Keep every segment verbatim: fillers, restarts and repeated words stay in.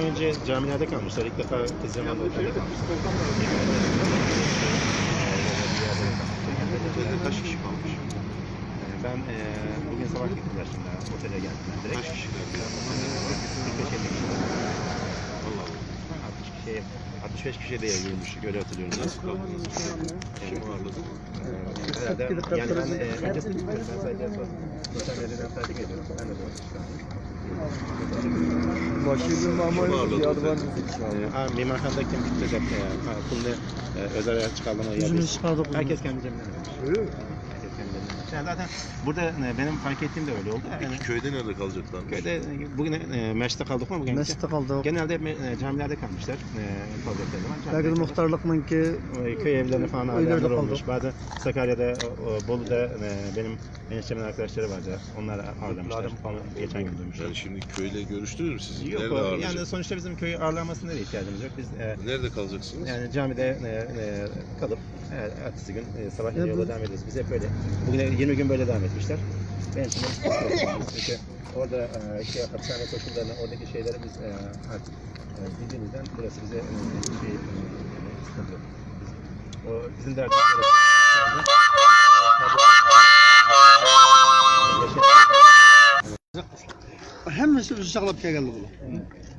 Önce camilerde kalmışlar. İlk defa Teziran ortamda kalmışlar. Kaç kişi kalmış? Ben e, bugün sabah gittim ben şimdi otele geldim ben direkt. Kaç kişi kaldı? kırk beş elli kişi. Allah Allah. altmış kişiye, altmış beş kişiye de yayılmış. Öyle hatırlıyorum. Nasıl kaldınız? Kim ağırladı? Herhalde yani ben e, önce ben sadece sosyal medyadan takip ediyorum. Ben de bu Başka bir Kim ağırladı? Var mı? E, ha, Mimarhan'da kim tutacak? E, ha, pulunu e, özel ayakçı kaldım. Yüzümüzü çıkardık. Herkes kendi cebine vermiş. Öyle mi? Herkes kendi cebine. Yani zaten burada e, benim fark ettiğim de öyle oldu. Yani Peki köyde nerede kalacaklarmış? köyde e, bugün e, mescitte kaldık mı bugün? Mescitte kaldı. Genelde hep e, camilerde kalmışlar. E, kalacakları zaman. Belki de muhtarlıknınkı E, köy evlerine falan Öyle de ağırlayanlar kaldı. Olmuş. Bazı Sakarya'da, o, o, Bolu'da e, benim eniştemin arkadaşları vardı. Onlar ağırlamışlar. Falan geçen gün duymuştum. Yani şimdi köyle görüştünüz mü siz? Yok, Nerede o, ağırlayacak? Yani sonuçta bizim köy ağırlanmasına da ihtiyacımız yok. Biz e, Nerede kalacaksınız? yani camide e, e, kalıp e, ertesi gün e, sabah Ya yola bu- devam ederiz. Biz hep böyle. Bugün yirmi gün böyle devam etmişler. Benim için de çünkü orada e, şey, hapishane koşullarını, oradaki şeyleri biz e, artık e, bildiğimizden burası bize e, şey e, sıkıntı yok. O bizim derdimiz. Hammasi o'zi saqlab kelganlar bular.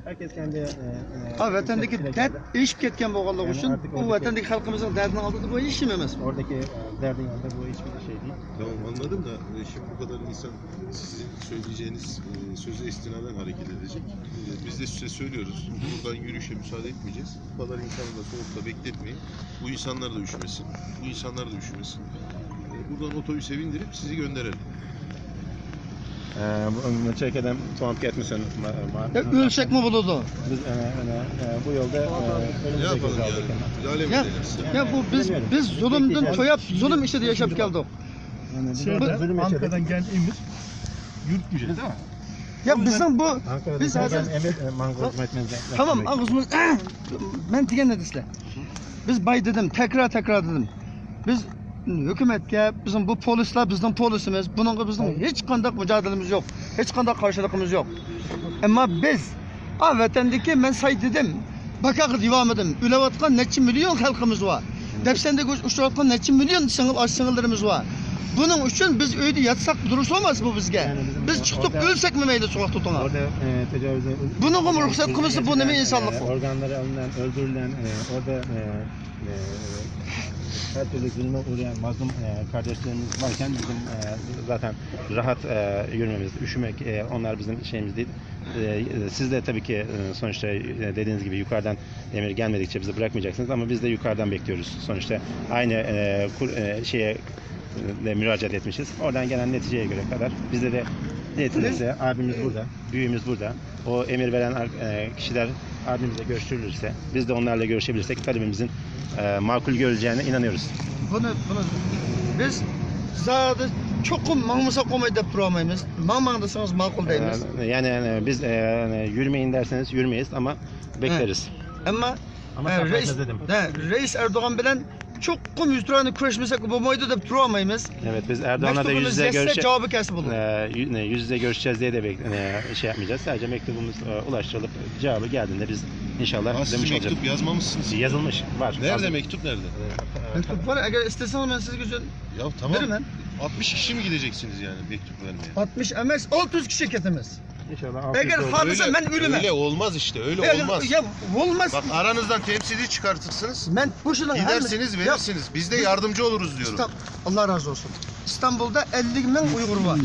Herkes kendi e, e, Ha, vatandagi dard eshib ketgan bo'lganligi Yani uchun artık bu oradaki- vatandagi xalqimizning dardini oldida bu hech nima emas. Oradaki e, derdin yanında bu hiçbir şey değil. Tamam, anladım da e, şimdi bu kadar insan sizin söyleyeceğiniz e, söze istinaden hareket edecek. E, Biz de size söylüyoruz. Buradan yürüyüşe müsaade etmeyeceğiz. Bu kadar insanı da soğukta bekletmeyin. Bu insanlar da üşümesin. Bu insanlar da üşümesin. E, Buradan otobüse bindirip sizi gönderelim. Ee, bu, bu çekeden tuhaf etmesin. Ma, ma, Ya, o'lsakmi bo'ladi? Biz e, e, e, bu yolda e, Ne ölümümüze yapalım göze aldık. Yani? Müdahale mi Ya, edelim size? Ya bu biz biz zulmdin toyab, zulm ichida yashab keldik. Yani Burada burada zulüm Ankara'dan yaşadık. geldiğimiz yurt gücü değil mi? Ya bizning bu Ankara'da Biz sen hazır- gel, evet, e, mango hizmet Tamam, ağzımız ben degende sizler. Biz bay dedim, tekrar tekrar dedim. Biz hukumatga, bizim bu polisler bizim polisimiz. Bununla bizim hiç kandak mücadelemiz yok. Hiç kandak karşılığımız yok. Ama biz, a vatandaki ben say dedim. Bakakı devam edim. Ölevatkan neçe milyon halkımız var. Depsende uçuratkan neçe milyon sınıf aç sınırlarımız var. Bunun için biz öyde yatsak durursa olmaz bu bizge. Biz çıktık ölsek mi meyli sokak tutana? Orada e, tecavüze Bunun ruhsat konusu bu ne insanlık bu? Organları alınan, öldürülen, e, orada e, e, her türlü zulme uğrayan mazlum e, kardeşlerimiz varken bizim e, zaten rahat e, yürümemiz, üşümek, e, onlar bizim şeyimiz değil. E, siz de tabii ki e, sonuçta e, dediğiniz gibi yukarıdan emir gelmedikçe bizi bırakmayacaksınız ama biz de yukarıdan bekliyoruz. Sonuçta aynı e, kur, e, şeye e, de müracaat etmişiz. Oradan gelen neticeye göre kadar bizde de yetinirse abimiz burada, büyüğümüz burada. O emir veren ar- e, kişiler abimizle görüştürülürse, biz de onlarla görüşebilirsek talebimizin e, makul görüleceğine inanıyoruz. Bunu, bunu biz zaten çok mangmasa koymayı da duramayız. Mangmang desanız makul deymiz. E, yani, yani biz e, yani yürümeyin derseniz yürmeyiz ama bekleriz. Ama Ama e, sakın reis, dedim. De, reis Erdoğan bilen çok kum yüz lirayını küreşmesek olmaydı deyip duramayız. Evet, biz Erdoğan'la da yüz Mektubunu yüze izlese görüşe- cevabı kesin bulunur. e, yü- ne, yüz yüze görüşeceğiz diye de bek- e, şey yapmayacağız. Sadece mektubumuz e, ulaştırılıp cevabı geldiğinde biz inşallah Ha, siz dönmüş mektup olacağız. Yazmamışsınız. Yazılmış. Var. Nerede Hazır. Mektup nerede? Mektup var, eğer isterseniz ben size güzel Ya tamam. Verin lan. Altmış kişi mi gideceksiniz yani mektup vermeye? Altmış emez, altı yüz kişi ketimiz. İnşallah. Eğer halisa Öyle, ben ölüme. Öyle olmaz işte, öyle Eğer- olmaz. Ya olmaz. Bak, aranızdan temsilci çıkartırsınız. Ben bu şeyden Gidersiniz, verirsiniz. Biz de yardımcı oluruz diyorum. Allah razı olsun. İstanbul'da elli bin Uygur var.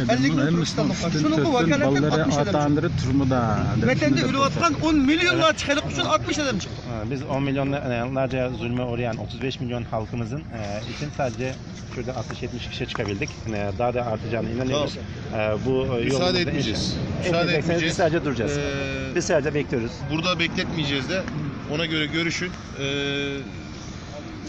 Elli bin Türk İstanbul'da. Şunu bu vakaleten altmış adam çıktı. Vatende ölüvatkan on milyonlar çıkarıp şunu altmış adam çıktı. Ha, biz on milyonlarca zulme uğrayan otuz beş milyon halkımızın e, için sadece şurada altmış yetmiş kişi çıkabildik. E, daha da artacağına inanıyoruz. E, bu e, Müsaade yolumuzda etmeyeceğiz. inşallah- Müsaade Etmeyecekseniz etmeyeceğiz. Biz sadece duracağız. Ee, Biz sadece bekliyoruz. Burada bekletmeyeceğiz de ona göre görüşün. Ee,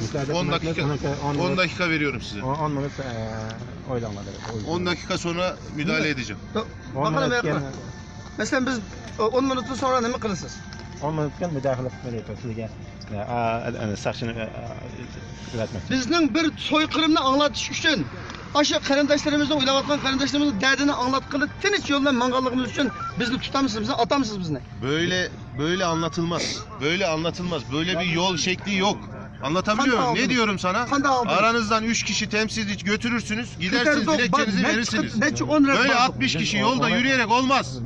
Müsaade on etmezseniz dakika, on dakika, on on minut- dakika veriyorum size. on, on minut e, oylamaları. On dakika sonra müdahale edeceğim. On Bakalım minut yakın. keyin- Mesela biz e, on minuttan sonra ne mi kılacağız? on minut keyin müdahale etmeli sizge. E, a, a, saqchini e, a, yaratmak. Bizning bir soyqırımını anlatış için ئاشۇ قېرىنداشلىرىمىزنىڭ، ئۆلۈۋاتقان قېرىنداشلىرىمىزنىڭ دەردىنى ئاڭلاتقىلى، تىنچ يول بىلەن ماڭغانلىقىمىز ئۈچۈن بىزنى تۇتامسىز، بىزنى ئاتامسىز بىزنى؟ Böyle böyle anlatılmaz. Böyle anlatılmaz. Böyle bir yol şekli yok. Anlatabiliyor muyum? Ne diyorum sana? Aranızdan üç kişi temsilci götürürsünüz, gidersiniz, dilekçenizi verirsiniz. Böyle altmış kişi yolda yürüyerek olmaz.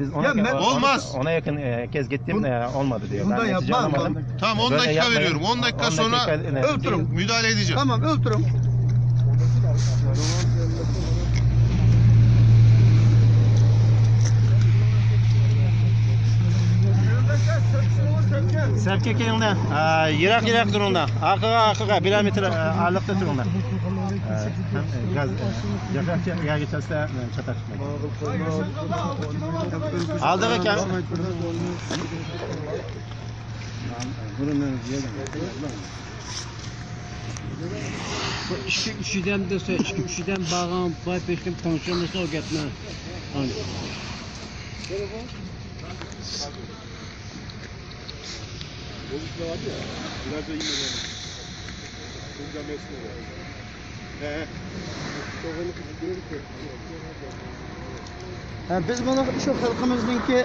Olmaz. Ona yakın e, kez gittim e, olmadı diyor. Ben netice alamadım. Tamam, on dakika veriyorum. On dakika sonra müdahale edeceğim. Tamam, öldürün. سەپكە كېلىڭلار. يىراق يىراق تۇرۇڭلار. ئارقىغا ئارقىغا بىرەر مېتىر ئارىلىقتا تۇرۇڭلار. ھەم گاز ياكى يەرگە چەلسە چاتاق چىقمايدۇ. ئالدىغا كەل. بۇ ئىككى ئۈچىدەن دېسە، ئىككى ئۈچىدەن بارغان باي پېشىم تونۇشۇرمىسا ئۇ گەپنى. ھە، بىز مانا شۇ خەلقىمىزنىڭكى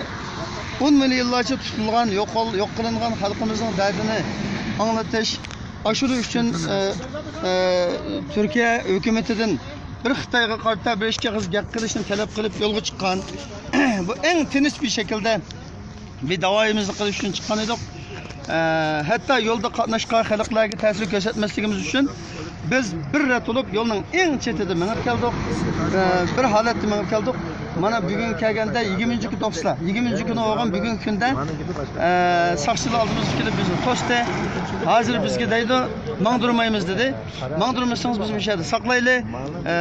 ئون مىليونلارچە تۇتۇلغان، يوق، يوق قىلىنغان خەلقىمىزنىڭ دەردىنى ئاڭلىتىش، ئاشۇرۇش ئۈچۈن ئە، ئە، تۈركىيە ھۆكۈمىتىدىن بىر خىتايغا قارىتا بىر ئىككى ئېغىز گەپ قىلىشنى تەلەپ قىلىپ يولغا چىققان. بۇ ئەڭ تىنچ بىر شەكىلدە بىر داۋايىمىزنى قىلىش ئۈچۈن چىققان ئىدۇق. ئە، ھەتتا يولدا قاتناشقان خەلقلەرگە تەسىر كۆرسەتمەسلىكىمىز ئۈچۈن بىز بىر رەت بولۇپ يولنىڭ ئەڭ چېتىدە مېڭىپ كەلدۇق. ئە، بىر ھالەتتە مېڭىپ كەلدۇق. مانا بۈگۈن كەلگەندە يىگىرمىنچى كۈنى توختىسىلا، يىگىرمىنچى كۈنى بولغان بۈگۈنكى كۈندە ئە، ساقچىلار ئالدىمىزغا كېلىپ بىزنى توستى. ھازىر بىزگە دەيدۇ، ماڭدۇرمايمىز دېدى. ماڭدۇرمىسىڭىز بىز مۇشۇ يەردە ساقلايلى. ئە،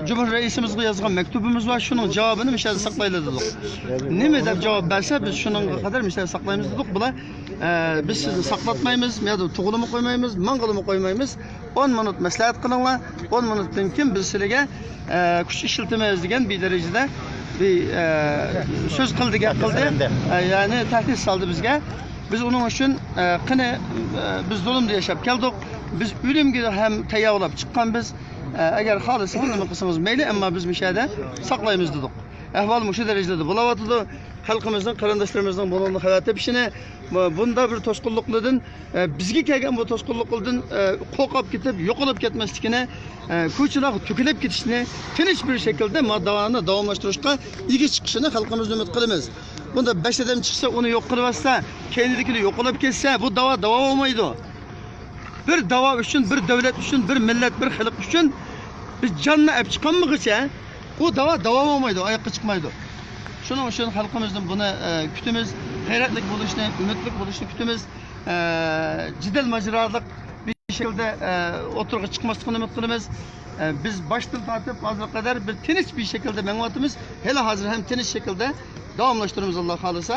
جۇمھۇر رەئىسىمىزگە يازغان مەكتۇبىمىز بار، شۇنىڭ جاۋابىنى مۇشۇ يەردە ساقلايلى دېدۇق. نېمە دەپ جاۋاب بەرسە بىز شۇنىڭغا قەدەر مۇشۇ يەردە ساقلايمىز دېدۇق. بۇلار ئە، بىز سىزنى ساقلاتمايمىز، مۇ يەردە تۇغۇلىمۇ قويمايمىز، ماڭغىلىمۇ قويمايمىز. ئون مىنۇت مەسلىھەت قىلىڭلار، ئون مىنۇتتىن كېيىن بىز سىلىگە ئە، كۈچ ئىشلىتىمىز دېگەن بىر دەرىجىدە بىر ئە، سۆز قىلدى، گەپ قىلدى. ئە، يەنى تەھدىت سالدى بىزگە. بىز ئۇنىڭ ئۈچۈن ئە، قېنى ئە، بىز زۇلۇمدا ياشاپ كەلدۇق. بىز ئۆلۈمگە ھەم تەييارلاپ چىققانبىز. ئە، ئەگەر خالىسىڭىز نېمە قىلسىڭىز مەيلى، ئەمما بىز مۇشۇ يەردە ساقلايمىز دېدۇق. ئەھۋال مۇشۇ دەرىجىدە بولاۋاتىدۇ. خەلقىمىزنىڭ، قېرىنداشلىرىمىزنىڭ بۇنىڭدىن خەۋەر تېپىشىنى، بۇ، بۇنداق بىر توسقۇنلۇقلاردىن، ئە، بىزگە كەلگەن بۇ توسقۇنلۇقلاردىن، ئە، قورقۇپ كېتىپ، يوقىلىپ كەتمەسلىكىنى، ئە، كوچىلارغا تۆكۈلۈپ كېتىشىنى، تىنچ بىر شەكىلدە ما داۋانى داۋاملاشتۇرۇشقا ئىگە چىقىشىنى خەلقىمىزدىن ئۈمىد قىلىمىز. بۇندا بەش ئادەم چىقسا، ئۇنى يوق قىلىۋەتسە، كەينىدىكىلەر يوقىلىپ كەتسە، بۇ داۋا داۋا بولمايدۇ. بىر داۋا ئۈچۈن، بىر دۆلەت ئۈچۈن، بىر مىللەت، بىر خەلق ئۈچۈن بىز جاننى ئەپ چىقالمىغۇچە، ئۇ داۋا داۋا بولمايدۇ، ئاياققا چىقمايدۇ. شۇنىڭ ئۈچۈن خەلقىمىزدىن بۇنى ئە، كۈتىمىز، غەيرەتلىك بولۇشنى، ئۈمىدلىك بولۇشنى كۈتىمىز. ئە، جېدەل ماجىرالىق بىر شەكىلدە ئە، ئوتتۇرىغا چىقماسلىقىنى ئۈمىد قىلىمىز. ئە، بىز باشتىن تارتىپ ھازىرغا قەدەر بىر تىنچ بىر شەكىلدە مېڭىۋاتىمىز. ھېلى ھازىر ھەم تىنچ شەكىلدە داۋاملاشتۇرىمىز، ئاللا خالىسا.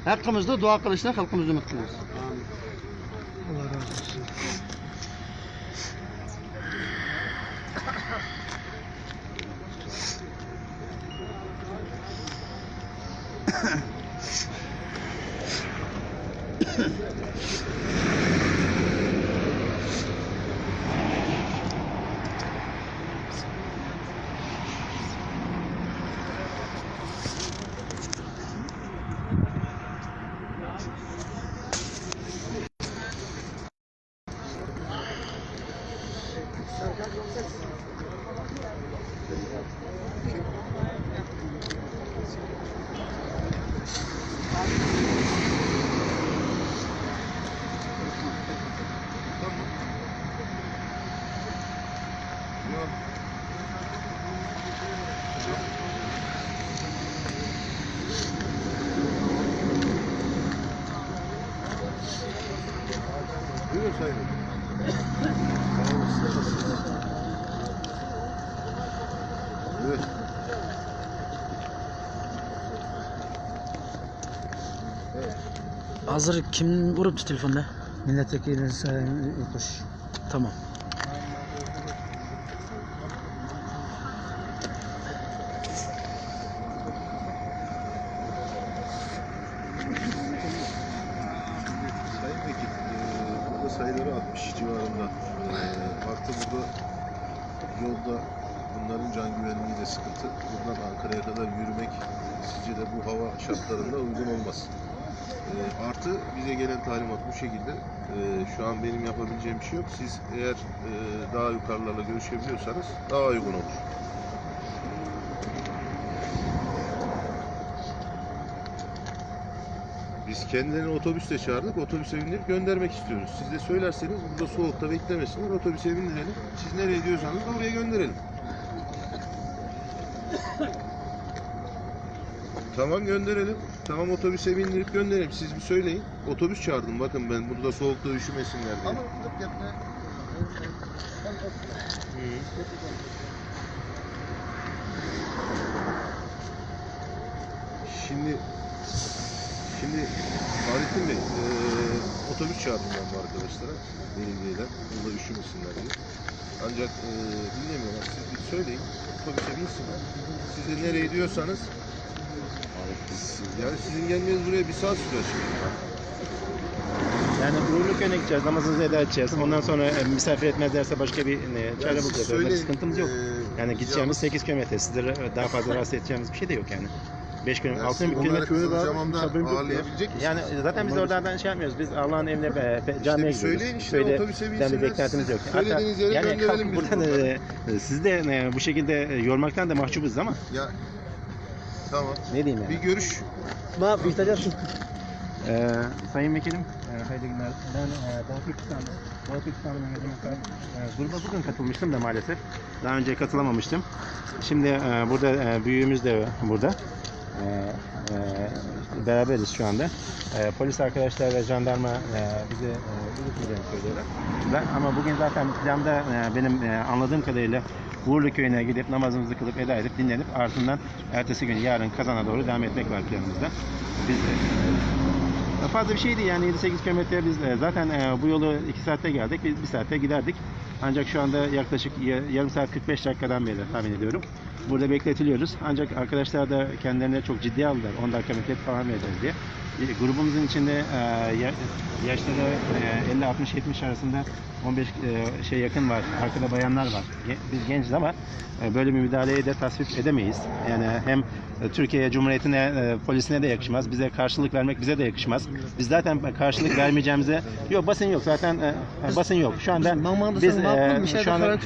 ھەققىمىزدە دۇئا قىلىشنى خەلقىمىزدىن ئۈمىد قىلىمىز. Buyurun sayın. Sağ olun, siz de nasılsınız? Buyur. ھازىر كىم ئۇرۇپتۇ تېلېفوننى؟ مىللەتتىكى ئۇقۇش. تامام. Sayın Vekil, e, burada sayıları altmış civarında. E, artı burada yolda Bunların can güvenliği de sıkıntı. Buradan Ankara'ya kadar yürümek sizce de bu hava şartlarında uygun olmaz. Ee, artı bize gelen talimat bu şekilde. Ee, şu an benim yapabileceğim bir şey yok. Siz eğer e, daha yukarılarla görüşebiliyorsanız daha uygun olur. Biz kendilerini otobüsle çağırdık. Otobüse bindirip göndermek istiyoruz. Siz de söylerseniz burada soğukta beklemesinler. Otobüse bindirelim. Siz nereye diyorsanız da oraya gönderelim. Tamam, gönderelim. Tamam, otobüse bindirip gönderelim. Siz bir söyleyin. Otobüs çağırdım. Bakın, ben burada soğukta üşümesinler diye. Ama yok, yok, ne? Şimdi, şimdi Fahrettin Bey, e, otobüs çağırdım ben bu arkadaşlara, belediyeden. Burada üşümesinler diye. Ancak e, dinlemiyorlar. Siz bir söyleyin, otobüse binsinler. Siz de nereye diyorsanız. Yani sizin gelmeniz buraya bir saat sürer şimdi. Yani Uğurluköy'e gideceğiz, namazımızı eda edeceğiz. Ondan sonra e, misafir etmezlerse başka bir e, çare Yani siz bulacağız. Öyle bir söyleyin, sıkıntımız yok. e, Yani gideceğimiz yalnız- sekiz kilometre, sizleri daha fazla rahatsız edeceğimiz bir şey de yok yani. Beş kilometre, Yani altı siz kilometre bunları kısa zamanda ağırlayabilecek misiniz? Yani zaten biz oralardan şey yapmıyoruz. Biz Allah'ın evine e, pe- İşte camiye bir gidiyoruz. söyleyin işte, Köyde otobüse bizden bir binsinler, beklentimiz siz yok. söylediğiniz yere Yani gönderelim kalkıp biz buradan bunları. e, e, siz de e, bu şekilde e, yormaktan da mahcubuz ama Ya tamam. Ne diyeyim yani? Bir görüş. Ee, Sayın Vekilim, e, hayırlı günler. Ben e, Doğu Türkistan, Doğu Türkistan'da Mehmet Emektar e, gruba bugün katılmıştım da maalesef. Daha önce katılamamıştım. Şimdi e, burada e, büyüğümüz de burada. E, e, beraberiz şu anda. E, polis arkadaşlar ve jandarma e, bize e, yürütmeyeceğini söylüyorlar. Ben, ama bugün zaten planda e, benim e, anladığım kadarıyla Uğurluköy'üne gidip namazımızı kılıp eda edip dinlenip ardından ertesi gün yarın Kazan'a doğru devam etmek var planımızda. Biz e, fazla bir şey değil yani yedi sekiz kilometre biz e, zaten e, bu yolu iki saatte geldik. Biz bir saatte giderdik. Ancak şu anda yaklaşık ya- yarım saat kırk beş dakikadan beri tahmin ediyorum. Burada bekletiliyoruz. Ancak arkadaşlar da kendilerine çok ciddiye aldılar. on dakika müddet falan vereceğiz diye. E, grubumuzun içinde e, ya- yaşları e, elli altmış yetmiş arasında on beş e, şey yakın var. Arkada bayanlar var. Ge- Biz genciz ama e, böyle bir müdahaleyi de tasvip edemeyiz. Yani hem e, Türkiye Cumhuriyeti'ne, e, polisine de yakışmaz. Bize karşılık vermek bize de yakışmaz. Biz zaten karşılık vermeyeceğimize yok, basın yok zaten e, basın yok. Şu anda biz e, şu anda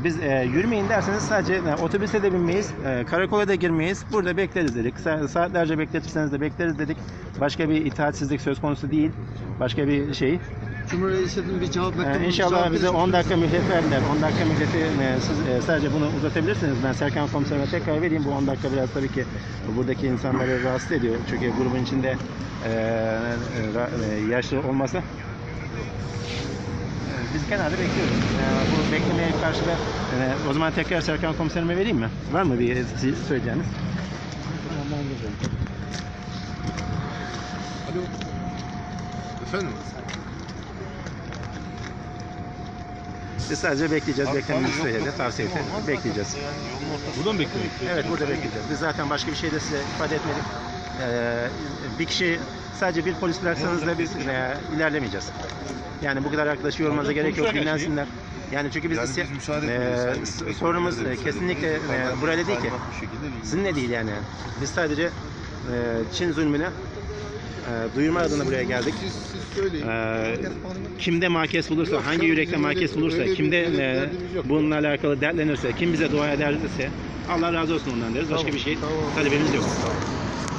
biz e, yürümeyin derseniz sadece e, otobüse de binmeyiz, e, karakola da girmeyiz. Burada bekleriz dedik. Sa- saatlerce bekletirseniz de bekleriz dedik. Başka bir itaatsizlik söz konusu değil. Başka bir şey. Cumhurbaşkanı'nın bir cevap Ee, mektubu. İnşallah bize on dakika mühlet verdiler. on dakika mühleti e, siz e, sadece bunu uzatabilirsiniz. Ben Serkan komiserime tekrar vereyim. Bu on dakika biraz tabii ki buradaki insanları rahatsız ediyor. Çünkü grubun içinde e, e, ra- e, yaşlı olmasa. E, Biz kenarda bekliyoruz. E, bu beklemeye karşı da e, o zaman tekrar Serkan komiserime vereyim mi? Var mı bir şey söyleyeceğiniz? Alo. Efendim? Biz sadece bekleyeceğiz. Beklememizi söyledi, tavsiye etti. Bekleyeceğiz. Burada mı beklemek? Evet, burada bekleyeceğiz. Biz zaten başka bir şey de size ifade etmedik. Ee, bir kişi, sadece bir polis bıraksanız da biz e, ilerlemeyeceğiz. Yani bu kadar arkadaşı yormanıza gerek yok. Dinlensinler. Yani çünkü biz, Yani ise- biz müsaade e, etmiyoruz. Sayın s- Bekir, sorunumuz öyle e, bir kesinlikle şey. e, burayla değil ki. Talimat bu şekilde bir- Sizinle değil yani. Biz sadece e, Çin zulmünü e, duyurma adına buraya geldik. Siz, siz söyleyin. Ee, kimde makes bulursa, hangi yürekte makes bulursa, kimde e, bununla alakalı dertlenirse, kim bize dua ederse Allah razı olsun ondan deriz. Başka bir şey talebimiz yok.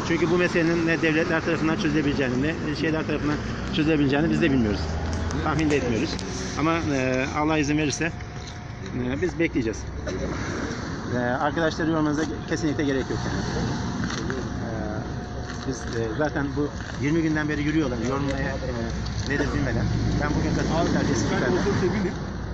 Çünkü bu meselenin ne devletler tarafından çözülebileceğini, ne şeyler tarafından çözülebileceğini biz de bilmiyoruz. Tahmin de etmiyoruz. Ama e, Allah izin verirse e, biz bekleyeceğiz. E, arkadaşları yormanıza kesinlikle gerek yok yani. E, biz e, zaten bu yirmi günden beri yürüyorlar. Yorulmaya e, nedir bilmeden. Ben bugün katıldım. Terbiyesizlik Ben verdim. otobüse binip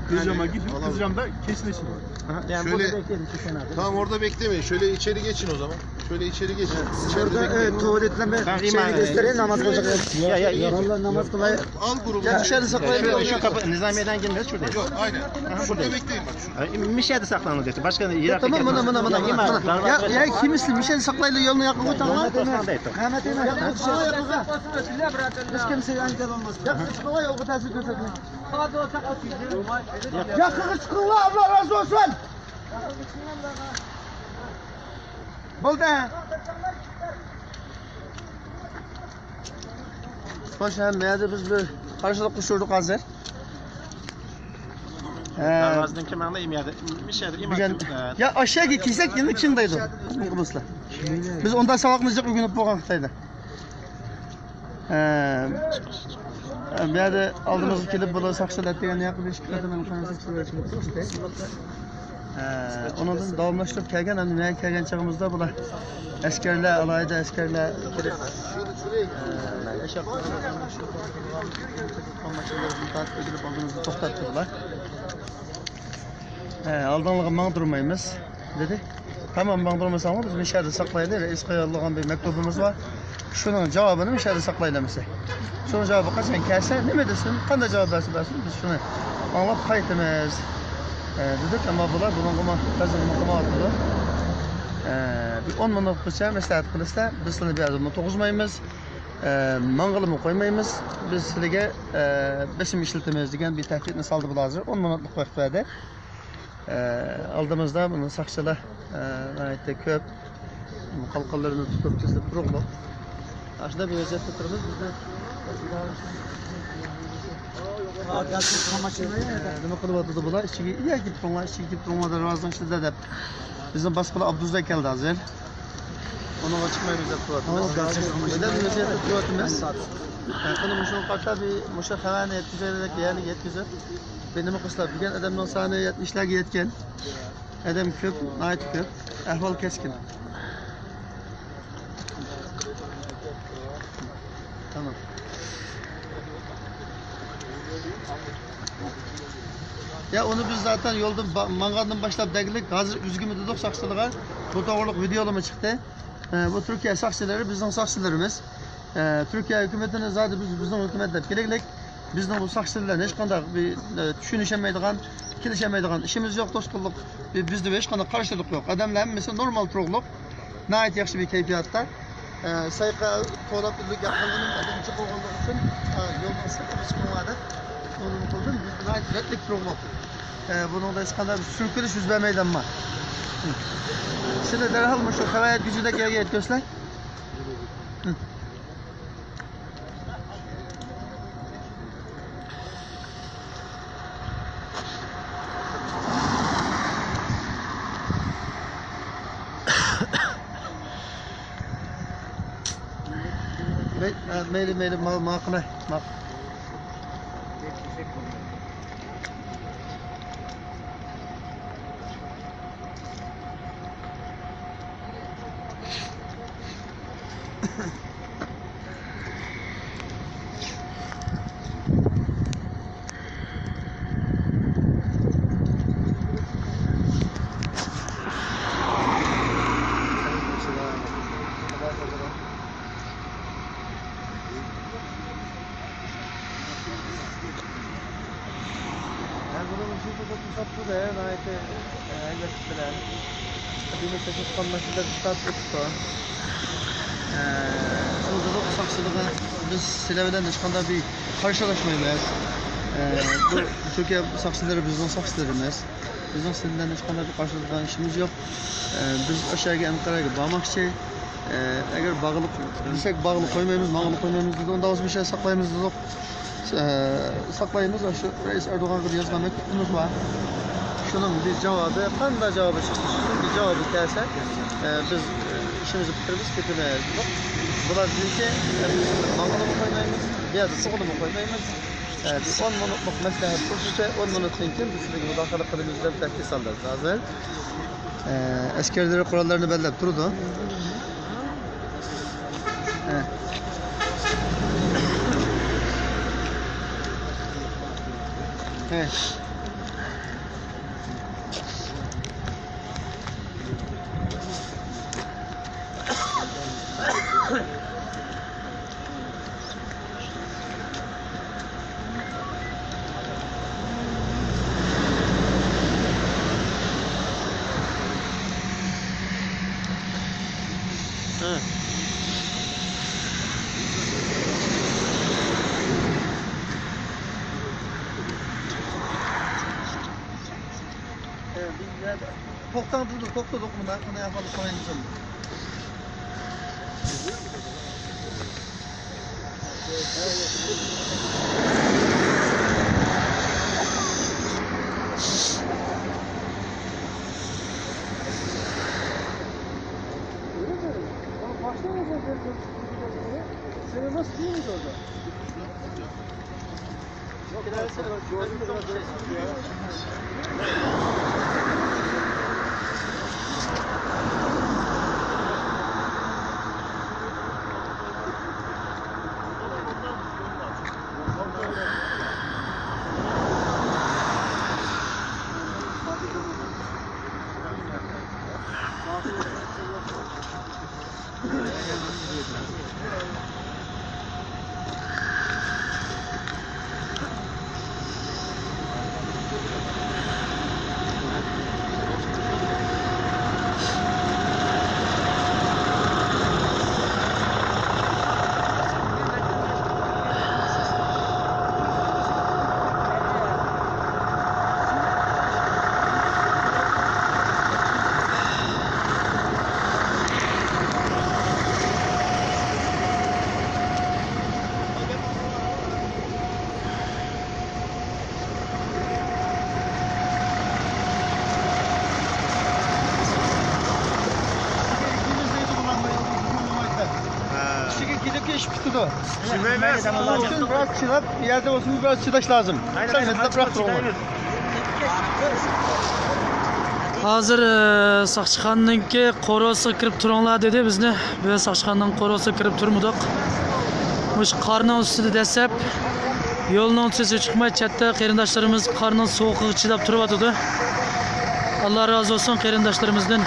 Kızcam'a gidip Kızcam'da kesinleşim var. Aha, yani Şöyle- burada bekleyelim şu kenarda. Tamam, orada beklemeyin. Şöyle içeri geçin o zaman. Şöyle içeri geçin. İçeride Burada bekleyin. e, tuvaletlenme Tamam, şey iman- göstereyim namaz kılacak. Ya, ya, ya. Vallahi namaz kılay. Al grubu. Ya dışarı saklayın. Şu kapı, Nizamiye'den girmiyoruz, şuradayız. Yok, aynen. Şurada bekleyin bak. Şurada. Ay, bir şey de saklandı dedi. Başka yere Tamam, mına, mına, mına, mına, mına. Ya, ya, kimisi bir şey saklayla yolunu yakın koytan lan. Hiç kimse yan gel olmaz. Ya, çıkın o kadar siz göstermeyin. Ya, çıkın, Allah razı olsun. بولدى. خوش، ھەممە يەردە بىز بىر قارشىلىققا ئۇچرىدۇق ھازىر. ھە. دەرۋازىدىن كىرمەڭلار، ئىم يەردە، ئىم، ئىش يەردە، ئىم بۈگۈن، يا ئاشۇ يەرگە كەلسەك، يەنە چىڭدايدۇ. بىز ئۇنداق ساۋاقنى جىق ئۆگىنىپ بولغان خىتايدا. ئە، بۇ يەردە ئالدىمىزغا كېلىپ، بۇلار ساقچىلار دېگەن ياققا بېشىپ كېتىدۇ، مەن قارىسام ساقچىلار چىقىپ تۇرۇشتى. ئە، ئۇنىڭدىن داۋاملاشتۇرۇپ كەلگەن، ئەمدى مەن كەلگەن چېغىمىزدا بۇلار ئەسكەرلەر، ئالاھىدە ئەسكەرلەر كېلىپ، ئە، مەن ئەشەق ماشىنىلىرىدىن تارتىپ ئۆگىنىپ ئالدىمىزدا توختاتتى بۇلار. ھە، ئالدىڭلارغا ماڭدۇرمايمىز، دېدى. تامام، ماڭدۇرمىساڭلار بىز مۇشۇ يەردە ساقلايلى. رەئىس قايانلىغان بىر مەكتۇبىمىز بار. شۇنىڭ جاۋابىنى مۇشۇ يەردە ساقلايلى دېسە. شۇنىڭ جاۋابى قاچان كەلسە، نېمە دېسۇن، قانداق جاۋاب بەرسە بەرسۇن، بىز شۇنى ئاڭلاپ قايتىمىز، ئە، دېدۇق. ئەمما بۇلار بۇنىڭغىمۇ ھەزىلمۇ قىلمايۋاتىدۇ. ئە، بىر ئون مىنۇتقىچە مەسلىھەت قىلىشسا، بىز سىلەرنى بۇ يەردە تۇرغۇزمايمىز. ئە، ماڭغىلىمۇ قويمايمىز. بىز سىلىگە، ئە، بېسىم ئىشلىتىمىز دېگەن بىر تەھدىتنى سالدى بۇلار ھازىر. ئون مىنۇتلۇق ۋاقىت بەردى. ئە، ئالدىمىزدا بۇنى ساقچىلار، ئە، ناھايىتى كۆپ. قالقانلىرىنى تۇتۇپ، تىزىلىپ تۇرۇقلۇق. ئاشۇنداق بىر ۋەزىيەتتە تۇرىمىز. بىزنى، ئە، نېمە قىلىۋاتىدۇ بۇلار؟ ئىچىگە، يا، كىرىپ تۇرۇڭلار، ئىچىگە كىرىپ تۇرۇڭلار، دەرۋازىنىڭ ئىچىدە دەپ. بىزنى باسقىلى ئابدۇزدا كەلدى ھازىر. ئۇنىڭغا چىقمايمىز دەپ تۇرۇۋاتىمىز. بىلەن ۋەزىيەتتە تۇرۇۋاتىمىز. قېنى مۇشۇنى قارىسا، بىر مۇشۇ خەۋەرنى يەتكۈزەيلى، يەرلىك يەتكۈزۈپ. بىر نېمە قىلسىلا، بۈگۈن ئادەمنىڭ سانى يەتمىشلەرگە يەتكەن. ئادەم كۆپ، ناھايىتى كۆپ. ئەھۋال كەسكىن. تامام. يا، ئۇنى بىز زاتەن يولدىن با-، ماڭغاندىن باشلاپ دەگلىك، ھازىر ئۈزگۈمە دېدۇق ساقچىلىرىغا. بۇ توغرىلىق ۋىدېئولىرىمۇ چىقتى. ئە، بۇ تۈركىيە ساقچىلىرى بىزنىڭ ساقچىلىرىمىز. ئە، تۈركىيە ھۆكۈمىتىنى زادى بىز بىزنىڭ ھۆكۈمەت دەپ كېلەيلىك. بىزنىڭ بۇ ساقچىلار بىلەن ھېچقانداق بىر، ئە، چۈشىنىشەلمەيدىغان، كېلىشەلمەيدىغان ئىشىمىز يوق، توسقۇنلۇق. بى-، بىزدە ھېچقانداق قارشىلىق يوق. ئادەملەر ھەممىسى نورمال تۇرۇقلۇق. ناھايىتى ياخشى بىر كەيپىياتتا. ئە، سايقا توۋلاپ ئۈنلۈك ياققانلىرىم ئادەم جىق بولغانلىقى ئۈچۈن، ئە، يولنىڭ سىرتىغا چىقىڭلار دەپ تەلىپ قىلدىم. بىز ناھايىتى رەتلىك تۇرۇقلۇق. ئە، بۇنىڭدا ھېچقانداق بىر سۈركىلىش يۈز بەرمەيدۇ ئەمما. سىلەر دەرھال مۇشۇ خەۋەر يەتكۈزگۈچىلەرگە يەتكۈزسىلەر. مەي-، ئە، مەيلى، مەيلى، ما-، ماقۇل، ماقۇل. ھە، بۇنىڭ ئۈچۈن توساتتى، ناھايىتى، ئە، ھەيۋەتلىك بىلەن قەدىمىي تەشۋىش قاتناشچىلىرى ئىشتات ئۆتۈپتۇ. ئە، شۇ دېدۇق ساقچىلىرىغا، بىز سىلەر بىلەن ھېچقانداق بىر قارشىلاشمايمىز. ئە، بۇ تۈركىيە ساقچىلىرى بىزنىڭ ساقچىلىرىمىز. بىزنىڭ سىلەر بىلەن ھېچقانداق بىر قارشىلىشىدىغان ئىشىمىز يوق. ئە، بىز ئاشۇ يەرگە، ئەنقەرەگە بارماقچى. ئە، ئەگەر باغلىق دېسەك، باغلىق قويمايمىز، ماڭغىلى قويمايمىز دېدى. ئۇنداق بولسا مۇشۇ يەردە ساقلايمىز دېدۇق. ئە، ساقلايمىز. ئاشۇ رەئىس ئەردوغانغا بىر يازغان مەكتۇبىمىز بار. شۇنىڭ بىر جاۋابى، قانداق جاۋابى چىقسا، شۇنىڭ بىر جاۋابى كەلسە، ئە، بىز، ئە، ئىشىمىزنى پۈتتۈرىمىز، كېتىمىز دېدۇق. بۇلار دېدىكى، ئە، بىز ماڭغىلىمۇ قويمايمىز، بۇ يەردە تۇرغىلىمۇ قويمايمىز. ئە، بىر ئون مىنۇتلۇق مەسلىھەت بولسا، ئون مىنۇتتىن كېيىن بىز سىلەرگە مۇداخىلە قىلىمىز دەپ تەھدىت سالدى ھازىر. ئە، ئەسكەرلىرى قوراللىرىنى بەللەپ تۇرىدۇ. ئە. ئە. توختىدۇق، مۇنداق قانداق ئەھۋالدا قالايمىز ئەمدى؟ كىشىگە كېلىپ ئىش پۈتىدۇ. شۇنىڭ ئۈچۈن بىراز چىداپ، يەردە بولسىمۇ بىراز چىداش لازىم. سەل ھېسابراق تۇرۇڭلار. ھازىر، ئى، ساقچىخانىنىڭكى قورۇسىغا كىرىپ تۇرۇڭلار دېدى بىزنى. بىز ساقچىخانىنىڭ قورۇسىغا كىرىپ تۇرمىدۇق. مۇشۇ قارنىڭ ئۈستىدە دەسسەپ، يولنىڭ تۈزى چىقماي، چەتتە قېرىنداشلىرىمىز قارنىڭ سوغۇقىغا چىداپ تۇرۇۋاتىدۇ. ئاللا رازى بولسۇن قېرىنداشلىرىمىزدىن.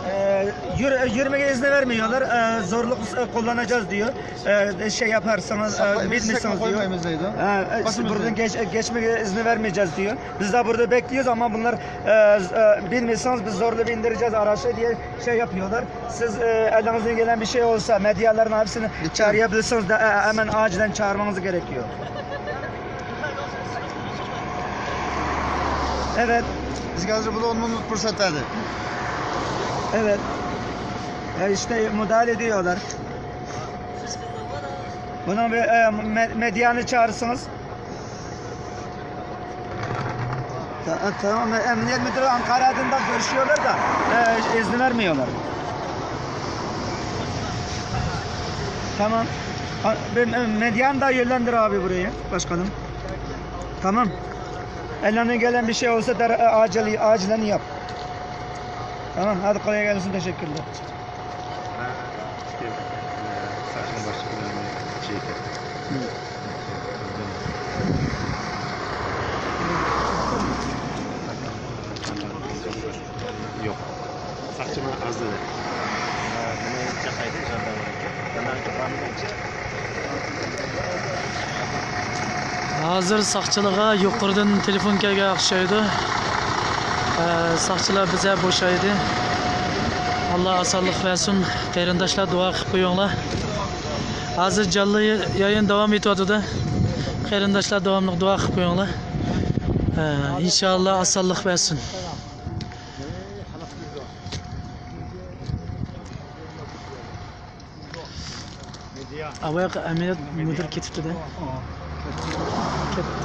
Ee, yür- yürümeye izni vermiyorlar. Ee, zorluk e, kullanacağız diyor. Ee, şey yaparsanız, e, bilmiyorsanız diyor. Ha, e, siz buradan geç- e, geçmeye izni vermeyeceğiz diyor. Biz de burada bekliyoruz ama bunlar e, e, bilmiyorsanız biz zorla bindireceğiz araçla diye şey yapıyorlar. Siz e, elinizden gelen bir şey olsa medyaların hepsini çağırabilirsiniz de e, hemen acilen çağırmanız gerekiyor. Evet. Bizge hazır bu da on minut fırsat verdi. Evet. E işte müdahale ediyorlar. Bunun bir e, me- medyanı çağırsınız. Ta- Tamam, emniyet müdürü Ankara'dan da görüşüyorlar da e, izni vermiyorlar. Tamam. Ha, ben, e, medyanı da yönlendir abi buraya başkanım. Tamam. Elinden gelen bir şey olsa da e, acil, acilen yap. Tamam, hadi kolay gelsin, teşekkürler. Saçın başlıklarını şey Yok. Saçımı azdı. Bunu çakaydı, jandarma. Jandarma. ھازىر ساقچىلارغا يۇقىرىدىن تېلېفون كەلگەن ئوخشايدۇ. ئە، ساقچىلار بىزە بوشايدى. ئاللا ئاسانلىق بەرسۇن. قېرىنداشلار دۇئا قىلىپ قويۇڭلار. ھازىر جانلىق يايىن داۋام ئېتىۋاتىدۇ. قېرىنداشلار داۋاملىق دۇئا قىلىپ قويۇڭلار. ئە، ئىنشائاللا ئاسانلىق بەرسۇن. ئاۋاياق ئەمەلىيەت مۇدىر كېتىپتۇ-دە. كەتتى.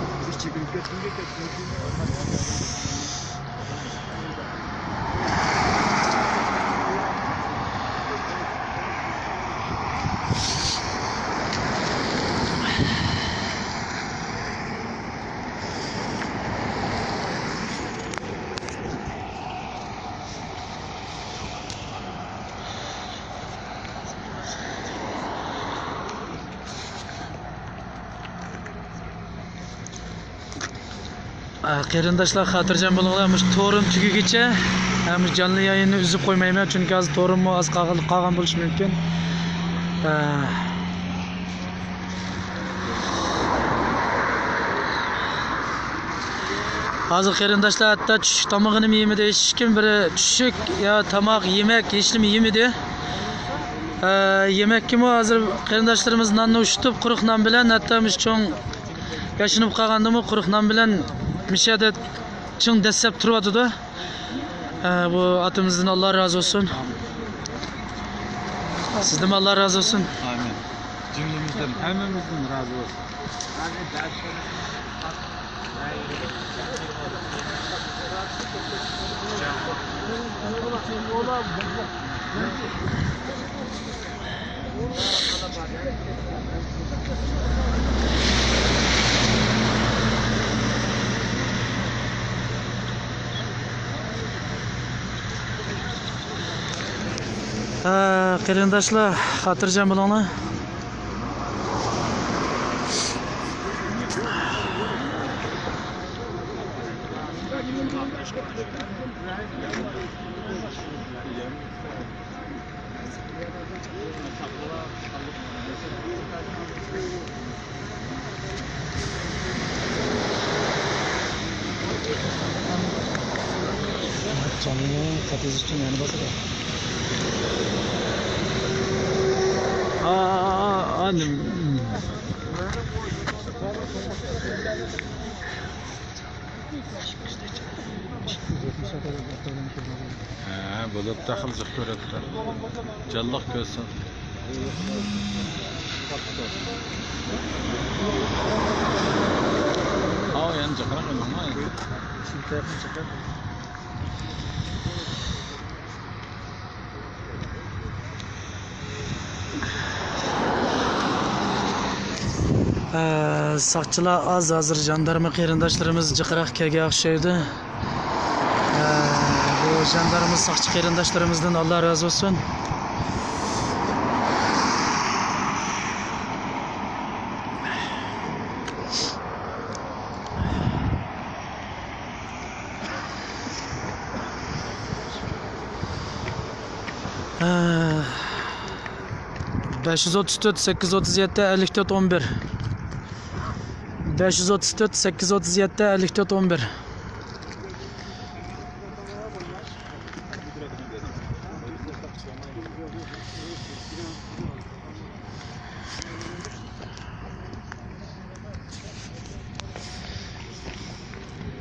ئە، قېرىنداشلار، خاتىرجەم بولۇڭلار، مۇشۇ تورۇم تۈگىگىچە، ئە، مۇشۇ جانلىق يايىننى ئۈزۈپ قويمايمەن، چۈنكى ھازىر تورۇممۇ ئاز قالغان، قالغان بولۇشى مۇمكىن. ئە، ھازىر قېرىنداشلار ھەتتا چۈشلۈك تامىقىنىمۇ يېمىدى، ھېچكىم بىر چۈشلۈك يا تاماق، يېمەك، ھېچنېمە يېمىدى. ئە، يېمەككىمۇ ھازىر قېرىنداشلىرىمىز ناننى ئۇشتۇپ، قۇرۇق نان بىلەن، ھەتتا مۇشۇ چوڭ ياشىنىپ قالغاندىمۇ قۇرۇق نان بىلەن مۇشۇ يەردە چىڭ دەسسەپ تۇرۇۋاتىدۇ. ئە، بۇ ئاتىمىزدىن ئاللا رازى بولسۇن. سىزدىنمۇ ئاللا رازى بولسۇن. ئامىن. جۈملىمىزدىن، ھەممىمىزدىن رازى بولسۇن. ھە، قېرىنداشلار، خاتىرجەم بولۇڭلار. جانلىنى قاتنىشىش ئۈچۈن يەنە باسىدۇ. ئا، ئا، ئا، ئا، نېمە؟ ھە، بولۇپتۇ، خىلجىق كۆرۈپتۇ. جانلىق كۆرسۇن. ھاۋ، يەنە جىقراق ئېلىڭ. ئە، ساقچىلار ئاز، ھازىر ژاندارما قېرىنداشلىرىمىز جىقراق كەلگەن ئوخشايدۇ. ئە، بۇ ژاندارما ساقچى قېرىنداشلىرىمىزدىن ئاللا رازى بولسۇن. بەش يۈز ئوتتۇز تۆت، سەككىز يۈز ئوتتۇز يەتتە، ئەللىك تۆت، ئون بىر. بەش يۈز ئوتتۇز تۆت، سەككىز يۈز ئوتتۇز يەتتە، ئەللىك تۆت، ئون بىر.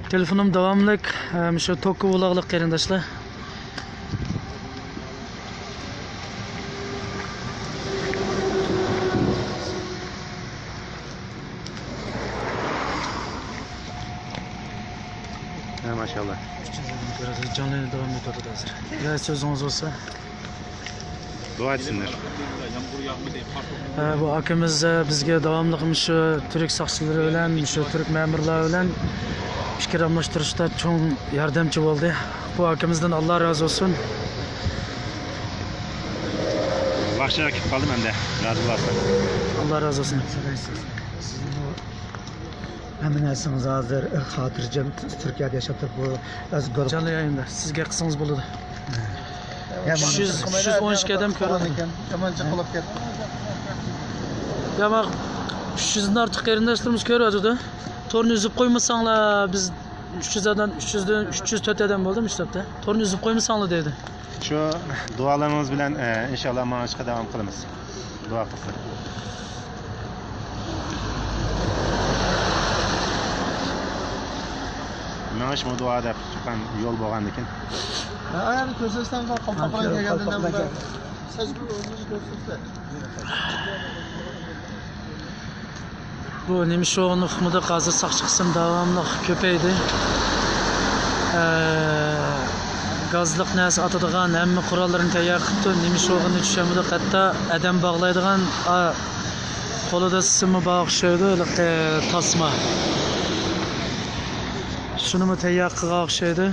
تېلېفونۇم داۋاملىق، ئە، مۇشۇ توكقا ئۇلاغلىق قېرىنداشلار. ھە، ماشائاللا. جانلىنى داۋام ئېتىۋاتىدۇ ھازىر. يا، سۆزىڭىز بولسا. دۇئا ئېيتسۇنلار. ھە، بۇ ئاكىمىز، ھە، بىزگە داۋاملىق مۇشۇ تۈرك ساقچىلىرى بىلەن، مۇشۇ تۈرك مەمۇرلار بىلەن پىكىر ئالماشتۇرۇشتا چوڭ ياردەمچى بولدى. بۇ ئاكىمىزدىن ئاللا رازى بولسۇن. ۋاقچىغا كېتىپ قالدىم ئەمدى. رازى بولسۇن. ئاللا رازى بولسۇن. ھەممە نەرسىڭىز ھازىر خاتىرجەم تۈركىيەدە ياشاپ تۇرۇپ بۇ ئەز بىر جانلىق يايىندا سىزگە قىلسىڭىز بولىدۇ. يامان. ئۈچ يۈز، ئۈچ يۈز ئون ئىككى ئادەم كۆرۈۋاتىدۇ. يامان چېقىلىپ كەتتى. يا، مانا ئۈچ يۈزدىن ئارتۇق قېرىنداشلىرىمىز كۆرۈۋاتىدۇ. تورنى ئۈزۈپ قويمىساڭلار، بىز ئۈچ يۈز ئادەم، ئۈچ يۈزدىن، ئۈچ يۈز تۆت ئادەم بولدى مۇشۇ ھەپتە. تورنى ئۈزۈپ قويمىساڭلار دەيدۇ. شۇ دۇئالىرىڭىز بىلەن، ئە، ئىنشاللا ماڭىشقا داۋام قىلىمىز. دۇئا قىلسا. مېڭىشمۇ دۇئا دەپ چىققان يول بولغاندىكىن. ھە، ئاياغنى كۆرسەتسەڭ، قالپاق بىلەن كەلگەندىن بۇرۇن. سەزگۈر ئۆزىنى كۆرسەتسە. بۇ نېمە ئىش بولغىنىنى ئۇقمىدۇق. ھازىر ساقچى قىسىم داۋاملىق كۆپەيدى. ئە، گازلىق نەرسە ئاتىدىغان ھەممە قوراللىرىنى تەييار قىپتۇ. نېمە ئىش بولغىنىنى چۈشەنمىدۇق. ھەتتا ئادەم باغلايدىغان، ئا، قولىدا سىمى بار ئوخشايدۇ، ھېلىقى تاسما. شۇنىمۇ تەييار قىلغان ئوخشايدۇ.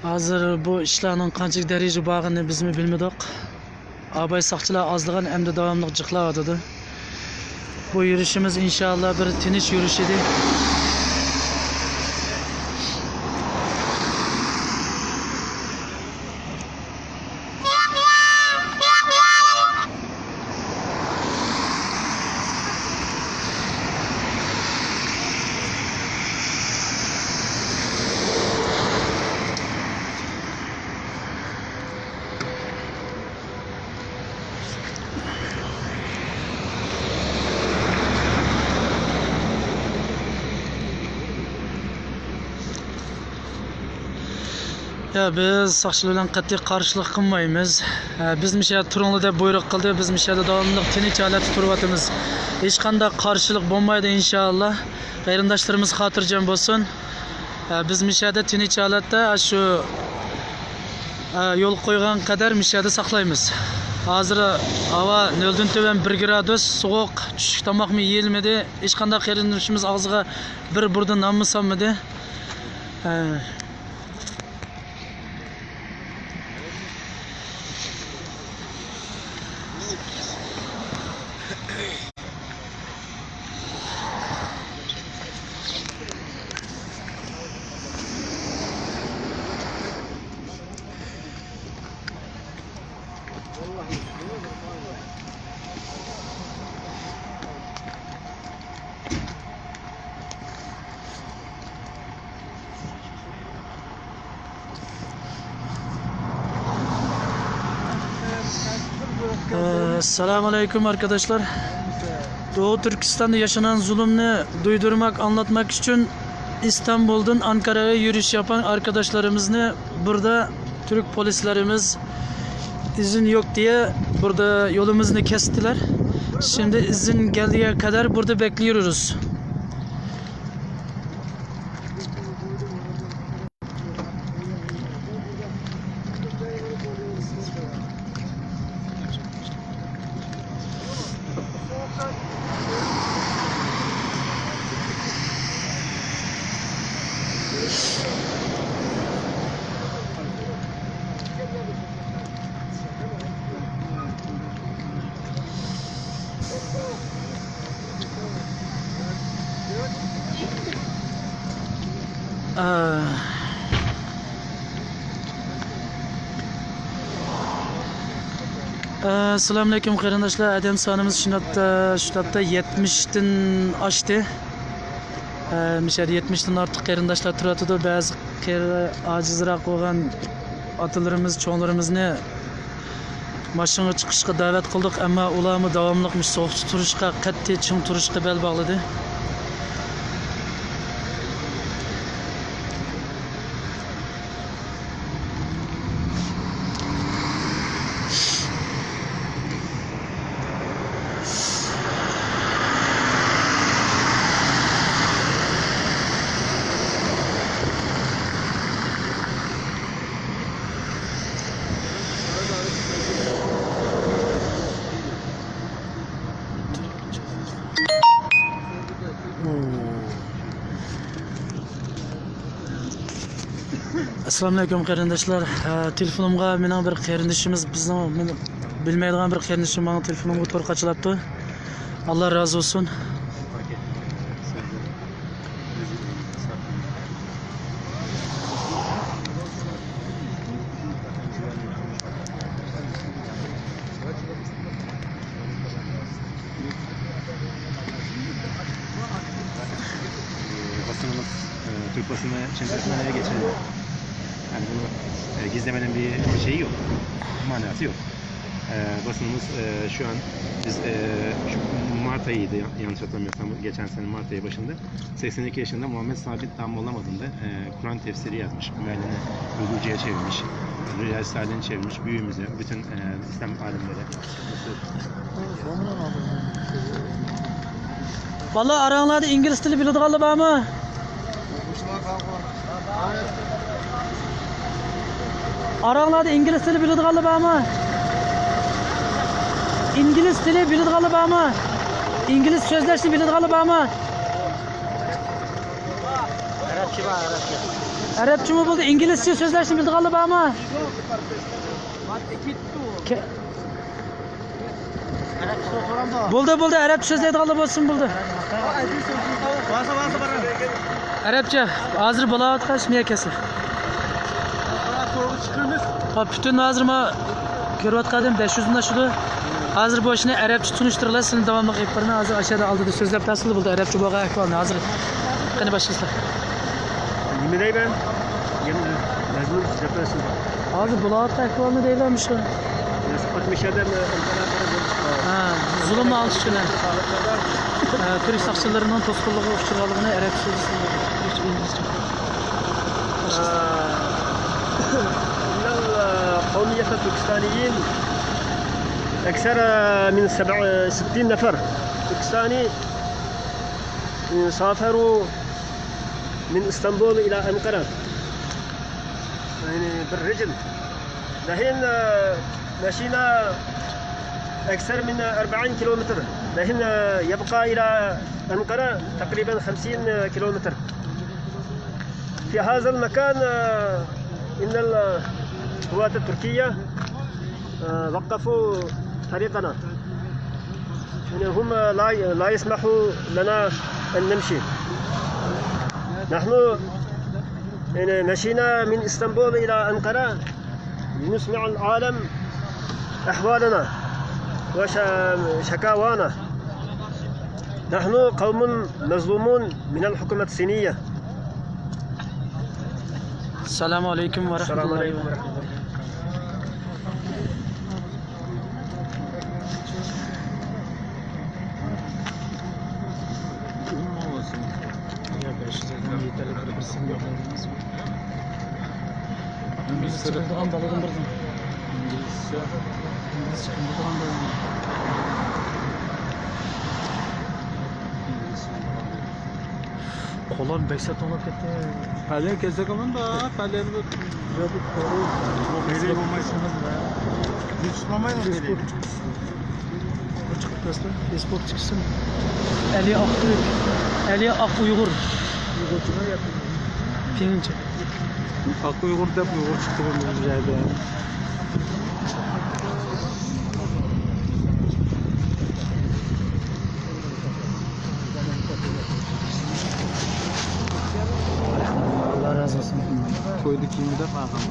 ھازىر بۇ ئىشلارنىڭ قانچىلىك دەرىجىدە بارغىنىنى بىزمۇ بىلمىدۇق. ئاباي ساقچىلار ئازلىغان، ئەمدى داۋاملىق جىقلاۋاتىدۇ. بۇ يۈرۈشىمىز ئىنشائاللا بىر تىنچ يۈرۈش ئىدى. يا، بىز ساقچىلار بىلەن قەتئىي قارشىلىق قىلمايمىز. ھە، بىز مۇشۇ يەردە تۇرۇڭلار دەپ بۇيرۇق قىلدى. بىز مۇشۇ يەردە داۋاملىق تىنچ ھالەتتە تۇرۇۋاتىمىز. ھېچقانداق قارشىلىق بولمايدۇ، ئىنشائاللا. قېرىنداشلىرىمىز خاتىرجەم بولسۇن. ھە، بىز مۇشۇ يەردە تىنچ ھالەتتە شۇ، ھە، يول قويغان قەدەر مۇشۇ يەردە ساقلايمىز. ھازىر ھاۋا نۆلدىن تۆۋەن بىر گرادۇس، سوغۇق، چۈشلۈك تاماقمۇ يېيىلمىدى. ھېچقانداق قېرىندىشىمىز ئاغزىغا بىر بۇردا نانمۇ سالمىدى. ھە. Ee, Selamun Aleyküm arkadaşlar. Doğu Türkistan'da yaşanan zulümünü duydurmak, anlatmak için İstanbul'dan Ankara'ya yürüyüş yapan arkadaşlarımızı burada Türk polislerimiz izin yok diye burada yolumuzu kestiler. Şimdi izin geldiği kadar burada bekliyoruz. ئەسسالامۇئەلەيكۇم قېرىنداشلار، ئادەم سانىمىز شۇ تاپتا، شۇ تاپتا يەتمىشتىن ئاشتى. ئە، مۇشۇ يەردە يەتمىشتىن ئارتۇق قېرىنداشلار تۇرۇۋاتىدۇ. بەزى قېرى ئاجىزراق بولغان ئاتىلىرىمىز، چوڭلىرىمىزنى ماشىنىغا چىقىشقا دەۋەت قىلدۇق، ئەمما ئۇلارمۇ داۋاملىق مۇشۇ سوغۇقتا تۇرۇشقا، قەتئىي چىڭ تۇرۇشقا بەل باغلىدى. ئەسسالامۇئەلەيكۇم قېرىنداشلار. ھە، تېلېفونۇمغا مېنىڭ بىر قېرىندىشىمىز، بىزنىڭ، مېنى بىلمەيدىغان بىر قېرىندىشىم ماڭا تېلېفونۇمغا تور قاچىلاپتۇ. ئاللا رازى بولسۇن. Basınımız, e, Türk basını çeşitlenmeye geçelim. Yani bunu, e, gizlemenin bir şeyi yok, manası yok. E, basınımız, e, şu an biz, e, şu Mart ayıydı, yan- yanlış hatırlamıyorsam, geçen sene Mart ayı başında seksen iki yaşında Muhammed Sabit Damollam adında, e, Kur'an tefsiri yazmış. Mealini Gürcü'ye çevirmiş. Riyaz Salih'ini çevirmiş. Büyüğümüze, bütün, e, İslam alimleri. بالىلار، ئاراڭلاردا ئىنگلىز تىلى بىلىدىغانلار بارمۇ؟ ئاراڭلاردا ئىنگلىز تىلى بىلىدىغانلار بارمۇ؟ ئىنگلىز تىلى بىلىدىغانلار بارمۇ؟ ئىنگلىز سۆزلەشنى بىلىدىغانلار بارمۇ؟ ئەرەبچە بار، ئەرەبچە. ئەرەبچىمۇ بولدى، ئىنگلىزچە سۆزلەشنى بىلىدىغانلار بارمۇ؟ كە- بولدى، بولدى، ئەرەبچە سۆزلەيدىغانلار بولسۇن، بولدى. ئەرەبچە، ھازىر بولاۋاتقان شۇنى كەلسە. ھا، پۈتۈن ھازىر ما كۆرۈۋاتقان ئادەم بەش يۈزدىن ئاشىدۇ. ھازىر بۇ ئىشنى ئەرەبچە تونۇشتۇرۇڭلار، سىلەرنى داۋاملىق ئېلىپ بارىمەن. ھازىر ئاشۇ يەردە ئالدىدا سۆزلەپ بەرسىلا بولدى، ئەرەبچە بولغان ئەھۋالنى. ھازىر قېنى باشلىسىلا. نېمە دەيمەن؟ يەنە مەزمۇن سۆزلەپ بەرسىلا. ھازىر بولاۋاتقان ئەھۋالنى دەيلا مۇشۇ. ياسىق ئاتمىش ئادەم، ئە، ئەنقەرە قاراپ، ھە، زۇلۇمنى ئالدىش ئۈچۈن، ھە. ھە، تۈرك ساقچىلىرىنىڭ توسقۇنلۇقىغا ئۇچرىغانلىقىنى ئەرەبچە سۆزلىسىلا بولدى. ئىنگلىزچە. باشلىسىلا. تركستانيين أكثر من سبع-، ستين نفر تركستاني سافروا من اسطنبول إلى أنقرة، يعني، بالرجل. دحين، آه، مشينا أكثر من أربعين كيلومتر. دحين، آه، يبقى إلى أنقرة تقريبًا خمسين كيلومتر. في هذا المكان، آه، إن القوات التركية، آه، وقفوا طريقنا. يعني هم لا، لا يسمحوا لنا أن نمشي. نحن، يعني، مشينا من اسطنبول إلى أنقرة لنسمع العالم أحوالنا وش-، شكاوانا. نحن قوم مظلومون من الحكومة الصينية. السلام عليكم ورحمة الله وبركاته. قوللار بەك سەت توڭلاپ كەتتى. پەلەي كەلسەك ئاماندا، پەلەينى بىر بىر قويۇپ، بىر بولمايسىڭىز. ھېچ تۇتمايدۇ پەلەينى. ئېسپورت چىقىپتۇ. ئەلى ئاقتۈرك، ئەلى ئاق ئۇيغۇر. ئۇيغۇرچىلار ياپتى. پىڭچە. ئاق ئۇيغۇر دەپ ئۇيغۇر چىقتى بۇ يەردە. ئاللا رازى بولسۇن. تويدا كىيىمدە قالغان.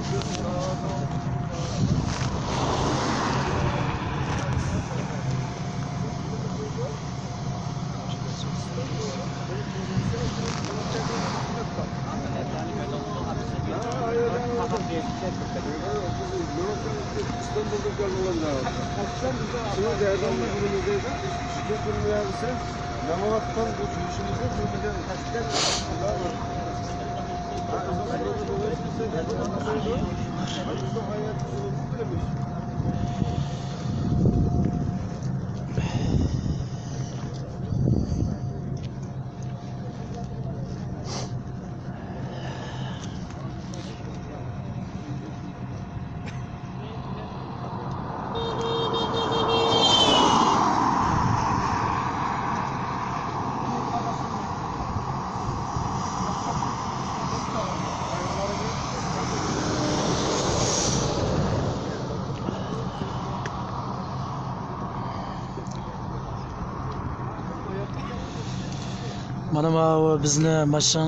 مانا ماۋۇ بىزنى ماشىنا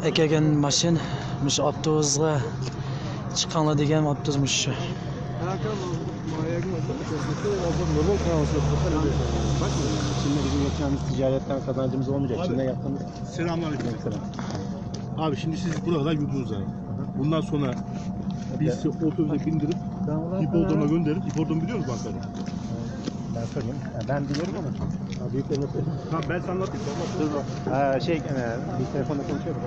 ئەكەلگەن ماشىنا، مۇشۇ ئاپتوبۇسقا چىقىڭلار دېگەن ئاپتوبۇس مۇشۇ. Şimdi bizim yapacağımız ticaretten kazancımız olmayacak. Şimdi yaptığımız Selamünaleyküm. Abi, şimdi siz burada yürüdünüz abi. Bundan sonra biz sizi otobüse bindirip hipodroma gönderip, hipodromu biliyor musunuz Ankara'da? Ben söyleyeyim. Ya ben biliyorum ama. Tamam, ben sana anlatayım. Dur bak. Ha, şey, e, bir telefonda konuşuyoruz.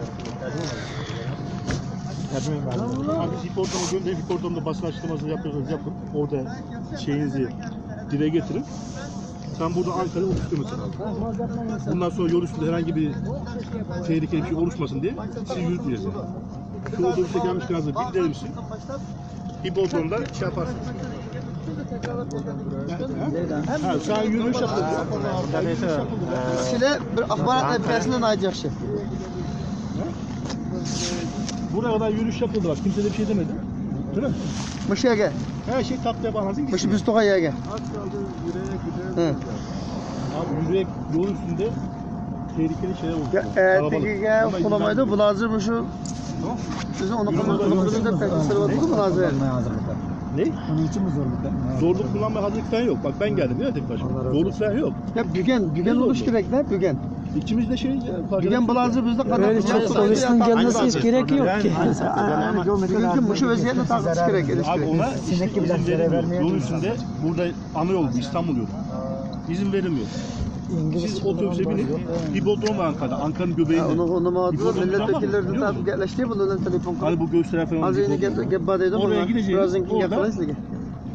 Yardım edin bana. Abi, biz hipodroma gönderip, hipodromda basın açıklamasını yapıyorsanız yapın. Orada şeyinizi dile getirin. Sen burada Ankara'ya otuz kilometre abi. Bundan sonra yol üstünde herhangi bir tehlikeli bir şey oluşmasın diye sizi yürütmeyeceğiz yani. Şu otobüse gelmişken hazır bildirelim sizi. Hipodromda şey yaparsınız. Ha, şu an yürüyüş yapıldı. Sizlere bir ahbarat verip gelsinler, daha iyi. Buraya kadar yürüyüş yapıldı bak. Kimse de bir şey demedi. Değil mi? مۇشۇ يەرگە. Her şey takdir yapar. Hazır مۇشۇ بىز تۇرغان يەرگە. Az kaldı yüreğe gider. ھە. Abi yürek yol üstünde tehlikeli şeyler oldu. يا، ئەتىگىگە ئۇخلىمايدۇ، بۇلار ھازىر مۇشۇ بىزنى ئۇنى قىلمايدۇ دەپ تەكلىپ سېلىۋاتىدۇ بۇلار ھازىر. Ne? Bunun için mi zorluk yapmaya Zorluk kullanma hazırlık falan yok. Bak ben geldim ya tek başıma. Zorluk falan yok. يا، بۈگۈن، بۈگۈن بولۇشى كېرەك دە، بۈگۈن. İkimiz de şey ya. بۈگۈن بۇلار ھازىر بىزنى قاتتىق كېلىشتىن كەلمىسىڭىز كېرەك يوق. بۈگۈنكى مۇشۇ ۋەزىيەتنى تارقىتىش كېرەك، ئېلىش كېرەك. Abi ona izin verilmiyor. Yol üstünde burada ana yolu, İstanbul yolu. İzin verilmiyor. Siz otobüse binip hipodrom var Ankara'da. Ankara'nın göbeğinde. ئۇنىڭغا ئۇنىمايۋاتىدۇ، مىللەت ۋەكىللىرىدىن تارتىپ گەپلەشتى، بۇنىڭ بىلەن تېلېفون قىلىپ. Hani bu gösteren falan. ھازىر يەنە گەپ، گەپ بار دەيدۇ، ئورىيا گىدىشى، بىرازدىن كېيىن گەپ قىلايسىلەرگە.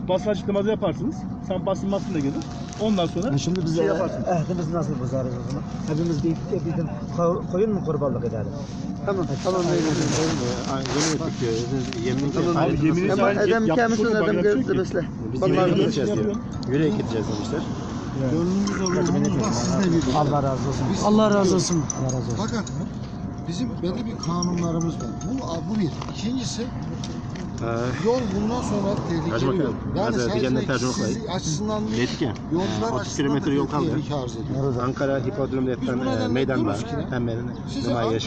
Basar çıkmazı yaparsınız. Sen basılmazsın da gelir. Ondan sonra Ya şimdi biz şey e, yaparsın. Ehdimizi nasıl bozarız o zaman? Hepimiz bir, bir, bir ko- koyun mu kurbanlık ederiz? Tamam, tamam. Yemin ettik ki, yemin Tamam. Abi, yemin Ama ederim, adam yapmış kendisi olsun, adam bak, yapacak geldi ki. Mesela. Biz Vallahi yürüyerek gideceğiz diyor. Yürüyerek gideceğiz demişler. Gönlümüz olur, umudumuz var. Siz ne diyorsunuz? Allah razı olsun. Allah razı olsun. Allah razı olsun. Fakat bizim belli bir kanunlarımız var. Bu, bu bir. İkincisi, Ee, yol bundan sonra tehlikeli yol. Yani sadece siz açısından değil, yolcular açısından da tehlike arz ediyor. Ankara Hipodrom'da yapılan e, meydan var. Hem نمایش،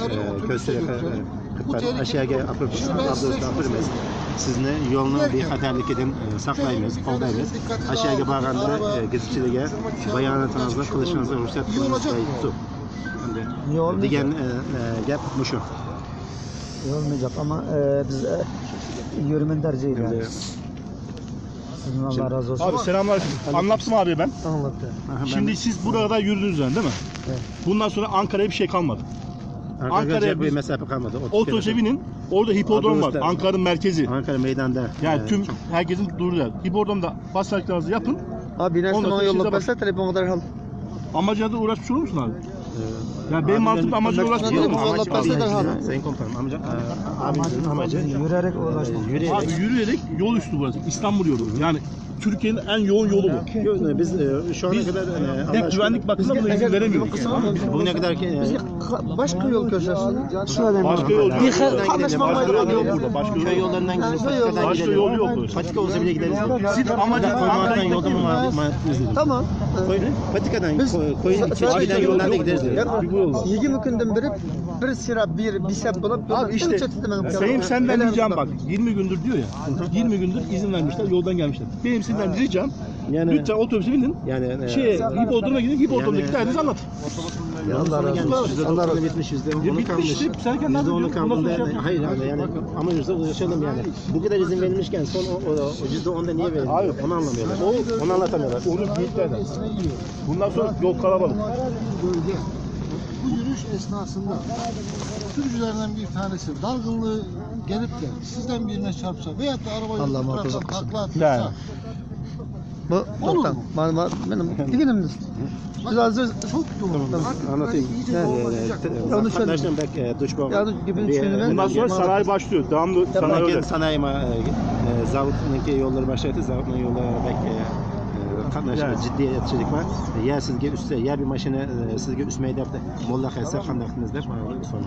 ئاشۇ يەرگە ئاپىرىپ، ئاپىرىمىز. سىزنى يولنىڭ بىخەتەرلىكىدىن ساقلايمىز، قوغدايمىز. ئاشۇ يەرگە بارغاندا گېزىتچىلەرگە باياناتىڭىزنى قىلىشىڭىزنى رۇخسەت قىلىمىز دەيدۇ. دېگەن گەپ مۇشۇ. Olmayacak ama e, biz e, yürümen tercih ederiz. Sizin Allah razı olsun. Abi selamlar. Anlattım abi ben. Anlattı. Şimdi siz buraya kadar yürüdünüz yani, değil mi? Evet. Bundan sonra Ankara'ya bir şey kalmadı. Ankara'ya bir mesafe kalmadı. Otobüse binin. Orada hipodrom var. Ankara'nın merkezi. Ankara meydanda. Yani tüm herkesin durduğu yer. Hipodromda basar çıkmazı yapın. Abi nasıl bana yollap başla telefon kadar hal. Amacına da uğraşmış olur musun abi? Ya benim mantığımda amacına uğraşmış olur musun? Sayın komutanım, amacı, e, abimizin amacı yürüyerek uğraşmak. Abi yürüyerek yol üstü burası. İstanbul yolu. Yani Türkiye'nin en yoğun yolu bu. Yok, biz e, şu ana kadar e, pek güvenlik bakımından buna izin veremiyoruz. Bugüne kadar ki e, Başka yol köşesi. Başka yol. Bir şey anlaşmamayla yok burada. Başka yol. Köy yollarından gideriz. Başka yol yok. Patika olsa bile gideriz. Siz amacınız Ankara'ya gitmek değil mi? Tamam. Patikadan koyun içine gideriz. Yigirmi günden beri bir sıra bir bir sebep bulup abi işte Sayın senden ricam bak, yirmi gündür diyor ya, yirmi gündür izin vermişler, yoldan gelmişler. Benim sizden ricam, lütfen otobüse binin, şey, hipodroma gidin, hipodromda gidin, anlat. Ya Allah razı olsun. Allah razı olsun. Bitmiş işte. Bitmiş işte. Sen kendin yüzde onu kaldı. Hayır abi yani ama yüzde ulaşalım yani. Bu kadar izin verilmişken son o, o, o yüzde onda niye verilmiyor? Abi, onu anlamıyorlar. Onu anlatamıyorlar. Onu büyüklerden. Bundan sonra yol kalabalık. Bölge. Bu yürüyüş esnasında sürücülerden bir tanesi dalgınlığı gelip de sizden birine çarpsa veyahut da araba Allah muhafaza etsin. Takla atırsa. Bu to'xtang. Mana, mana, mening deganimni. Biz hozir çok doğru. Anlatayım. Yanlış söyledim. Yanlış gibi düşünüyorum. Bundan sonra sanayi başlıyor. Devamlı sanayi öyle. Sanayi ma- e, e, zavutniki yolları başladı. Zavutnık yolları belki e, katlaşma ciddi etkilik var. Ya sizge üstse, ya bir maşını e, sizge üstmeye dep de molla kaysa kandaktınız dep bağlı sonuç.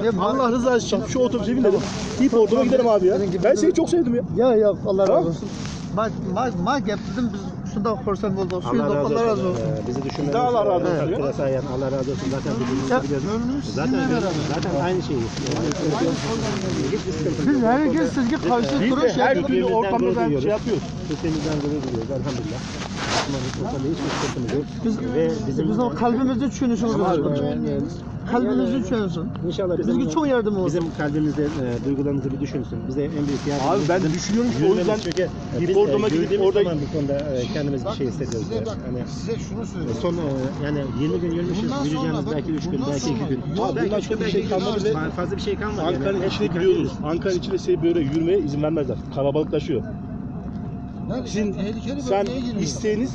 Ya Allah rızası için şu otobüse binelim. Hipodroma gidelim abi ya. Ben seni çok sevdim ya. Ya ya Allah razı olsun. Bak, bak, bak yaptım biz şundan korsan oldu. Allah razı olsun. Ee, bizi düşünmeniz. Daha Allah razı olsun. Takdire sayan, Allah razı olsun. Zaten birbirimizi biliyoruz. Zaten, zaten aynı şeyi. Biz herkes sizge karşı duruş her türlü ortamda şey yapıyoruz. Türkiye'mizden gurur duyuyoruz elhamdülillah. Müslümanlık konusunda hiçbir sıkıntımız yok. Biz, ve bizim, bizim kalbimizde düşünüşümüz var. Kalbimiz düşünsün. İnşallah bizim, bizge çok yardım olsun. Bizim kalbimizde e, duygularımızı bir düşünsün. Bize en büyük yardım. Abi ben düşünüyorum ki o yüzden hipodroma gidip orada bu konuda e, kendimiz bir şey hissediyoruz. Size, bak, yani, size şunu söyleyeyim. Son e, yani yirmi gün yürümüşüz. Yürüyeceğimiz belki üç gün, belki iki gün. Abi bundan sonra bir şey kalmadı. Fazla bir şey kalmadı. Ankara'nın içine giriyoruz. Ankara'nın içinde size böyle yürümeye izin vermezler. Kalabalıklaşıyor. Sizin, sen isteğiniz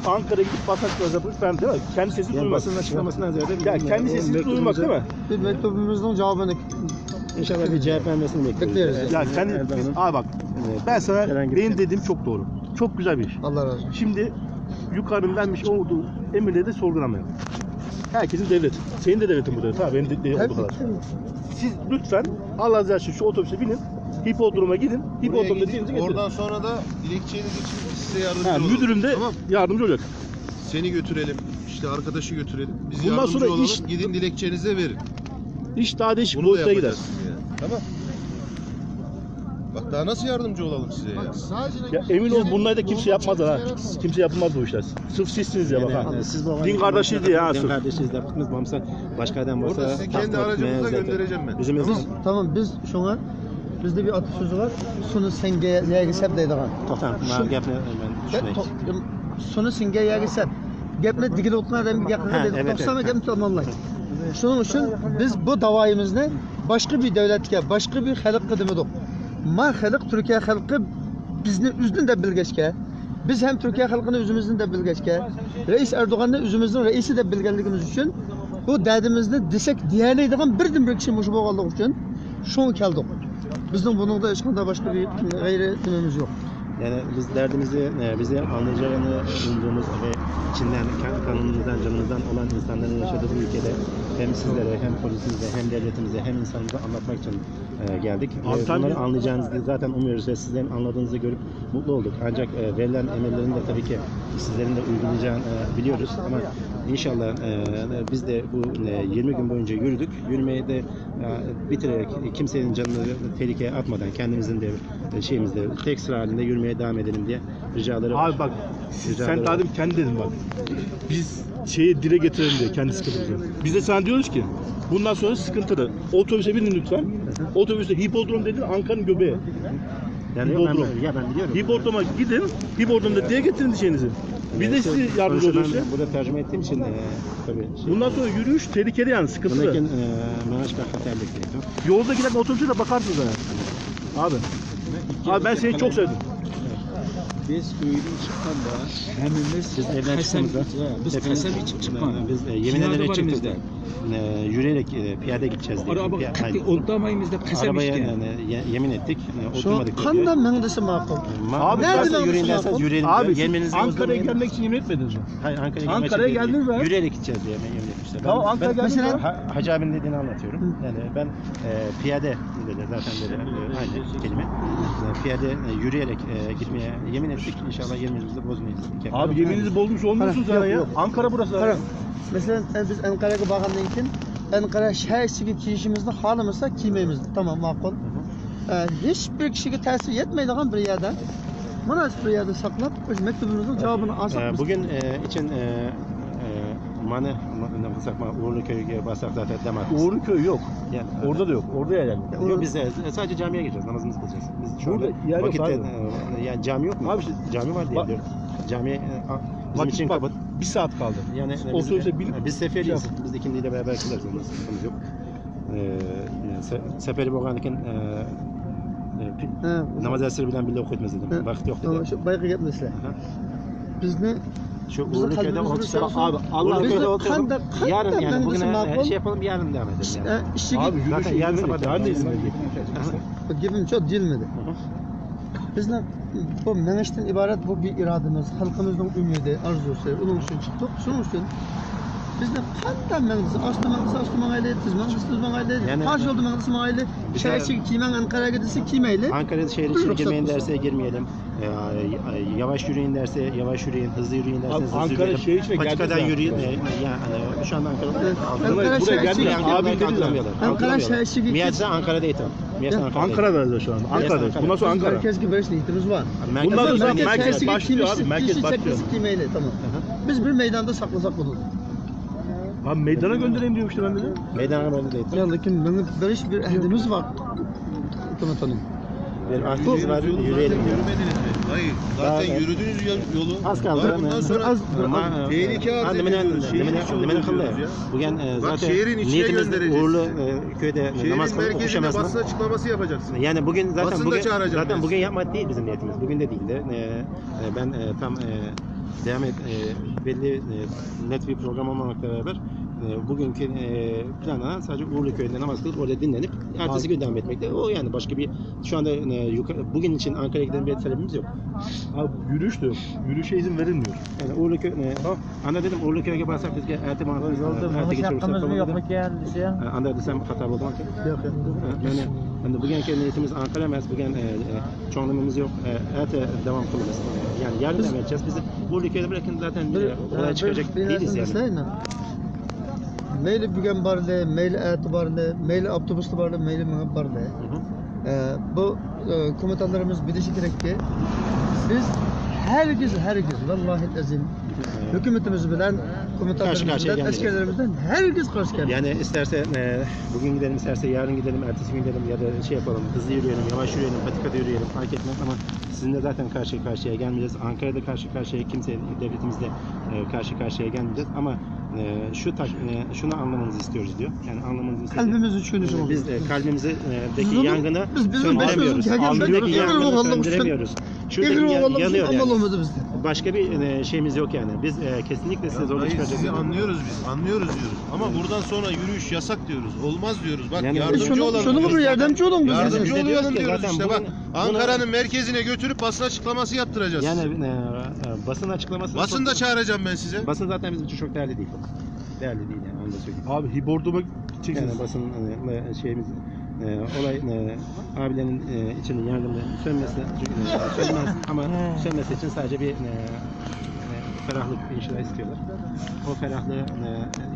Ankara'ya gidip basar çıkmazı yapıp falan değil mi? Kendi sesini duyurmak. Basın açıklamasından ziyade ya kendi sesini duyurmak değil mi? Bir mektubumuzun cevabını inşallah bir cevap vermesini bekliyoruz. Ya kendi, abi bak, ben sana benim dediğim çok doğru. Çok güzel bir iş. Allah razı olsun. Şimdi yukarının vermiş olduğu emirleri de sorgulamayalım. Herkesin devleti. Senin de devletin burada. Tabii benim de, de olduğu kadar. Siz lütfen Allah razı olsun şu otobüse binin. Hipodroma gidin. Hipodromda dilinizi getirin. Oradan sonra da dilekçeniz için biz size yardımcı olalım. Müdürüm de yardımcı olacak. Seni götürelim. İşte arkadaşı götürelim. Biz yardımcı olalım. Gidin dilekçenizi de verin. İş daha değişik boyutlara gider. Tamam. Bak daha nasıl yardımcı olalım size ya? Ya emin ol bunları da kimse yapmaz ha. Kimse yapmaz bu işler. Sırf sizsiniz ya bak ha. Din kardeşi diye ha sırf. Din kardeşi diye bakmaz. Başka adam olsa sizi kendi aracınızla göndereceğim ben. Tamam. Tamam biz şuna bizde bir atasözü var. Sunu senge yege sep deydigan. Toxtang, mana gapni men tushunay. Sunu senge yege sep. Gapni digili o'tgan odamga gapni deydi. To'xtama gapni tamomlay. Shuning uchun biz bu da'voyimizni boshqa bir davlatga, boshqa bir xalqqa demadik. Ma xalq Turkiya xalqi بىزنى ئۆزىنى دەپ بىلگەچكە، بىز ھەم تۈركىيە خەلقىنى ئۆزىمىزنى دەپ بىلگەچكە، رەئىس ئەردوغاننى ئۆزىمىزنىڭ رەئىسى دەپ بىلگەنلىكىمىز ئۈچۈن، بۇ دەردىمىزنى دېسەك دېيەلەيدىغان بىردىنبىر كىشى مۇشۇ بولغانلىقى ئۈچۈن شۇڭا كەلدۇق. بىزنىڭ بۇنىڭدا ھېچقانداق باشقا بىر غەيرىي نېمىمىز يوق. Yani biz derdimizi e, bize anlayacağını umduğumuz ve içinden kan- kanımızdan, canımızdan olan insanların yaşadığı bu ülkede hem sizlere, hem polisimize, hem devletimize, hem insanımıza anlatmak için e, geldik. Ve bunları anlayacağınızı zaten umuyoruz ve sizlerin anladığınızı görüp mutlu olduk. Ancak e, verilen emirlerin de tabii ki sizlerin de uygulayacağını e, biliyoruz. Ama inşallah e, biz de bu e, yirmi gün boyunca yürüdük. Yürümeye de e, bitirerek kimsenin canını tehlikeye atmadan kendimizin de e, şeyimizde tek sıra halinde yürümeye devam edelim diye ricaları var. Abi bak sen daha demin kendi dedin bak. Biz şeyi dile getirelim diye kendi sıkıntımızı. Biz de sana diyoruz ki bundan sonra sıkıntılı. Otobüse binin lütfen. Otobüste hipodrom dedin Ankara'nın göbeği. Yani yok, ben, ya ben biliyorum. Hipodroma gidin. Hipodromda diye getirin şeyinizi. Biz de size yardımcı Sonuçta oluruz. Ben burada tercüme ettiğim için e, tabii. Şey, Bundan sonra yürüyüş tehlikeli yani sıkıntılı. Lakin e, maaş terlikleri. Yolda giderken otobüse de bakarsınız yani. Abi. Abi ben seni çok sevdim. Biz öğüdün çıkanda hemimiz Biz evden kasem, çıktığımızda biz kasem içip çıkmadık. Biz e, yemin Piyade ederek var çıktık. Bizde. E, yürüyerek e, piyade gideceğiz diye. Araba Piya- kalktı, aynen. Unutmayın bizde kasem Arabaya içti. Yani, ye- yemin ettik. E, شۇڭا oturmadık. قانداق مېڭىدىسى ماقۇل؟ Ma- Abi, Nasıl sen- yürüyün Abi, dersen yürüyelim. Abi diyor. siz Yemininizi Ankara'ya bozmayın. Gelmek için yemin etmediniz mi? Hayır, Ankara'ya, Ankara'ya gelmek için geldiniz mi? Yürüyerek gideceğiz diye yemin etmişler. Tamam, Ankara'ya ben, geldiniz mi? Ha- Hacı abinin dediğini anlatıyorum. Yani ben e, piyade dedi zaten dedi. E, aynı kelime. E, piyade e, yürüyerek e, gitmeye yemin ettik. İnşallah yeminimizi bozmayız. Abi yemininizi bozmuş olmuyorsunuz Yok, ya. yok. Ankara burası. قاراڭ، مەسىلەن، ئە، بىز ئەنقەرەگە بارغاندىن كېيىن ئەنقەرە شەھەر ئىچىگە كىيىشىمىزنى خالىمىسا كىيمەيمىز. تامام، ماقۇل. ئە، ھېچ بىر كىشىگە تەسىر يەتمەيدىغان بىر يەردە، مۇناسىپ بىر يەردە ساقلاپ، ئۆشۇ مەكتۇبىمىزنىڭ جاۋابىنى ئالساق E, بىز. Bugün e, için e, e, mani, mani, ne yapsak, ma- Uğurlu köyge bassak zaten demek. Uğurlu köy yok. Yani, Orada da yok. Orada yani. Yok, biz de sadece camiye gideceğiz, namazımızı kılacağız. Biz şu Burada anda yer yok vakit abi. e, yani cami yok mu? Abi işte- Cami var diye Bak- biliyorum. Cami e, a- bizim Vakit için bak, kapat. Bir saat kaldı. Yani e, biz, Otobüse binip e, biz seferiyiz. şey Biz ikindide beraber kılarız. Onda sıkıntımız yok. E, yani se- seferi boğanlıkken e, e, pi- ھە، namaz dersleri bilen bile okuyup mesela. ھە، Vakit yok توغرا، dedi. شۇ بايىقى گەپ مەسىلە. Aha. بىزنى Şu بىزنىڭ Uğurlu köyde قەلبىمىزگە otuz بىر سوئال Abi Allah Uğurlu بىزنىڭ köyde قانداق oturalım. قانداق Yarın yani مەڭگىسى bugün e, ماقۇل؟ şey yapalım, yarın devam edelim. Yani. ئە، ئىشىكى Abi yürüyüşe Zaten izin yarın vermedi. sabah Daha ne izin devam verecek? گېپىم شۇ، دېيىلمىدى. بىزنىڭ بۇ مېڭىشتىن ئىبارەت بۇ بىر ئىرادىمىز، خەلقىمىزنىڭ ئۈمىدى، ئارزۇسى، ئۇنىڭ ئۈچۈن چىقتۇق. شۇنىڭ ئۈچۈن بىزنى قانداق ماڭدۇرسا، ئاستا ماڭدۇرسا ئاستا ماڭايلى، تېز ماڭدۇرسا تېز ماڭايلى، Yani- تاش يولدا ماڭدۇرسا ماڭايلى، Bize- شەھەر ئىچىگە كىرمەڭ، ئەنقەرەگە دېسە كىرمەيلى. Ankara şehir içine girmeyin derse girmeyelim. E, e, yavaş yürüyün derse yavaş yürüyün, hızlı yürüyün derse Abi, hızlı Ankara yürüyelim. şehir içine Patikadan geldiğiniz yürüyün. zaman- E, yani, e, şu anda Ankara'da Evet, kaldı. Ankara Buraya şehir geldiğiniz içine zaman abi dediniz. Kaldıramıyorlar. Ankara Kaldıramıyorlar. şehir içine Miyatsa Ankara'da eğitim. Miyatsa Ankara'da eğitim. Ankara'da şu anda. Ankara'da. Ankara'da. Bundan sonra Biz Ankara. merkezge beriş niyetimiz var. Merkez- Bundan sonra Merkez merkez içerisine başlıyor abi. kimse- Merkez kimse başlıyor. çekmesi kimeyli, tamam. Biz bir meydanda saklasak olur. Abi meydana göndereyim diyor işte ben de. Meydana kaldı eğitim. Ya, lakin meni beriş bir ahdimiz var. Komutanım. Bir ahdimiz var, yürüyelim diyor. Yürümediniz mi? Hayır. Zaten Daha- yürüdünüz yol- yolu. Az kaldı. Bak, bundan sonra Az- Ma- tehlike arz Demine- ediyoruz. Şehir Demine- içi Demine oluyor kaldı. diyoruz ya. Bugün e, Bak, zaten şehrin içine niyetimiz de göndereceğiz. Uğurlu e, köyde Şehrin namaz kılıp merkezinde okuşamasına. Basın açıklaması yapacaksınız. Yani bugün zaten Basın da bugün çağıracak zaten biz. Bugün yapmak değil bizim niyetimiz. Bugün de değil de e, e, ben e, tam e, devam et e, belli e, net bir program olmamakla beraber e, bugünkü e, planlanan sadece Uğurlu köyünde namaz kılıp orada dinlenip ertesi gün devam etmekte. O yani başka bir şu anda e, yukarı, bugün için Ankara'ya giden bir talebimiz yok. Abi yürüyüş de yok. Yürüyüşe izin verilmiyor. Yani Uğurlu köy, e, anda dedim Uğurlu köyge bassak bizge ertesi gün ertesi geçiyoruz. Yolda haqqımız yo'qmikan desa. Anda desem hata oldu mu? Yok, yok. Yani, yani bugünkü niyetimiz Ankara emas, bugün e, e, çoğunluğumuz yok. E, ete devam kılıyoruz. Yani yarın devam edeceğiz. Biz bu ülkede bırakın zaten e, olay çıkacak değiliz yani. مەيلى بۈگۈن بارلى، مەيلى ئەتە بارلى، مەيلى ئاپتوبۇستا بارلى، مەيلى مېڭىپ بارلى. ئە، بۇ ئە، كومېنتارلىرىمىز بىلىشى كېرەككى، بىز ھەرگىز، ھەرگىز، ۋاللاھىل ئەزىم، ھۆكۈمىتىمىز بىلەن، كومېنتارلىرىمىز بىلەن، ئەسكەرلىرىمىز بىلەن ھەرگىز قارشى كەلمەيمىز. Yani isterse e, bugün gidelim, isterse yarın gidelim, ertesi gün gidelim ya da şey yapalım, hızlı yürüyelim, yavaş yürüyelim, patikada yürüyelim fark etmez ama sizinle zaten karşı karşıya gelmeyeceğiz. Ankara'da karşı karşıya kimse devletimizle e, karşı karşıya gelmeyeceğiz ama e, şu tak, e, şunu anlamanızı istiyoruz diyor. Yani anlamanızı istiyoruz. قەلبىمىزنى چۈشىنىشىڭىز Biz e, kalbimizdeki Anladın? yangını Biz, biz, söndüremiyoruz. biz, biz, Kalbimizdeki biz, yangını biz, biz, söndüremiyoruz. Şurada Egri yan-, olalım, yanıyor ama yani. Olmadı bizde. Başka bir, e, şeyimiz yok yani. Biz, e, kesinlikle size zorluk çıkaracak. Sizi anlıyoruz biz, anlıyoruz diyoruz. Ama buradan sonra yürüyüş yasak diyoruz. Olmaz diyoruz. Bak, yani yardımcı şunu, olalım şunu diyoruz. Bir yardımcı olun bize. Yardımcı olalım diyoruz işte. Bak, bunu, Ankara'nın merkezine götürüp basın açıklaması yaptıracağız. Yani, e, e, basın açıklaması. Basın da çağıracağım ben size. Basın zaten bizim için çok değerli değil. Değerli değil yani, onu da söyleyeyim. Abi, Hibordom'a gideceksiniz. Yani basın, e, şeyimiz, e, olay, e, abilerin, e, içinin yangını sönmesine, e, sönmez ama sönmesi için sadece bir, e, e, ferahlık, bir şeyler istiyorlar. O ferahlığı, e,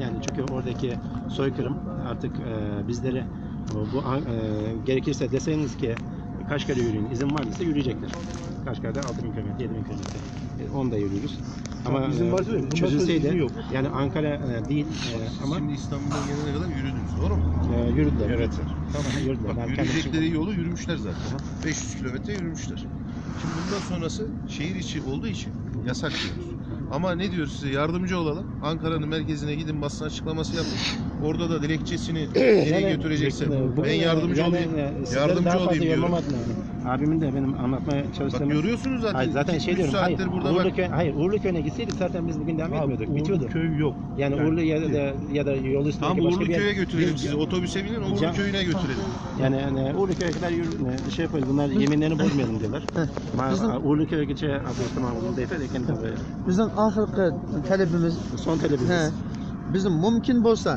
yani çünkü oradaki soykırım artık, e, bizleri, bu, bu, e, gerekirse deseniz ki Kaşgar'a yürüyün, izin var ise yürüyecekler. Kaşgar'da altı bin kilometre, yedi bin kilometre. E, onu da yürüyoruz. Ama, izin varsa, e, çözülseydi, yani Ankara, e, değil, e, ama şimdi İstanbul'dan gelene kadar yürüdünüz, doğru mu? E, yürüdüler. Evet. Tamam, yürüdüler. Bak, yürüyecekleri yolu yürümüşler zaten. Aha. Beş yüz kilometre yürümüşler. Şimdi bundan sonrası şehir içi olduğu için yasak diyoruz. Ama ne diyoruz size? Yardımcı olalım. Ankara'nın merkezine gidin, basın açıklaması yapın. Orada da dilekçesini nereye götürecekse, e, ben yardımcı olayım. Yardımcı olayım diyorum. Abimin de benim anlatmaya çalıştığım... Bak, görüyorsunuz zaten. Hayır, zaten şey diyorum, hayır, Uğurlu köy, hayır, Uğurlu köyüne gitseydik zaten biz bugün devam etmiyorduk. Bitiyorduk. Uğurlu köy yok. Yani Uğurlu ya da, ya da yol üstündeki başka bir yer. Tamam, Uğurlu köye götürelim sizi. Otobüse binin, Uğurlu köyüne götürelim. Yani, yani Uğurlu köyüne kadar yürü-, şey yapalım. Bunlar yeminlerini bozmayalım diyorlar. Uğurlu köyge atmıştım abi. Bizden ahırkı talebimiz. Son talebimiz. Bizim مۇمكىن بولسا،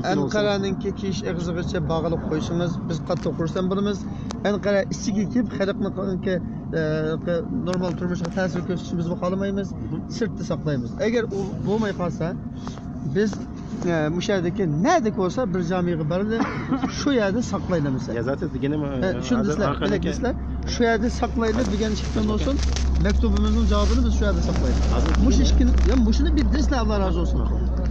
ئەنقەرەنىڭكى كىرىش ئېغىزىغىچە باغلىق قويسىڭىز، بىز قاتتىق خۇرسەن بولىمىز. ئەنقەرە ئىچىگە كىرىپ، خەلقنىڭكى، ئە، نورمال تۇرمۇشىغا تەسىر كۆرسىتىشنى بىزمۇ خالىمايمىز. سىرتتا ساقلايمىز. ئەگەر ئۇ بولماي قالسا، بىز، ئە، مۇشۇ يەردىكى نەدىكى بولسا بىر جامىگە بارىلى، شۇ يەردە ساقلايلى مەسىلەن. يا زاتەن دېگىنىم، ئە، شۇنى دېسىلەر، بىلەكلىسىلەر. شۇ يەردە ساقلايلى دېگەن شەكىلدە بولسۇن. مەكتۇبىمىزنىڭ جاۋابىنى بىز شۇ يەردە ساقلايلى. مۇشۇ ئىككىنىڭ، يا، مۇشۇنى بىر دېسىلە، ئاللا رازى بولسۇن.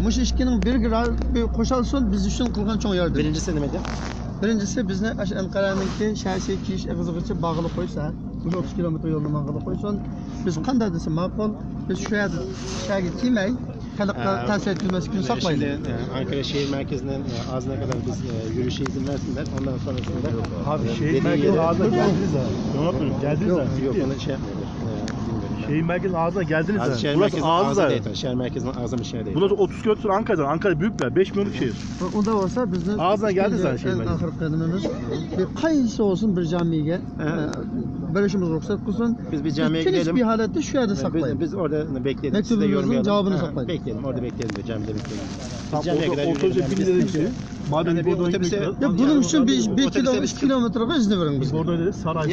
مۇشۇ ئىككىنىڭ بىرىگە را-، بىر قوشالسۇن، بىز ئۈچۈن قىلغان چوڭ ياردىمى. بىرىنچىسى نېمە ئىدى؟ بىرىنچىسى، بىزنى ئاشۇ ئەنقەرەنىڭكى شەھەرچە كىرىش ئېغىزىغىچە باغلىق قويسا، مۇشۇ ئوتتۇز كىلومېتىر يولنى ماڭغىلى قويسۇن. بىز قانداق دېسە ماقۇل، بىز شۇ يەردە، شەھەرگە كىرمەي، خەلققە تەسىر يەتكۈزمەسلىكنى ساقلايلى. ئاڭكارا شەھەر مەركىزىنىڭ ئازىنا قەدەر بىز يۈرۈشى ئىزىن بەرسىنلەر. ئاندىن سونرىسىندا ئابى شەھەر مەركىزىنىڭ ئازىنا گەلدىڭىز ھە؟ يوق، ئۇنى شەھەر مەركىزىنىڭ ئازىنا گەلدىڭىز ھە؟ شەھەر مەركىزىنىڭ ئازىنا شەھەر دەيدۇ. ئۇنىڭ ئوتتۇز كىلومېتىر ئانكاردىن، ئانكارا بۈيۈك بە، بەش مىليونلۇق شەھەر. ئۇندا بولسا بىزنىڭ ئازىنا گەلدىڭىز ھە؟ شەھەر مەركىزىنىڭ ئاخىرقى قەدىمىمىز بىر قايسى بولسۇن بىر جامىگە بېرىشىمىز رۇخسەت قىلسۇن. بىز بىر جامىگە كېلىپ بىر ھالەتتە شۇ يەردە ساقلايلى. بىز ئوردا بەكلەيلى. مەكتۇبىمىزنىڭ جاۋابىنى ساقلايلى. بەكلەيلى، ئوردا بەكلەيلى، بىر جامىدا بەكلەيلى. بىز جامىگە قەدەر يۈرگەن. مادەم بۇنىڭ ئۈچۈن بىر، بىر كىلو، ئىككى كىلومېتىرغا ئىزنى بېرىڭ بىزگە. ساراي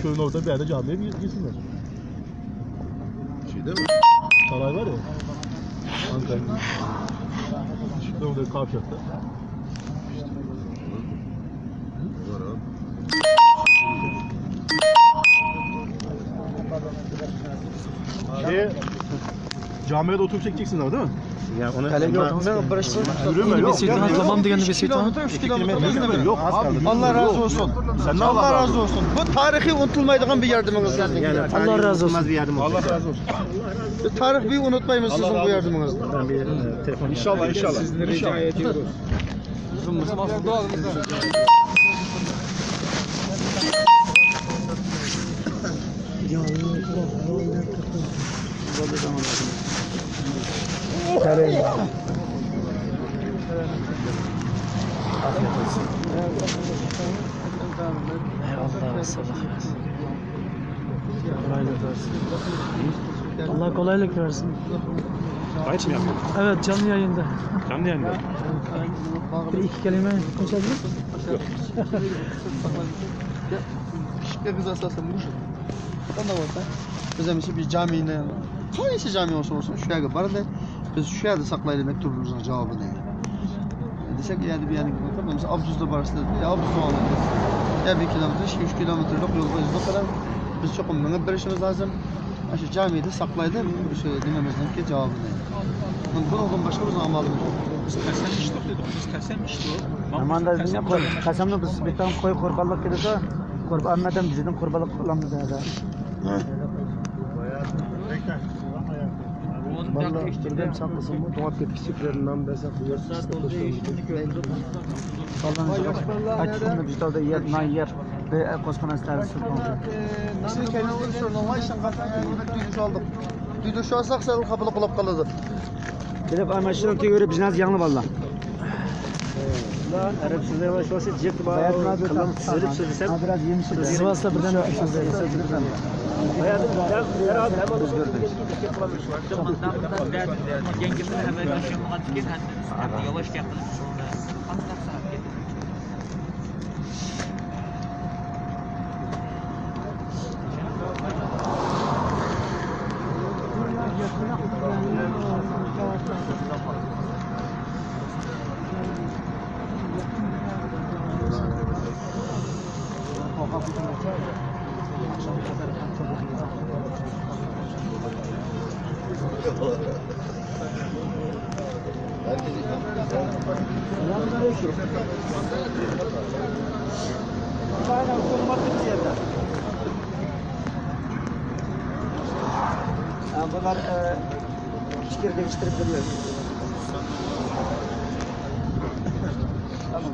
كۆينىڭ ئوردا بۇ يەردە جامىگە كىرسىلەر. ساراي بار يا. ئانكارا. شۇنىڭ بىلەن قارشى ياقتا. شۇ جامىدا ئولتۇرۇپ چېكىچىكسىز، دەيمۇ؟ يا، ئۇنى تەلەيگە ئولتۇرماڭ، بىر ئىش بار. يۈرمە، يوق، يوق. تامام دېگەندە بىر ئىش بار. ئىككى كىلومېتىر. يوق، ئابى، ئاللا رازى بولسۇن. ئاللا رازى بولسۇن. بۇ تارىخىي ئۇنتۇلمايدىغان بىر ياردىمىڭىز. ئاللا رازى بولسۇن. ئاللا رازى بولسۇن. تارىخ بىر ئۇنۇتمايمىز سىزنىڭ بۇ ياردىمىڭىزنى. ئىنشاللا، ئىنشاللا. Allah kolaylık versin. Kayıt mı yapıyorsun? Evet, canlı yayında. Canlı yayında. Bir iki kelime konuşabilir miyim? Yok. Biz ھەممىسى بىر جامىنى، قايسى جامى بولسا بولسۇن، شۇ يەرگە بارىلى. بىز شۇ يەردە ساقلايلى مەكتۇبىمىزنىڭ جاۋابىنى دېسەك، يەنە بىر يەرگە، مەسىلەن، ئاپتوبۇستا بارسىلەر، يا ئاپتوبۇستا ئالىمىز، يا بىر كىلومېتىر، ئىككى، ئۈچ كىلومېتىرلىق يولغا ئىزدەپ قېلىڭ. بىز چوقۇم مېڭىپ بېرىشىمىز لازىم. شۇ جامىدە ساقلايلى شۇ نېمىمىزنىڭكى جاۋابىنى. بۇنىڭدىن باشقا بىزنىڭ ئامالىمىز يوق. بىز قەسەم ئىچتۇق دېدۇق، بىز قەسەم ئىچتۇق. ناماندا قەسەمنى بىز بىر تال قوي قۇربانلىق قىلىدۇ. قۇربان ئادەم بىزدىن قۇربانلىق قىلامدۇ دەيدۇ. بالىلار بىردەم ساقلىسۇنمۇ، توڭلاپ كەتكۈچە بىرەر نان بەرسەك، بۇ يەر ئىسسىق بولسۇن. بالىلارنى قايتىشقىندا بىر تالدا يەر، نان يەر. قوشقان ئەسلىھەسى. Siz kendiniz sorun olmaz, sen kapıya bir düdüş aldık. Düdüş alsak sen kapılı kulüp kalırdı. Bir de anlaşılan ki öyle biz nasıl yanlı valla. Arap size yavaş yavaş çıktı bana. Biraz yemiş. Sivas'ta birden öpmüşsünüz. Hayatım, ya, herhalde hemen biz gördük. Yengemiz hemen aşağı yavaş yaptı. Ha, bunlar, e, fikir değiştirip duruyor. Tamam.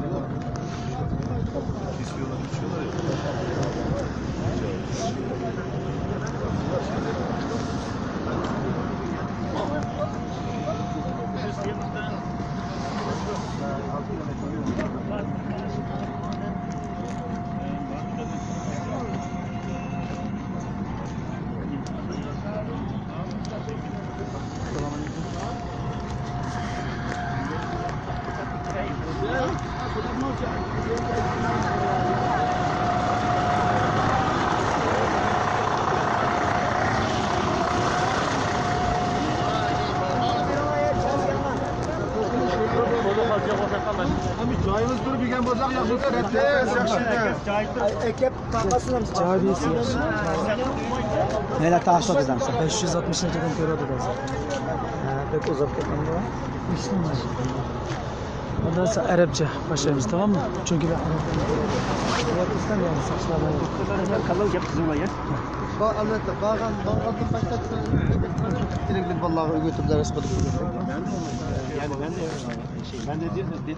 Joyimiz turib yegan bo'lsak, yaxshi. Aka, taqasın. Cevabı iyisi. Neler taşla bizden sonra. Beş yüz altmış liradan görüyordu da. Ha, pek uzak. Ondan sonra Arapça başlayalım, tamam mı? Çünkü ben Arapça. Kalın gap kızım var ya. Ba-, albatta, qolgan, qolgan maktabda bolalarga o'rgatib dars qilib. Yani ben de şey, ben de diyorum, bir, e,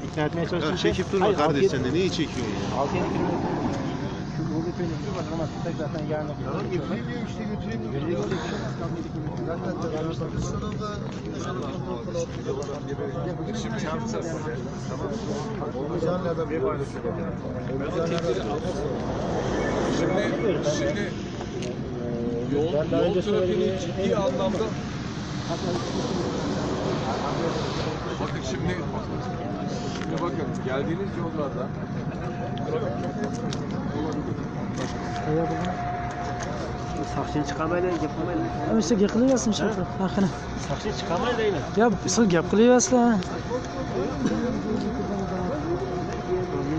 ikna etmeye çalıştım. Ya, çekip durma kardeş, sen de neyi çekiyorsun ya? Altı yedi kilometre. Şu Urla Köyü'ne gidiyor, ama tek zaten yarın. Tamam, götüreyim ya, işte götüreyim. Şimdi, şimdi yol, yol trafiğini ciddi anlamda, bakın şimdi, şimdi bakın, geldiğiniz yollarda Saqçını çıkarmayın, yapmayın. Ama işte yakılıyorsun şu an. Hakkını. Saqçını çıkarmayın deyim. Ya, sen yakılıyorsun.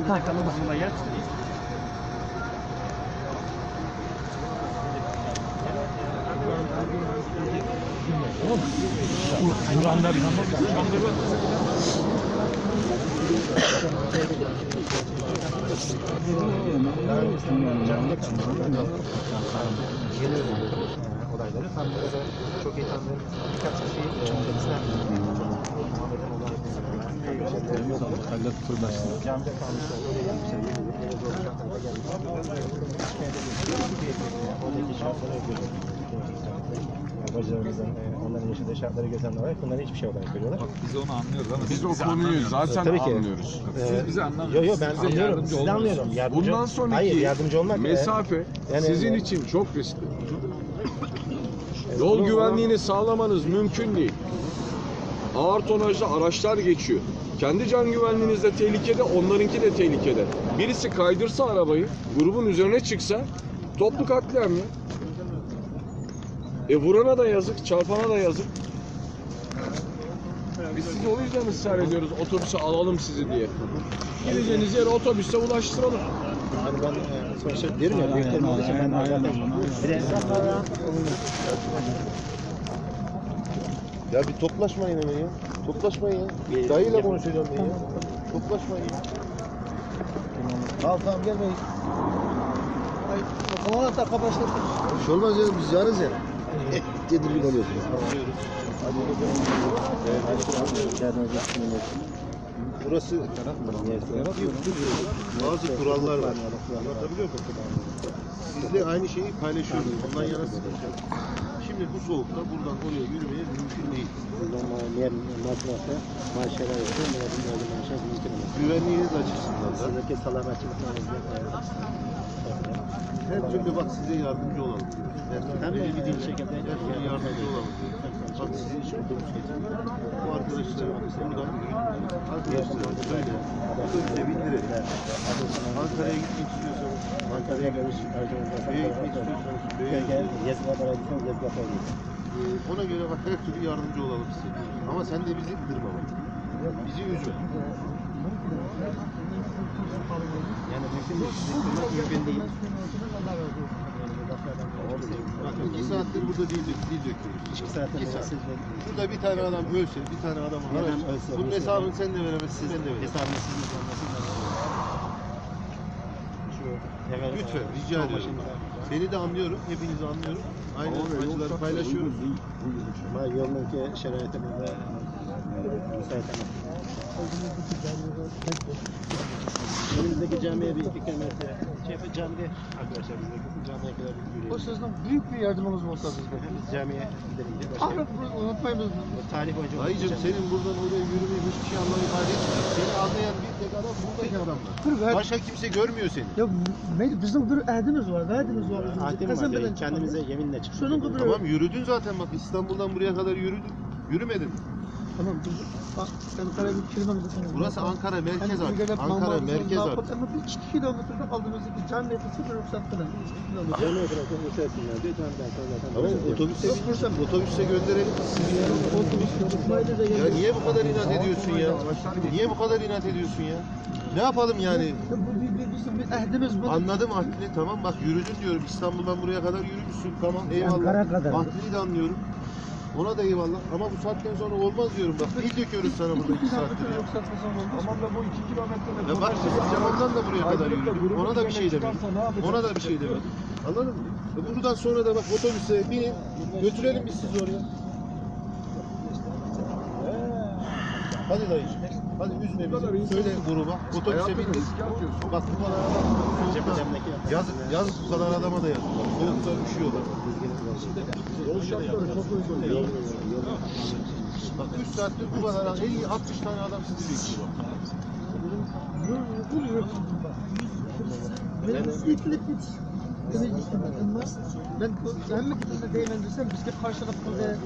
Ha, tamam. Olayları tam da çok iyi tanıyorum. Birkaç kişi, e, bizden Camide kalmış oldu. Bacılarımızın, e, onların yaşadığı şartları göz önüne alarak bunların hiçbir şey olarak görüyorlar. Bak, biz onu anlıyoruz ama biz o konuyu zaten anlıyoruz. Tabii ki. Siz bizi anlamıyorsunuz. Yok, yok, ben anlıyorum. Sizi de yardımcı olmak. Bundan sonraki mesafe sizin için çok riskli. Yol güvenliğini sağlamanız mümkün değil. Ağır tonajlı araçlar geçiyor. Kendi can güvenliğiniz de tehlikede, onlarınki de tehlikede. Birisi kaydırsa arabayı, grubun üzerine çıksa toplu katliam ya. E, vurana da yazık, çarpana da yazık. Biz sizi o yüzden ısrar ediyoruz, otobüse alalım sizi diye. Gideceğiniz yere otobüste ulaştıralım. Abi ben, e, sonuçta dedim ya, büyüklerim olduğu için ben zaten biraz Ya bir toplaşmayın hemen ya. Toplaşmayın ya. Dayıyla konuşacağım ben ya. Toplaşmayın ya. Tamam, tamam, gelmeyin. Ay, o zaman da takma başladık. Bir şey olmaz ya, biz yarız ya. Tedirgin oluyorsunuz. Burası bazı kurallar var. Anlatabiliyor muyum? Sizle aynı şeyi paylaşıyoruz. Ondan yana sıkıntı yok. Şimdi bu soğukta buradan oraya yürümeye mümkün değil. Buradan ma-, yer, maç varsa, maç şeraiti, yer, yer, maç mümkün değil. Güvenliğiniz açısından da. Sizdeki selametçilik her türlü bak size yardımcı olalım. Her türlü, her türlü yardımcı olalım. Bak size hiç otobüs getirmiyor. Bu arkadaşlar buradan arkadaşlar söyle. Otobüse bindirelim. Ankara'ya gitmek istiyorsanız Ankara'ya, köye gitmek istiyorsanız köye gidiyoruz. Ee, ona göre bak her türlü yardımcı olalım size. Ama sen de bizi kırma bak. Bizi üzme. Yani mümkün değil. Mümkün değil. Bakın iki saattir burada dil, dil döküyoruz. İki saattir burada siz bekliyorsunuz. Şurada bir tane adam ölse, bir tane adam haraç. Bunun hesabını sen de veremezsin, ben de veremem. Hesabını siz de vermezsiniz. Lütfen, rica ediyorum. Seni de anlıyorum, hepinizi anlıyorum. Aynı acıları paylaşıyoruz. Ama yolunki şeraitimiz de müsait emas. Önümüzdeki camiye bir iki kilometre. Şey, bu camiye arkadaşlar, bizdeki bu camiye kadar bir yürüyelim. O sizin büyük bir yardımınız olsa bizde. Biz camiye gidelim diye başka. Ahmet, bunu unutmayın biz. Tarih boyunca Dayıcım, senin buradan oraya yürümenin hiçbir şey anlamı ifade etmiyor. Seni anlayan bir tek adam buradaki adamlar. Başka kimse görmüyor seni. Ya, bizim bir ahdimiz var, vaadimiz var. Ahdimiz var. Kendimize yeminle çıktık. Tamam, yürüdün zaten bak, İstanbul'dan buraya kadar yürüdün. Yürümedin. Tamam, biz bak, Ankara'ya bir kirmemiz lazım. Burası Ankara merkez artık. Ankara merkez artık. Ama bir iki kilometrede aldığımızdaki can nefesi bir ruhsat falan. Tamam, otobüse bin. Otobüse gönderelim. Ya niye bu kadar inat ediyorsun ya? Niye bu kadar inat ediyorsun ya? Ne yapalım yani? Bu bir, bir, bizim bir ahdimiz bu. Anladım ahdini, tamam, bak yürüdün diyorum. İstanbul'dan buraya kadar yürümüşsün. Tamam, eyvallah. Ankara kadar. Ahdini de anlıyorum. Ona da eyvallah. Ama bu saatten sonra olmaz diyorum bak. Dil döküyoruz sana burada iki saattir ya. Tamam da bu iki kilometre. Ya bak, biz Yaman'dan da buraya kadar yürüdük. Ona da bir şey demedim. Ona da bir şey demedim. Anladın mı? E, buradan sonra da bak, otobüse binin. Götürelim biz sizi oraya. Hadi dayıcığım. Hadi üzme bizi. Söyle gruba. Otobüse bindik. Bak bu kadar adam. Yazık, yazık bu kadar adama da yazık. Soğukta üşüyorlar. Yol şartları çok uygun. Bak üç saattir bu kadar. En iyi altmış tane adam sizi bekliyor. Benim ilk nefes. Demek istemedim ben. Ben bu, ben mi gidip de değmem desem, bizge karşılık kıldı.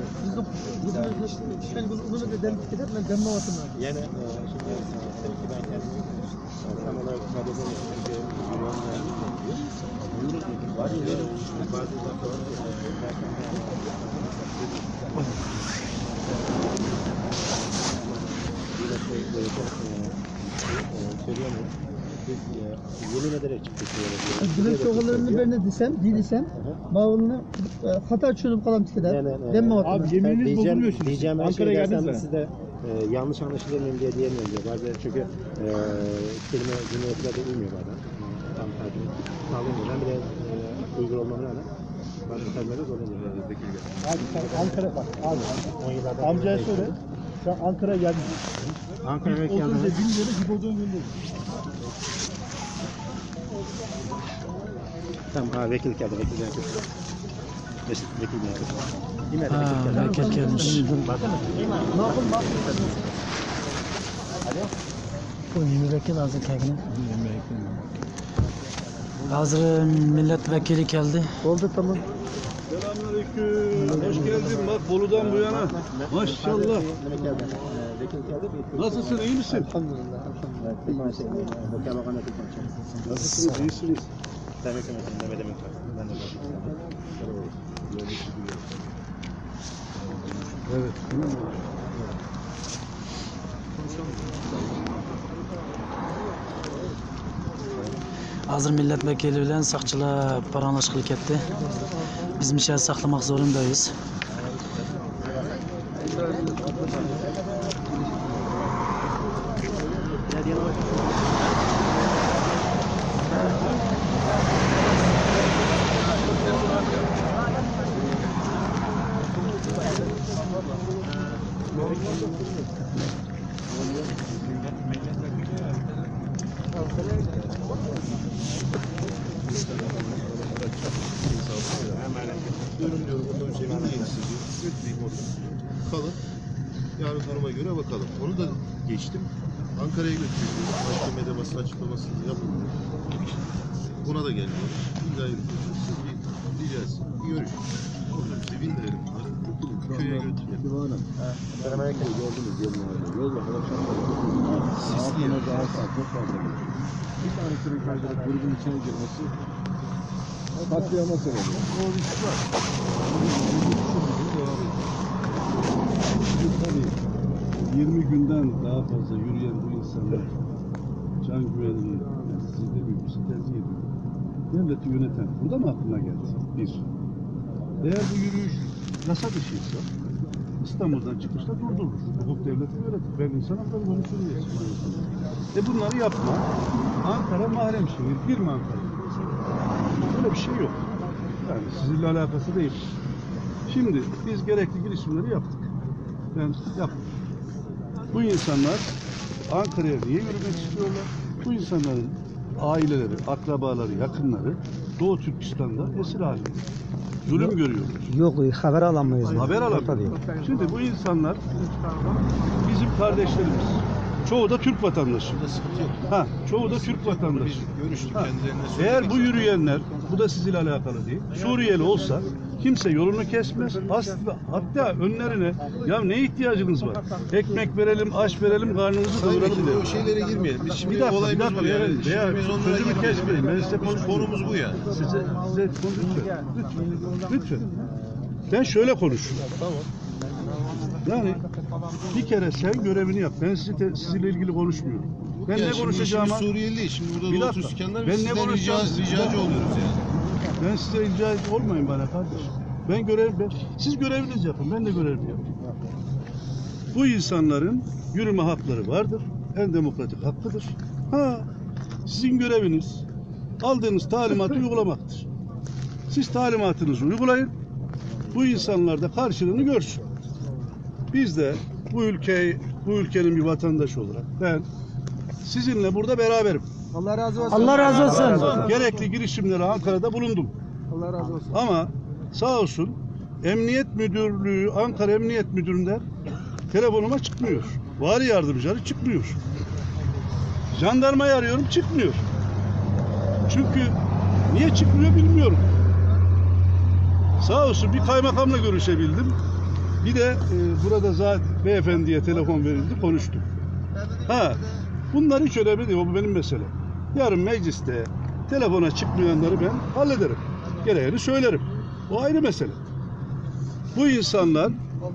Bizim yüzümüzde düşen gün onu da dem gidip ben demme atın. Yani, e, şimdi, e, ben kendim, e, tam olarak ifade edemem. Çünkü yürüyorum yani. Bazı, bazı zaten, e, bir de şey, böyle, e, e, söyleyemiyorum. Biz, e, Yemin ederek çıktık. Bizim sorularını ben ne desem, değil desem, bavulunu, e, hata çözüp kalan tikide. Demme. Abi, yemininiz bozulmuyor şimdi. Diyeceğim her şeyi dersem siz de, e, yanlış anlaşılır mıyım diye diyemiyorum diyor. Bazen çünkü, e, kelime cümlelerde uymuyor bazen. Tam tersi. Sağlayamıyorum. Ben bile, e, uygur olmama rağmen bazen tercümede zorlanıyorum. Abi sen Ankara bak abi. Amcaya söyle. Sen Ankara'ya geldin. Ankara'ya geldim. Bilmiyorum, Hipodromu gönderdim. Tamam, ha, vekil geldi, vekil geldi. Vekil geldi. Ha, vekil gelmiş. Bu yeni vekil hazır geldi. Hazır millet vekili geldi. Oldu, tamam. Selamünaleyküm. Hoş geldin. Bak Bolu'dan bu yana. Maşallah. Nasılsın, iyi misin? Elhamdülillah, elhamdülillah. Nasılsınız, iyisiniz? Evet. Hazır millet vekili bilen sakçılar paranlaşıklı ketti. Biz bir şey saklamak zorundayız. Diyorum, diyorum, otobüse binmeyin siz, diyor. Götüreyim otobüse. Kalın. Yarın duruma göre bakalım. Onu da geçtim. Ankara'ya götürüyorum. Mahkemede basın açıklaması yapıldı. Buna da gelmiyor. İlla yürütüyorsunuz. Siz bir rica etsin. Bir görüşün. Otobüse bindirelim bunları. Köye götürelim. Selamünaleyküm. Sisli. Bir tane sürü kaydırıp grubun içine girmesi katliama sebep oluyor. O risk var. Tabii yirmi günden daha fazla yürüyen bu insanlar can güvenliği, yani siz demiyor musun, tercih ediyor. Devleti yöneten, burada mı aklına geldi? Bir. Eğer bu yürüyüş yasa dışıysa, İstanbul'dan çıkışta durdurur. Hukuk devleti böyledir. Ben insan hakları konusunu geçtim. E, bunları yapma. Ankara mahrem şehir, girme Ankara. Böyle bir şey yok. Yani sizinle alakası değil. Şimdi biz gerekli girişimleri yaptık. Ben yaptım. Bu insanlar Ankara'ya niye yürümek istiyorlar? Bu insanların aileleri, akrabaları, yakınları Doğu Türkistan'da esir halinde. Zulüm görüyorlar. Yok, haber alamıyoruz. Haber alamıyoruz. Tabii. Şimdi bu insanlar bizim kardeşlerimiz. Çoğu da Türk vatandaşı. Ha, çoğu da Türk vatandaşı. Ha, eğer bu yürüyenler, bu da sizinle alakalı değil, Suriyeli olsa kimse yolunu kesmez. Aslında hatta önlerine, "Ya ne ihtiyacınız var? Ekmek verelim, aş verelim, karnınızı doyuralım." Sayın Vekil, o şeylere girmeyelim. Biz şimdi bir dakika, bir olayımız dakika, bu yani. Şimdi biz onlara girmeyelim. Sözümü kesmeyin. Ben size konuşuyorum. Konumuz bu yani. Size, size konuşuyorum. Lütfen. Lütfen. Ben şöyle konuşuyorum. Tamam. Yani bir kere sen görevini yap. Ben sizi te- sizinle ilgili konuşmuyorum. Ben ne konuşacağıma... Şimdi Suriyeli değil. Şimdi burada bir dakika. Ben ne konuşacağım? Ricacı oluyoruz yani. Ben size ricacı olmayın bana kardeşim. Ben görev, ben, siz görevinizi yapın. Ben de görevimi yapayım. Bu insanların yürüme hakları vardır. En demokratik hakkıdır. Ha, sizin göreviniz aldığınız talimatı uygulamaktır. Siz talimatınızı uygulayın. Bu insanlar da karşılığını görsün. Biz de bu ülkeyi, bu ülkenin bir vatandaşı olarak ben sizinle burada beraberim. Allah razı olsun. Allah razı olsun. Gerekli girişimlere Ankara'da bulundum. Allah razı olsun. Ama sağ olsun Emniyet Müdürlüğü, Ankara Emniyet Müdürü'nden telefonuma çıkmıyor. Vali yardımcıları çıkmıyor. Jandarmayı arıyorum, çıkmıyor. Çünkü niye çıkmıyor bilmiyorum. Sağ olsun bir kaymakamla görüşebildim. Bir de e, burada zaten beyefendiye telefon verildi, konuştum. Ha, bunlar hiç önemli değil, o benim meselem. Yarın mecliste telefona çıkmayanları ben hallederim. Gereğini söylerim. O ayrı mesele. Bu insanlar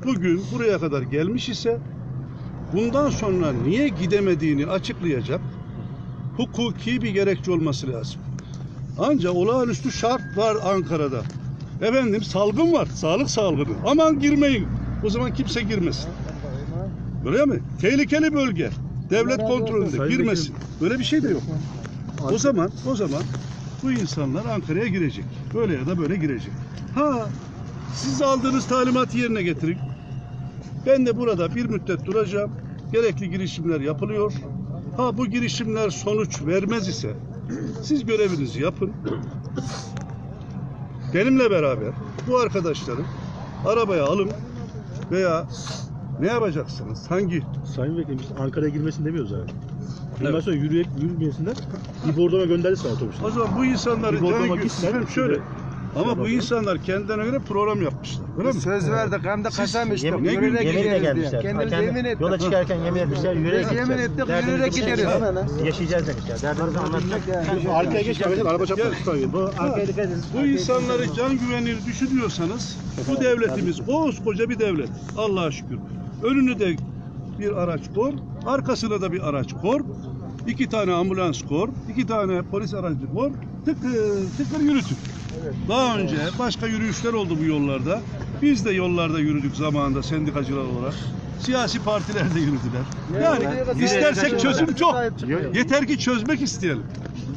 bugün buraya kadar gelmiş ise bundan sonra niye gidemediğini açıklayacak hukuki bir gerekçe olması lazım. Ancak olağanüstü şart var Ankara'da. Efendim, salgın var, sağlık salgını. Aman girmeyin. O zaman kimse girmesin. Öyle mi? Tehlikeli bölge. Devlet kontrolünde, girmesin. Böyle bir şey de yok. O zaman, o zaman bu insanlar Ankara'ya girecek. Böyle ya da böyle girecek. Ha, siz aldığınız talimatı yerine getirin. Ben de burada bir müddet duracağım. Gerekli girişimler yapılıyor. Ha, bu girişimler sonuç vermez ise siz görevinizi yapın. Benimle beraber bu arkadaşları arabaya alın veya ne yapacaksınız? Hangi... Sayın Vekilim, biz Ankara'ya girmesin demiyoruz abi. Bundan sonra yürüyüp yürümesinler. Bir bordroma gönderdi sana otobüsü. O zaman bu insanları... Bir bordroma gitsinler. Efendim, şöyle. Ama bu insanlar kendilerine göre program yapmışlar. Öyle mi? Söz verdik hem de kasem içtik. Yürüyerek gideriz diye. Kendimiz yemin ettik. Yola çıkarken yemin etmişler, yürüyerek gideceğiz. Yemin ettik, yürüyerek gideriz. Yaşayacağız demişler. Derdimizi anlattık. Arkaya geç kardeşim, araba çarpmasın. Bu arkaya dikkat edin. Bu insanları can güvenliğini düşünüyorsanız, bu devletimiz koskoca bir devlet. Allah'a şükür. Önünü de bir araç koy, arkasına da bir araç koy, iki tane ambulans koy, iki tane polis aracı koy, tıkır tıkır yürütün. Daha önce başka yürüyüşler oldu bu yollarda. Biz de yollarda yürüdük zamanında sendikacılar olarak. Siyasi partiler de yürüdüler. Yani istersek çözüm çok. Yeter ki çözmek isteyelim.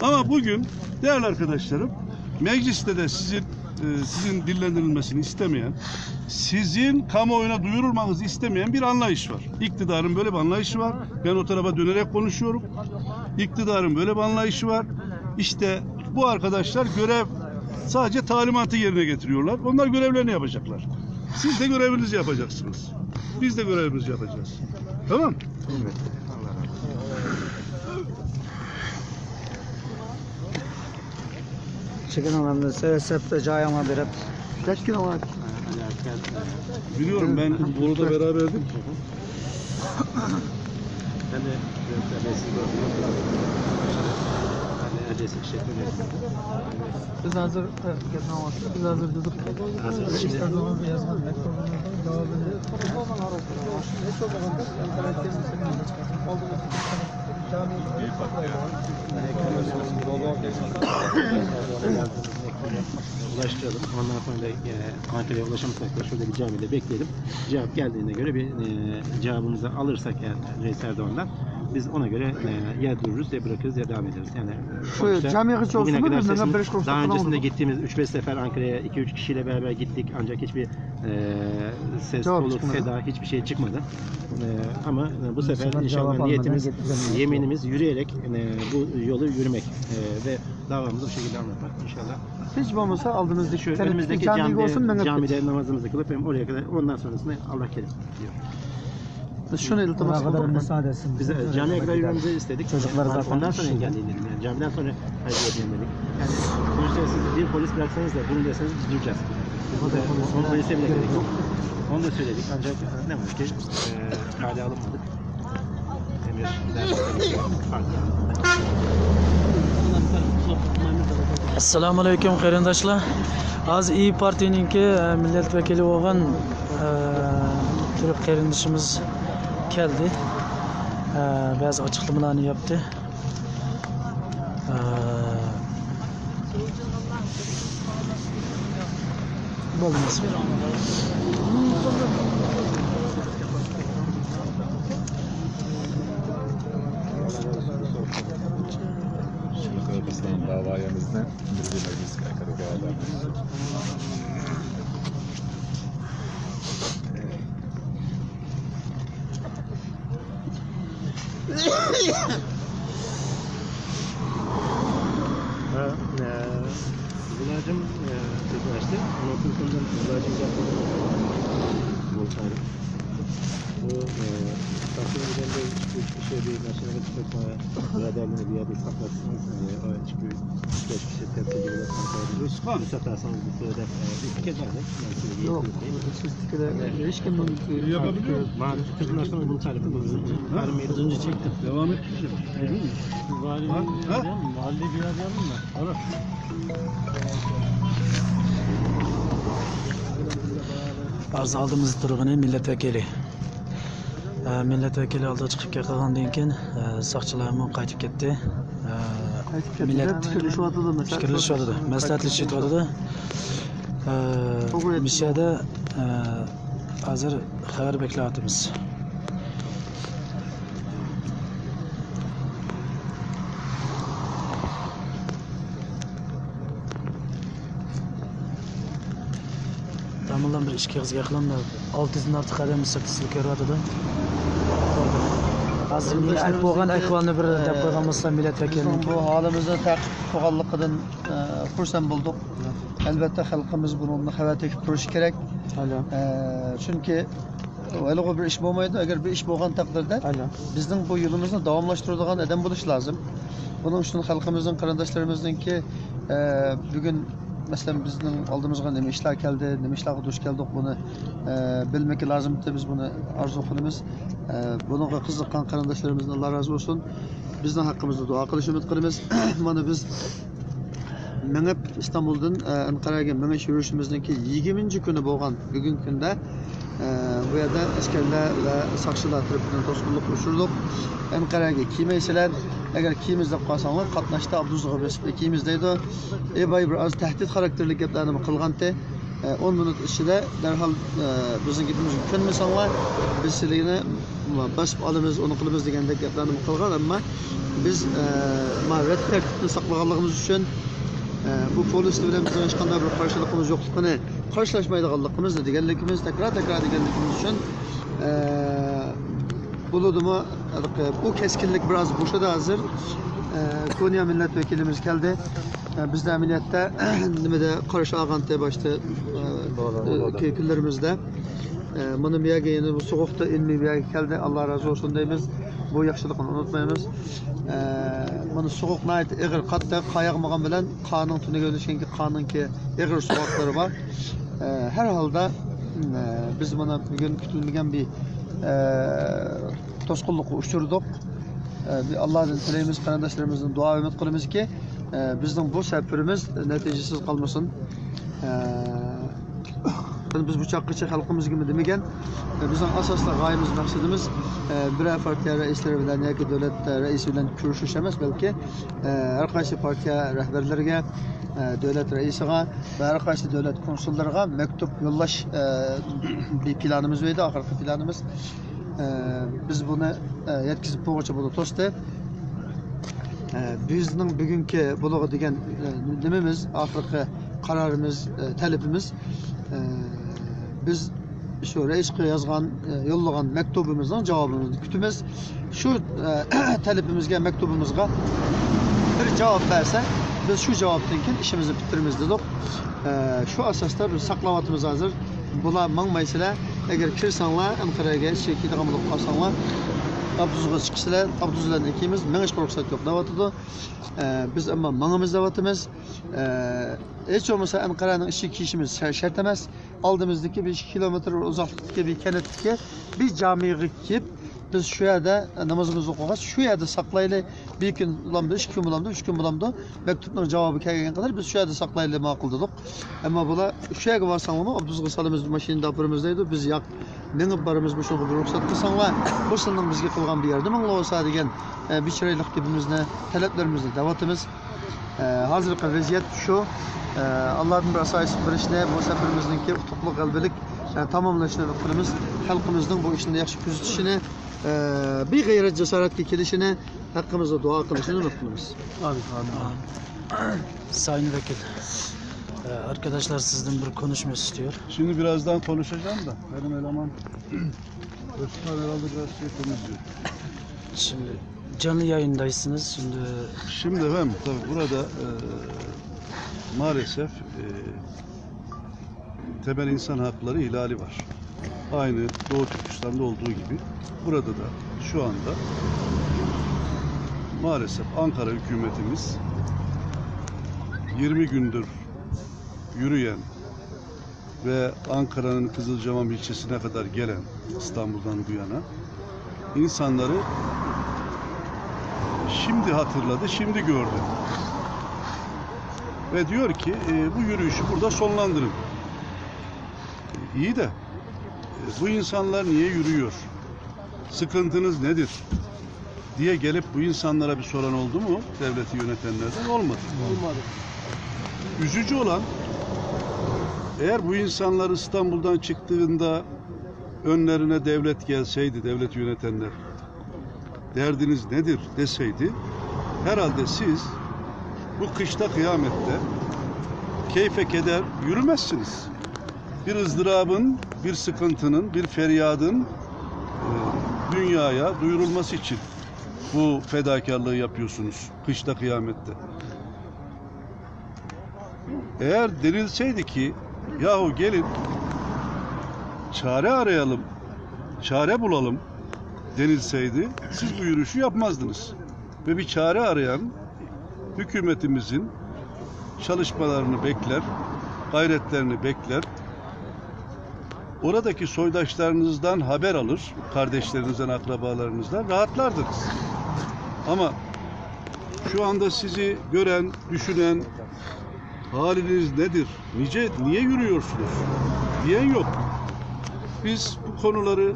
Ama bugün, değerli arkadaşlarım, mecliste de sizin e, sizin dillendirilmesini istemeyen, sizin kamuoyuna duyurulmanızı istemeyen bir anlayış var. İktidarın böyle bir anlayışı var. Ben o tarafa dönerek konuşuyorum. İktidarın böyle bir anlayışı var. İşte bu arkadaşlar görev Sadece talimatı yerine getiriyorlar. Onlar görevlerini yapacaklar. Siz de görevinizi yapacaksınız. Biz de görevimizi yapacağız. Tamam? چېكىنىڭلارنى سەۋەتسەپتە جايىڭلار بېرىپ. Biliyorum, ben burada beraberdim. بىز ھازىر، بىز ھازىر دېدۇق. Ulaştıralım. Ondan sonra da, e, Ankara'ya ulaşamasak da şurada bir camide bekleyelim. Cevap geldiğine göre bir, e, cevabımızı alırsak eğer Reis Erdoğan'dan, biz ona göre, e, ya dururuz, ya bırakırız, ya devam ederiz. Yani şu sonuçta camiye bugüne kadar sesimiz, daha öncesinde gittiğimiz üç beş sefer Ankara'ya iki üç kişiyle beraber gittik. Ancak hiçbir, e, ses, soluk, seda, hiçbir şey çıkmadı. E, ama bu sefer inşallah niyetimiz, yeminimiz yürüyerek, e, bu yolu yürümek, e, ve davamızı bu şekilde anlatmak inşallah. Hiç olmasa aldığımızdaki şu önümüzdeki camide, camide namazımızı kılıp hem oraya kadar, ondan sonrasını Allah kerim diyor. Biz şunu iltimas qildik. Biz camiye kadar yürümemizi istedik. Çocuklar zaten ondan sonra engelleyelim. Yani camiden sonra hareket edelim dedik. Yani ücretsiz bir polis bıraksanız da bunu deseniz biz duracağız. Biz burada on polise bile gerek yok. Onu da söyledik ancak ne var ki, e, kale alınmadık. ئەسسالامۇ ئەلەيكۇم، قېرىنداشلار. ھازىر ئىيى پارتىيىنىڭكى، ئە، مىللەت ۋەكىلى بولغان، ئە، تۈرك قېرىندىشىمىز كەلدى. ئە، بەزى ئاچىقلىمىلارنى ياپتى. ئە، بولدى، مەسىلە. Şimdi Kırgızistan davayemiz ne? Milli Meclis Kırgızistan. Ha, e, Abdullah'cığım, e, sözünü açtı. Ondan sonra Abdullah'cığım yaptı. Volkan. Bu, e, takip edende üç kişi bir maşına çıkıp, e, beraberliğini bir yerde saklatsanız, e, o üç kişi, üç beş kişi temsil edilir. Ruslan. Ruhsat alsanız bu sırada, e, bir fikir var mı? Yok, siz fikirde hiç kimden yapabiliyor musun? Mahalle Türkmenleştirme bunu talep ediyoruz. Tarım meydanı. Az önce çektim. Devam et. Vali bir arayalım mı? Vali bir arayalım mı? Olur. ئارزا ئالدىمىزدا تۇرغىنى مىللەت ۋەكىلى. ئە، مىللەت ۋەكىلى ئالدىغا چىقىپ كەتكەندىن كېيىن، ئە، ساقچىلارمۇ قايتىپ كەتتى. ئە، مىللەت پىكىرلىشىۋاتىدۇ، مەسلىھەتلىشىۋاتىدۇ. ئە، مۇشۇ يەردە، ئە، ھازىر خەۋەر بەكلەۋاتىمىز. داموللام بىر ئىككى ئېغىز گەپ قىلىڭ. ئالتە يۈزدىن ئارتۇق ئادەم سىرتتا سىزنى كۆرۈۋاتىدۇ. ھازىر مېنىڭ بولغان ئەھۋالنى بىر دەپ قويغان بولسا، مىللەت ۋەكىلىنىڭكى. بىزنىڭ بۇ ھالىمىزنى تەقىپ قىلغانلىقىدىن، ئە، خۇرسەن بولدۇق. ئەلۋەتتە، خەلقىمىز بۇنىڭدىن خەۋەر تېپىپ تۇرۇشى كېرەك. ئە، چۈنكى ھېلىغۇ بىر ئىش بولمايدۇ. ئەگەر بىر ئىش بولغان تەقدىردە، بىزنىڭ بۇ يولىمىزنى داۋاملاشتۇرىدىغان ئادەم بولۇش لازىم. بۇنىڭ ئۈچۈن خەلقىمىزنىڭ، قېرىنداشلىرىمىزنىڭكى، ئە، بۈگۈن، مەسىلەن، بىزنىڭ ئالدىمىزغا نېمە ئىشلار كەلدى، نېمە ئىشلارغا دۇچ كەلدۇق، بۇنى، ئە، بىلمىكى لازىمتى. بىز بۇنى ئارزۇ قىلىمىز. ئە، بۇنىڭغا قىزىققان قېرىنداشلىرىمىزدىن ئاللا رازى بولسۇن. بىزنىڭ ھەققىمىزدە دۇئا قىلىشىنى ئۈمىد قىلىمىز. مانا بىز مېڭىپ، ئىستانبۇلدىن، ئە، ئەنقەرەگە مېڭىش يۈرۈشىمىزنىڭكى يىگىرمىنچى كۈنى بولغان بۈگۈنكى كۈندە، ئە، بۇ يەردە ئەسكەرلەر ۋە ساقچىلار تەرىپىدىن توسقۇنلۇققا ئۇچرىدۇق. ئەنقەرەگە كىرمەيسىلەر، ئەگەر كىرىمىز دەپ قالساڭلار، قاتناشتا ئاپتوبۇسقا بېسىپ كىرىمىز دەيدۇ. ئېباي بىر ئاز تەھدىت خاراكتېرلىك گەپلەرنىمۇ قىلغانتى. ئە، ئون مىنۇت ئىچىدە دەرھال، ئە، بىزنىڭ گېپىمىزگە كۆنمىسەڭلار، بىز سىلىنى باسىپ ئالىمىز، ئۇنى قىلىمىز دېگەندەك گەپلەرنىمۇ قىلغان. ئەمما بىز، ئە، ما رەت تەرتىپنى ساقلىغانلىقىمىز ئۈچۈن، ئە، بۇ پولىس بىلەن بىزنىڭ ھېچقانداق بىر قارشىلىقىمىز يوقلۇقىنى، قارشىلاشمايدىغانلىقىمىزنى دېگەنلىكىمىز، تەكرار، تەكرار دېگەنلىكىمىز ئۈچۈن، ئە، بولىدىمۇ، بۇ كەسكىنلىك بىر ئاز بوشىدى ھازىر. ئە، كونيا مىللەت ۋەكىلىمىز كەلدى. ئە، بىزدە ئەمەلىيەتتە نېمىدە قارشى ئالغانتى باشتا، ئە، كۈنلىرىمىزدە. ئە، مانا بۇ يەرگە يەنە بۇ سوغۇقتا ئىلمىي بۇ يەرگە كەلدى. ئاللا رازى بولسۇن دەيمىز. بۇ ياخشىلىقنى ئۇنتۇمايمىز. ئە، مانا سوغۇق ناھايىتى ئېغىر، قاتتىق قار ياغمىغان بىلەن قارنىڭ تۈنۈگۈن چۈنكى قارنىڭكى ئېغىر سوغۇقلىرى بار. ئە، ھەر ھالدا، ئە، بىز مانا بۈگۈن كۈتۈلمىگەن بىر، ئە، توسقۇنلۇققا ئۇچرىدۇق. ئە، بىز ئاللادىن تىلەيمىز، قېرىنداشلىرىمىزدىن دۇئا ئۈمىد قىلىمىزكى، ئە، بىزنىڭ بۇ سەپىرىمىز نەتىجىسىز قالمىسۇن. ئە، بىز بۇ چاغقىچە خەلقىمىزگىمۇ دېمىگەن. ئە، بىزنىڭ ئاساسلىق غايىمىز، مەقسىتىمىز، ئە، بىرەر پارتىيە رەئىسلىرى بىلەن ياكى دۆلەت رەئىسى بىلەن كۆرۈشۈش ئەمەس، بەلكى، ئە، ھەر قايسى پارتىيە رەھبەرلىرىگە، ئە، دۆلەت رەئىسىغا ۋە ھەر قايسى دۆلەت كونسۇللىرىغا مەكتۇپ يوللاش، ئە، بىر پىلانىمىز بار ئىدى، ئاخىرقى پىلانىمىز. ئە، بىز بۇنى، ئە، يەتكۈزۈپ بولغۇچە بۇنى توستى. ئە، بىزنىڭ بۈگۈنكى بۇلارغا دېگەن، ئە، نېمىمىز، ئاخىرقى قارارىمىز، ئە، تەلىپىمىز، ئە، بىز شۇ رەئىسقا يازغان، ئە، يوللىغان مەكتۇبىمىزنىڭ جاۋابىمىزنى كۈتىمىز. شۇ، ئە، تەلىپىمىزگە، مەكتۇبىمىزغا بىر جاۋاب بەرسە، بىز شۇ جاۋابتىن كېيىن ئىشىمىزنى پۈتتۈرىمىز دېدۇق. ئە، شۇ ئاساستا بىز ساقلاۋاتىمىز ھازىر. بۇلار ماڭمايسىلەر. ئەگەر كىرسەڭلار، ئەنقەرەگە ئىچىگە كىرىدىغان بولۇپ قالساڭلار، ئابدۇزغا چىقىسىلەر. ئابدۇز بىلەن ئىككىمىز مېڭىشقا رۇخسەت يوق دەۋاتىدۇ. ئە، بىز ئەمما ماڭىمىز دەۋاتىمىز. ئە، ھېچ بولمىسا ئەنقەرەنىڭ ئىچىگە كىرىشىمىز شە-، شەرت ئەمەس. ئالدىمىزدىكى بىر ئىككى كىلومېتىر ئۇزاقلىقتىكى بىر كەنتتىكى بىر جامىغا كېلىپ، بىز شۇ يەردە نامازىمىزنى ئوقۇغاچ، شۇ يەردە ساقلايلى. بىر كۈن بولامدۇ، ئىككى كۈن بولامدۇ، ئۈچ كۈن بولامدۇ، مەكتۇپنىڭ جاۋابى كەلگەن قەدەر بىز شۇ يەردە ساقلايلى ماقۇل دېدۇق. ئەمما بۇلار شۇ يەرگە بارساڭلارمۇ، ئابدۇزغا سالىمىز، ماشىنىدا ئاپىرىمىز دەيدۇ. بىز ياق، مېڭىپ بارىمىز، مۇشۇنىڭغا بىر رۇخسەت قىلساڭلار، بۇ سىلىنىڭ بىزگە قىلغان بىر ياردىمىڭلار بولسا دېگەن، ئە، بىر چىرايلىق گېپىمىزنى، تەلەپلىرىمىزنى دەۋاتىمىز. ئە، ھازىرقى ۋەزىيەت شۇ. ئە، ئاللادىن بىر ئاسايىشلىق بېرىشنى، بۇ سەپىرىمىزنىڭكى ئۇتۇقلۇق، غەلىبىلىك، ئە، تاماملىشىنى ئۈمىد قىلىمىز. خەلقىمىزنىڭ بۇ ئىشنى ياخشى كۆزىتىشىنى، ئە، بىر غەيرەت جاسارەتكە كېلىشىنى، ھەققىمىزدە دۇئا قىلىشىنى ئۈمىد قىلىمىز. ئامىن. ئامىن. Sayın Vekil, e, arkadaşlar sizden bir konuşma istiyor. Şimdi birazdan konuşacağım da benim eleman Özkan herhalde biraz şey temizliyor. Şimdi canlı yayındaysınız. Şimdi Şimdi efendim, tabii burada, e, maalesef, e, temel insan hakları ihlali var. Aynı Doğu Türkistan'da olduğu gibi burada da şu anda maalesef Ankara hükümetimiz yirmi gündür yürüyen ve Ankara'nın Kızılcamam ilçesine kadar gelen, İstanbul'dan bu yana insanları şimdi hatırladı, şimdi gördü. Ve diyor ki, e, bu yürüyüşü burada sonlandırın. İyi de, e, bu insanlar niye yürüyor? Sıkıntınız nedir? Diye gelip bu insanlara bir soran oldu mu devleti yönetenlerden? Olmadı. Olmadı. Üzücü olan, eğer bu insanlar İstanbul'dan çıktığında önlerine devlet gelseydi, devlet yönetenler, "Derdiniz nedir?" deseydi, herhalde siz bu kışta kıyamette keyfe keder yürümezsiniz. Bir ızdırabın, bir sıkıntının, bir feryadın, e, dünyaya duyurulması için bu fedakarlığı yapıyorsunuz kışta kıyamette. Eğer denilseydi ki, "Yahu gelin, çare arayalım, çare bulalım," denilseydi, siz bu yürüyüşü yapmazdınız. Ve bir çare arayan hükümetimizin çalışmalarını bekler, gayretlerini bekler. Oradaki soydaşlarınızdan haber alır, kardeşlerinizden, akrabalarınızdan rahatlardınız. Ama şu anda sizi gören, düşünen, "Haliniz nedir? Nice, niye yürüyorsunuz?" diyen yok. Biz bu konuları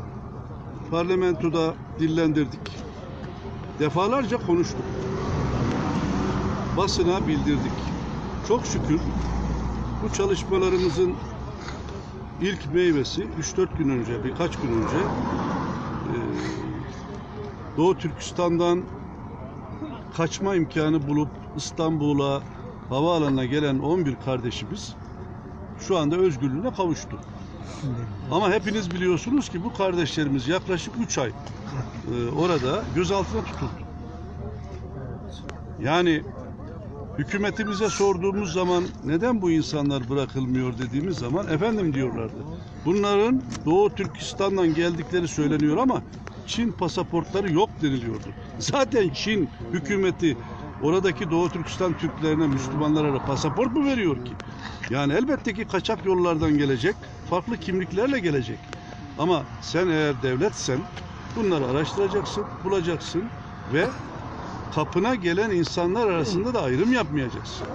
parlamentoda dillendirdik. Defalarca konuştuk. Basına bildirdik. Çok şükür bu çalışmalarımızın ilk meyvesi üç dört gün önce, birkaç gün önce, e, Doğu Türkistan'dan kaçma imkanı bulup İstanbul'a havaalanına gelen on bir kardeşimiz şu anda özgürlüğüne kavuştu. Ama hepiniz biliyorsunuz ki bu kardeşlerimiz yaklaşık üç ay, e, orada gözaltına tutuldu. Yani Hükümetimize sorduğumuz zaman neden bu insanlar bırakılmıyor dediğimiz zaman efendim diyorlardı. Bunların Doğu Türkistan'dan geldikleri söyleniyor ama Çin pasaportları yok deniliyordu. Zaten Çin hükümeti oradaki Doğu Türkistan Türklerine, Müslümanlara da pasaport mu veriyor ki? Yani elbette ki kaçak yollardan gelecek, farklı kimliklerle gelecek. Ama sen eğer devletsen bunları araştıracaksın, bulacaksın ve kapına gelen insanlar arasında da ayrım yapmayacaksın.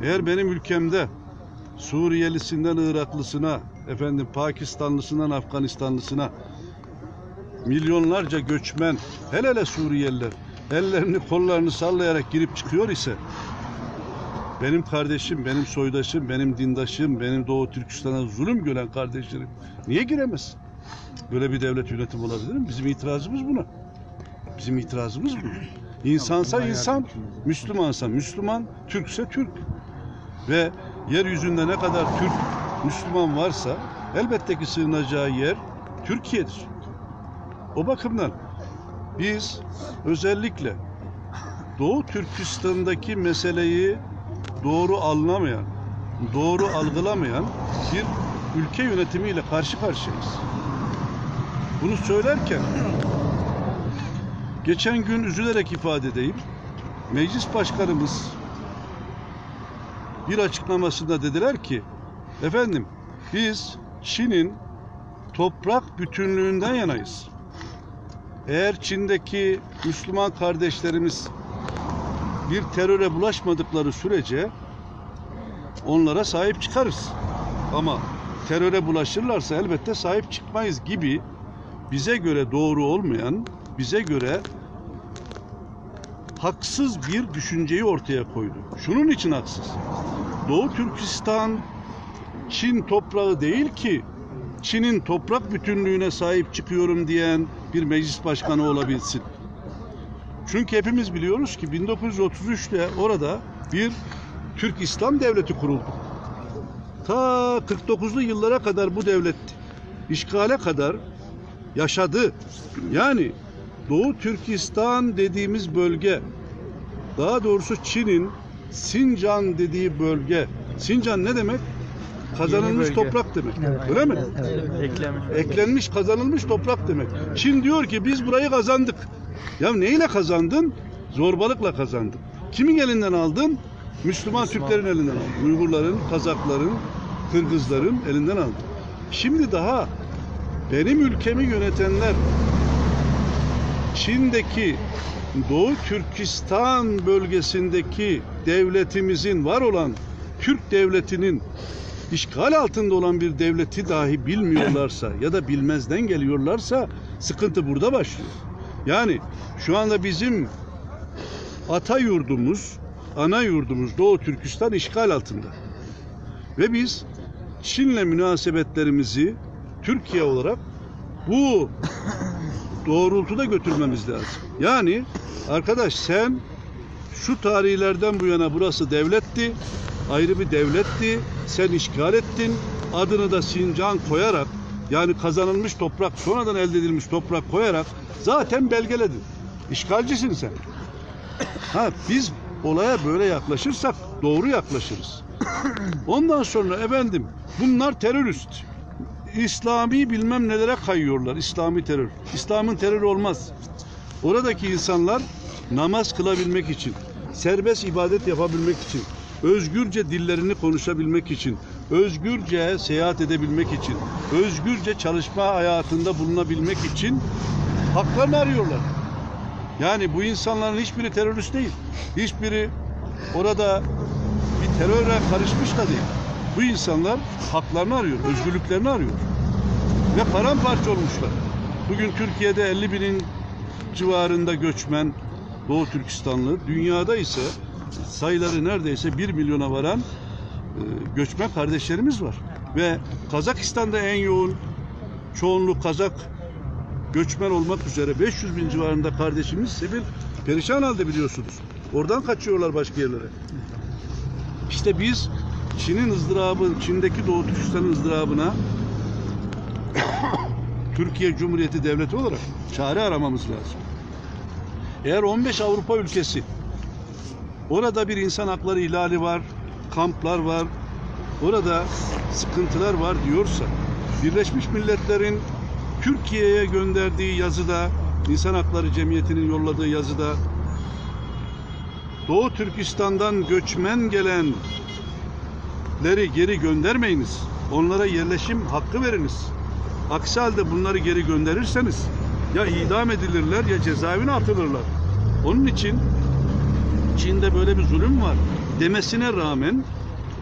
Eğer benim ülkemde Suriyelisinden Iraklısına, efendim Pakistanlısından Afganistanlısına milyonlarca göçmen, hele hele Suriyeliler ellerini kollarını sallayarak girip çıkıyor ise benim kardeşim, benim soydaşım, benim dindaşım, benim Doğu Türkistan'a zulüm gören kardeşlerim niye giremez? Böyle bir devlet yönetimi olabilir mi? Bizim itirazımız buna. Bizim itirazımız bu. İnsansa insan, Müslümansa Müslüman, Türkse Türk. Ve yeryüzünde ne kadar Türk, Müslüman varsa elbette ki sığınacağı yer Türkiye'dir. O bakımdan biz özellikle Doğu Türkistan'daki meseleyi doğru anlamayan, doğru algılamayan bir ülke yönetimiyle karşı karşıyayız. Bunu söylerken geçen gün üzülerek ifade edeyim. Meclis başkanımız bir açıklamasında dediler ki, efendim, biz Çin'in toprak bütünlüğünden yanayız. Eğer Çin'deki Müslüman kardeşlerimiz bir teröre bulaşmadıkları sürece onlara sahip çıkarız. Ama teröre bulaşırlarsa elbette sahip çıkmayız gibi bize göre doğru olmayan, bize göre haksız bir düşünceyi ortaya koydu. Şunun için haksız. Doğu Türkistan Çin toprağı değil ki Çin'in toprak bütünlüğüne sahip çıkıyorum diyen bir meclis başkanı olabilsin. Çünkü hepimiz biliyoruz ki bin dokuz yüz otuz üçte orada bir Türk İslam Devleti kuruldu. Ta kırk dokuzlu yıllara kadar bu devlet işgale kadar yaşadı. Yani Doğu Türkistan dediğimiz bölge, daha doğrusu Çin'in Sincan dediği bölge. Sincan ne demek? Kazanılmış toprak demek. Öyle mi? Eklenmiş. Eklenmiş, kazanılmış toprak demek. Çin diyor ki biz burayı kazandık. Ya neyle kazandın? Zorbalıkla kazandın. Kimin elinden aldın? Müslüman Türklerin elinden aldın. Uygurların, Kazakların, Kırgızların elinden aldın. Şimdi daha benim ülkemi yönetenler Çin'deki Doğu Türkistan bölgesindeki devletimizin, var olan Türk devletinin işgal altında olan bir devleti dahi bilmiyorlarsa ya da bilmezden geliyorlarsa sıkıntı burada başlıyor. Yani şu anda bizim ata yurdumuz, ana yurdumuz Doğu Türkistan işgal altında. Ve biz Çin'le münasebetlerimizi Türkiye olarak bu doğrultuda götürmemiz lazım. Yani arkadaş, sen şu tarihlerden bu yana burası devletti, ayrı bir devletti. Sen işgal ettin. Adını da Sincan koyarak, yani kazanılmış toprak, sonradan elde edilmiş toprak koyarak zaten belgeledin. İşgalcisin sen. Ha, biz olaya böyle yaklaşırsak doğru yaklaşırız. Ondan sonra efendim bunlar terörist. İslami bilmem nelere kayıyorlar. İslami terör. İslam'ın terörü olmaz. Oradaki insanlar namaz kılabilmek için, serbest ibadet yapabilmek için, özgürce dillerini konuşabilmek için, özgürce seyahat edebilmek için, özgürce çalışma hayatında bulunabilmek için haklarını arıyorlar. Yani bu insanların hiçbiri terörist değil. Hiçbiri orada bir teröre karışmış da değil. Bu insanlar haklarını arıyor, özgürlüklerini arıyor. Ve paramparça olmuşlar. Bugün Türkiye'de elli binin civarında göçmen, Doğu Türkistanlı. Dünyada ise sayıları neredeyse bir milyona varan e, göçmen kardeşlerimiz var. Ve Kazakistan'da en yoğun çoğunluk Kazak göçmen olmak üzere beş yüz bin civarında kardeşimiz sefil, perişan halde biliyorsunuz. Oradan kaçıyorlar başka yerlere. İşte biz Çin'in ızdırabı, Çin'deki Doğu Türkistan'ın ızdırabına Türkiye Cumhuriyeti Devleti olarak çare aramamız lazım. Eğer on beş Avrupa ülkesi Orada bir insan hakları ihlali var, kamplar var, orada sıkıntılar var diyorsa, Birleşmiş Milletler'in Türkiye'ye gönderdiği yazıda, İnsan Hakları Cemiyeti'nin yolladığı yazıda Doğu Türkistan'dan göçmen gelenleri geri göndermeyiniz. Onlara yerleşim hakkı veriniz. Aksi halde bunları geri gönderirseniz ya idam edilirler ya cezaevine atılırlar. Onun için Çin'de böyle bir zulüm var demesine rağmen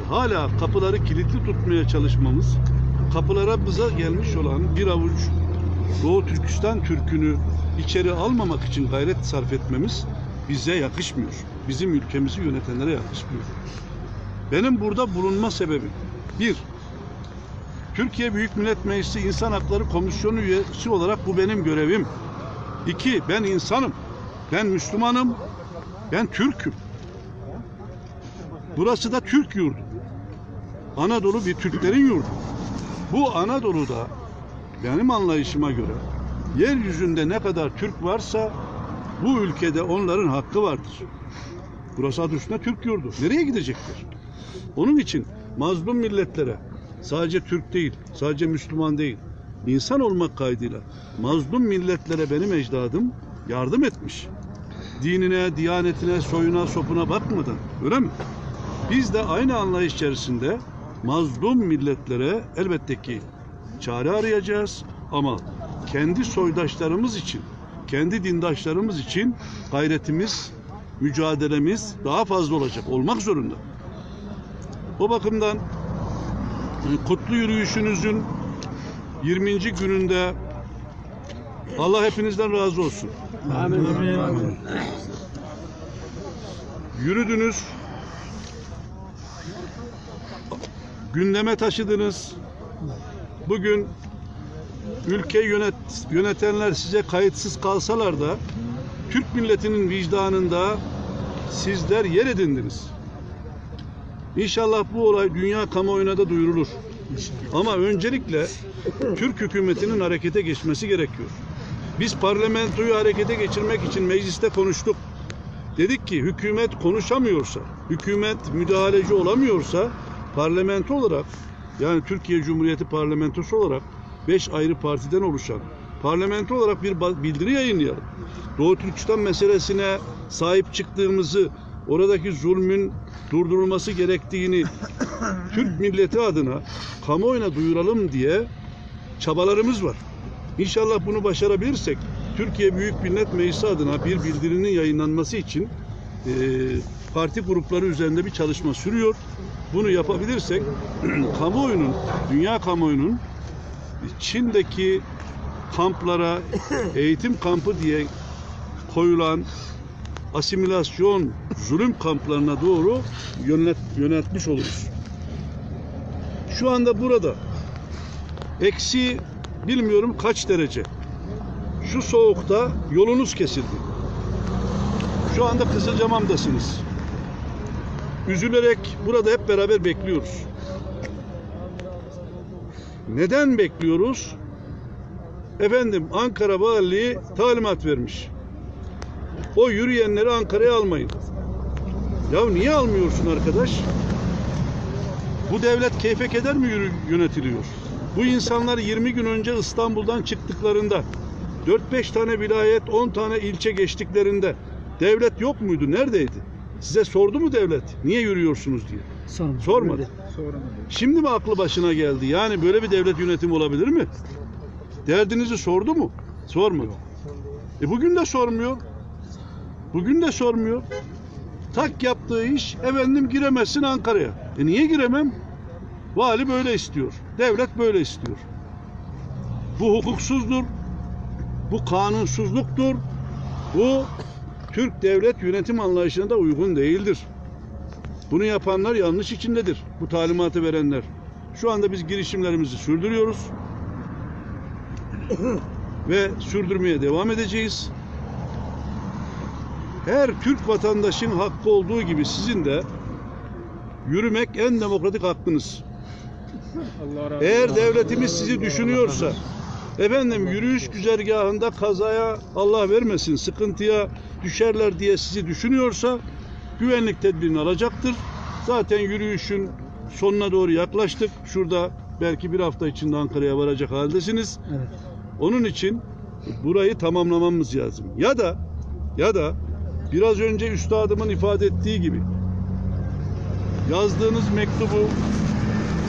hala kapıları kilitli tutmaya çalışmamız, kapılarımıza gelmiş olan bir avuç Doğu Türkistan Türk'ünü içeri almamak için gayret sarf etmemiz bize yakışmıyor. Bizim ülkemizi yönetenlere yakışmıyor. Benim burada bulunma sebebim, bir, Türkiye Büyük Millet Meclisi İnsan Hakları Komisyonu üyesi olarak bu benim görevim. İki, ben insanım, ben Müslümanım, ben Türk'üm. Burası da Türk yurdu. Anadolu bir Türklerin yurdu. Bu Anadolu'da benim anlayışıma göre yeryüzünde ne kadar Türk varsa bu ülkede onların hakkı vardır. Burası adı üstünde Türk yurdu. Nereye gidecekler? Onun için mazlum milletlere, sadece Türk değil, sadece Müslüman değil, insan olmak kaydıyla mazlum milletlere benim ecdadım yardım etmiş. Dinine, diyanetine, soyuna, sopuna bakmadan, öyle mi? Biz de aynı anlayış içerisinde mazlum milletlere elbette ki çare arayacağız ama kendi soydaşlarımız için, kendi dindaşlarımız için gayretimiz, mücadelemiz daha fazla olacak, olmak zorunda. O bakımdan e, kutlu yürüyüşünüzün yirminci gününde Allah hepinizden razı olsun. Amin. Yürüdünüz, gündeme taşıdınız. Bugün ülke yönet-, yönetenler size kayıtsız kalsalar da Türk milletinin vicdanında sizler yer edindiniz. İnşallah bu olay dünya kamuoyuna da duyurulur. Ama öncelikle Türk hükümetinin harekete geçmesi gerekiyor. Biz parlamentoyu harekete geçirmek için mecliste konuştuk. Dedik ki hükümet konuşamıyorsa, hükümet müdahaleci olamıyorsa parlamento olarak, yani Türkiye Cumhuriyeti parlamentosu olarak beş ayrı partiden oluşan parlamento olarak bir ba-, bildiri yayınlayalım. Doğu Türkistan meselesine sahip çıktığımızı, oradaki zulmün durdurulması gerektiğini Türk milleti adına kamuoyuna duyuralım diye çabalarımız var. İnşallah bunu başarabilirsek Türkiye Büyük Millet Meclisi adına bir bildirinin yayınlanması için e, parti grupları üzerinde bir çalışma sürüyor. Bunu yapabilirsek kamuoyunun, dünya kamuoyunun Çin'deki kamplara, eğitim kampı diye koyulan asimilasyon, zulüm kamplarına doğru yönelt-, yöneltmiş oluruz. Şu anda burada eksi bilmiyorum kaç derece. Şu soğukta yolunuz kesildi. Şu anda Kızılcamam'dasınız. Üzülerek burada hep beraber bekliyoruz. Neden bekliyoruz? Efendim, Ankara Valiliği talimat vermiş. O yürüyenleri Ankara'ya almayın. Ya niye almıyorsun arkadaş? Bu devlet keyfe keder mi yürü-, yönetiliyor? Bu insanlar yirmi gün önce İstanbul'dan çıktıklarında, dört beş tane vilayet, on tane ilçe geçtiklerinde devlet yok muydu? Neredeydi? Size sordu mu devlet? Niye yürüyorsunuz diye. Sormadı. Sormadı. Sormadı. Şimdi mi aklı başına geldi? Yani böyle bir devlet yönetimi olabilir mi? Derdinizi sordu mu? Sormadı. E, bugün de sormuyor. Bugün de sormuyor. Tak yaptığı iş, efendim, giremezsin Ankara'ya. E, niye giremem? Vali böyle istiyor. Devlet böyle istiyor. Bu hukuksuzdur. Bu kanunsuzluktur. Bu Türk devlet yönetim anlayışına da uygun değildir. Bunu yapanlar yanlış içindedir. Bu talimatı verenler. Şu anda biz girişimlerimizi sürdürüyoruz. Ve sürdürmeye devam edeceğiz. Her Türk vatandaşın hakkı olduğu gibi sizin de yürümek en demokratik hakkınız. Allah razı olsun. Eğer devletimiz sizi düşünüyorsa, efendim, yürüyüş güzergahında kazaya, Allah vermesin, sıkıntıya düşerler diye sizi düşünüyorsa, güvenlik tedbirini alacaktır. Zaten yürüyüşün sonuna doğru yaklaştık. Şurada belki bir hafta içinde Ankara'ya varacak haldesiniz. Evet. Onun için burayı tamamlamamız lazım. Ya da, ya da biraz önce üstadımın ifade ettiği gibi yazdığınız mektubu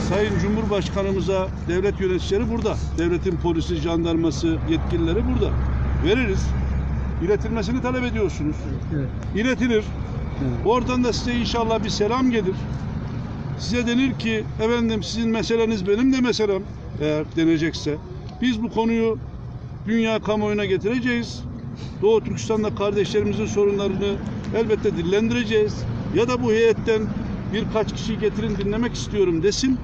Sayın Cumhurbaşkanımıza, devlet yöneticileri burada. Devletin polisi, jandarması, yetkilileri burada. Veririz. İletilmesini talep ediyorsunuz. Evet. İletilir. Evet. Oradan da size inşallah bir selam gelir. Size denir ki, efendim, sizin meseleniz benim de meselem, eğer denecekse. Biz bu konuyu dünya kamuoyuna getireceğiz. Doğu Türkistan'da kardeşlerimizin sorunlarını elbette dillendireceğiz. Ya da bu heyetten birkaç kişi getirin, dinlemek istiyorum desin.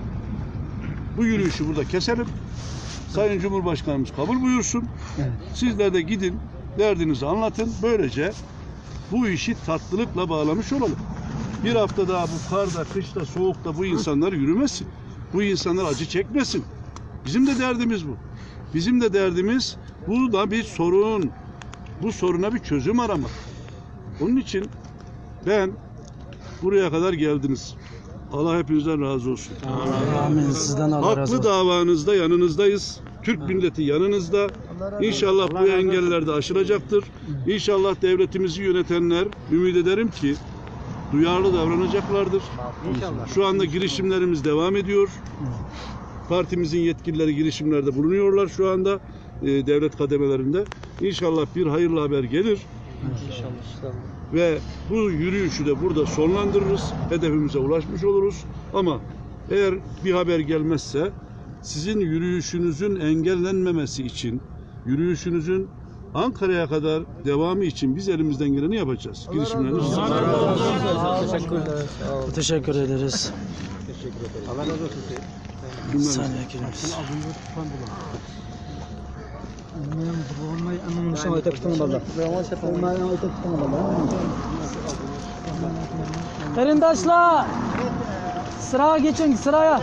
Bu yürüyüşü burada keselim. Sayın Cumhurbaşkanımız kabul buyursun. Evet. Sizler de gidin, derdinizi anlatın. Böylece bu işi tatlılıkla bağlamış olalım. Bir hafta daha bu karda, kışta, soğukta bu insanlar yürümesin. Bu insanlar acı çekmesin. Bizim de derdimiz bu. Bizim de derdimiz bu da bir sorun. Bu soruna bir çözüm aramak. Onun için ben buraya kadar geldiniz. Allah hepinizden razı olsun. Amin. Sizden Allah razı olsun. Haklı davanızda yanınızdayız. Türk milleti yanınızda. İnşallah bu engeller de aşılacaktır. İnşallah devletimizi yönetenler, ümit ederim ki, duyarlı davranacaklardır. İnşallah. Şu anda girişimlerimiz devam ediyor. Partimizin yetkilileri girişimlerde bulunuyorlar şu anda, e, devlet kademelerinde. İnşallah bir hayırlı haber gelir. İnşallah. Ve bu yürüyüşü de burada sonlandırırız. Hedefimize ulaşmış oluruz. Ama eğer bir haber gelmezse, sizin yürüyüşünüzün engellenmemesi için, yürüyüşünüzün Ankara'ya kadar devamı için biz elimizden geleni yapacağız. Girişimleriniz. Teşekkür ederiz. Saniye, gelir misin? قېرىنداشلار، سىراغا كېچىڭ، سىراغا.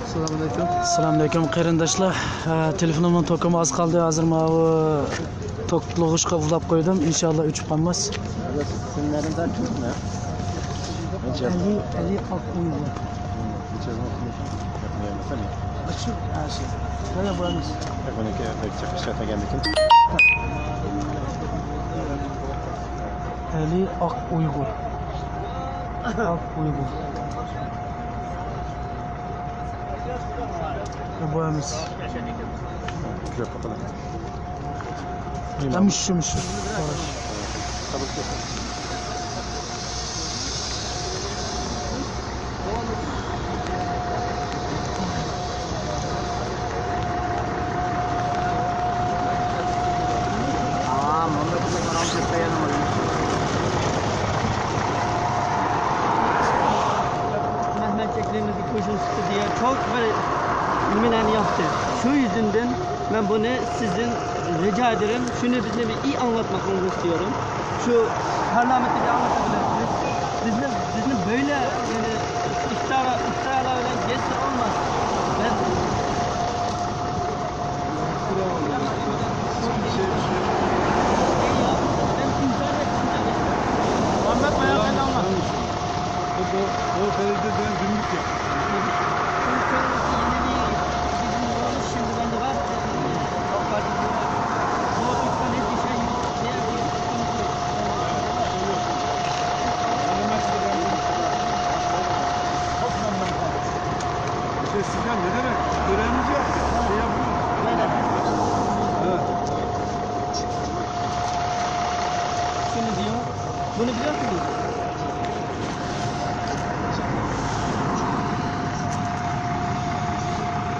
ئەسسالامۇئەلەيكۇم. ئەسسالامۇئەلەيكۇم، قېرىنداشلار. ھە، تېلېفونۇمنىڭ توكىمۇ ئاز قالدى. ھازىر ماۋۇ توكلىغۇچقا ئۇلاپ قويدۇم. ئىنشاللا ئۆچۈپ قالماس. سىزنىڭ نېمىڭىز؟ ئەلى، ئەلى ئاق ئۇيغۇر. ئەلى ئاق ئۇيغۇر. ئاق ئۇيغۇر. بۇ ئەمەس. ھە، مۇشۇ، مۇشۇ. مەھمەت چەكلىرىمىزگە قوشۇلۇشتى دېگەن چوڭ بىر نېمىلەرنى ياقتى. شۇ يۈزۈندىن مەن بۇنى سىزدىن رىجا ئېدىرىم، شۇنى بىزنى بىر ئىي ئاڭلاتماقنى ئىستىيورۇم. شۇ پارلامېنتتا بىر ئاڭلاتىدىلەر. بىز، بىزنى، بىزنى بۆيلە، يەنى ئىفتارا، ئىفتارا بىلەن گەزسە ئالماس. بەس. مۇھەممەد بايا قايتاڭلار. بۇ، بۇ، بۇ خەرىتە بىلەن گۈمرۈك ياق. بۇ سۆزلۈكتە يەنە بىر بىزنىڭ ئورۇنلىشىشىمىز بىلەن بار. بۇ تۈركىستان ھېچ ئىش يوق. Şey, sizden ne demek? Görevimiz yok. Şey yapmıyoruz. Böyle. Evet. Şunu diyor. Bunu biliyor musunuz?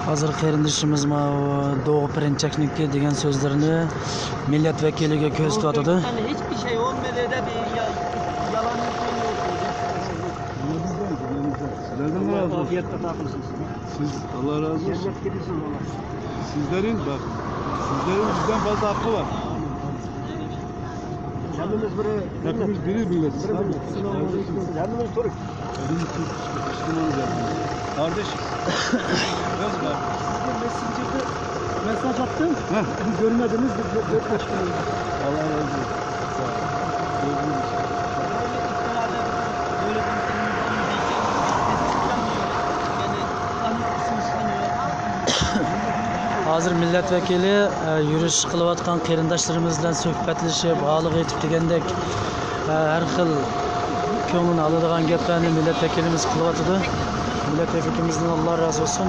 ھازىر قېرىندىشىمىز ماۋۇ دوغۇ پىرىنچەكنىڭكى دېگەن سۆزلىرىنى مىللەت ۋەكىلىگە كۆرسىتىۋاتىدۇ. ھېچبىر شەي بولمىدى دەپ يا-، يالان سۆزلەپ. Sizlerden razı olsun. Siz, Allah razı olsun. Sizlerin, bak, sizlerin bizden fazla hakkı var. Hepimiz biri, hepimiz biri milletiz. Biri milletiz. Siz hepimiz Türk. Müslümanız hepimiz. Kardeşim. Söz ver. Sizge messenger'de mesaj attım. Heh. Görmediniz, bir, bir, bir, Allah razı olsun. Sağ ol. Gördüğünüz için. ھازىر مىللەت ۋەكىلى، ئە، يۈرۈش قىلىۋاتقان قېرىنداشلىرىمىز بىلەن سۆھبەتلىشىپ، ھالىغا يېتىپ دېگەندەك، ئە، ھەر خىل كۆڭلىنى ئالىدىغان گەپلەرنى مىللەت ۋەكىلىمىز قىلىۋاتىدۇ. مىللەت ۋەكىلىمىزدىن ئاللا رازى بولسۇن.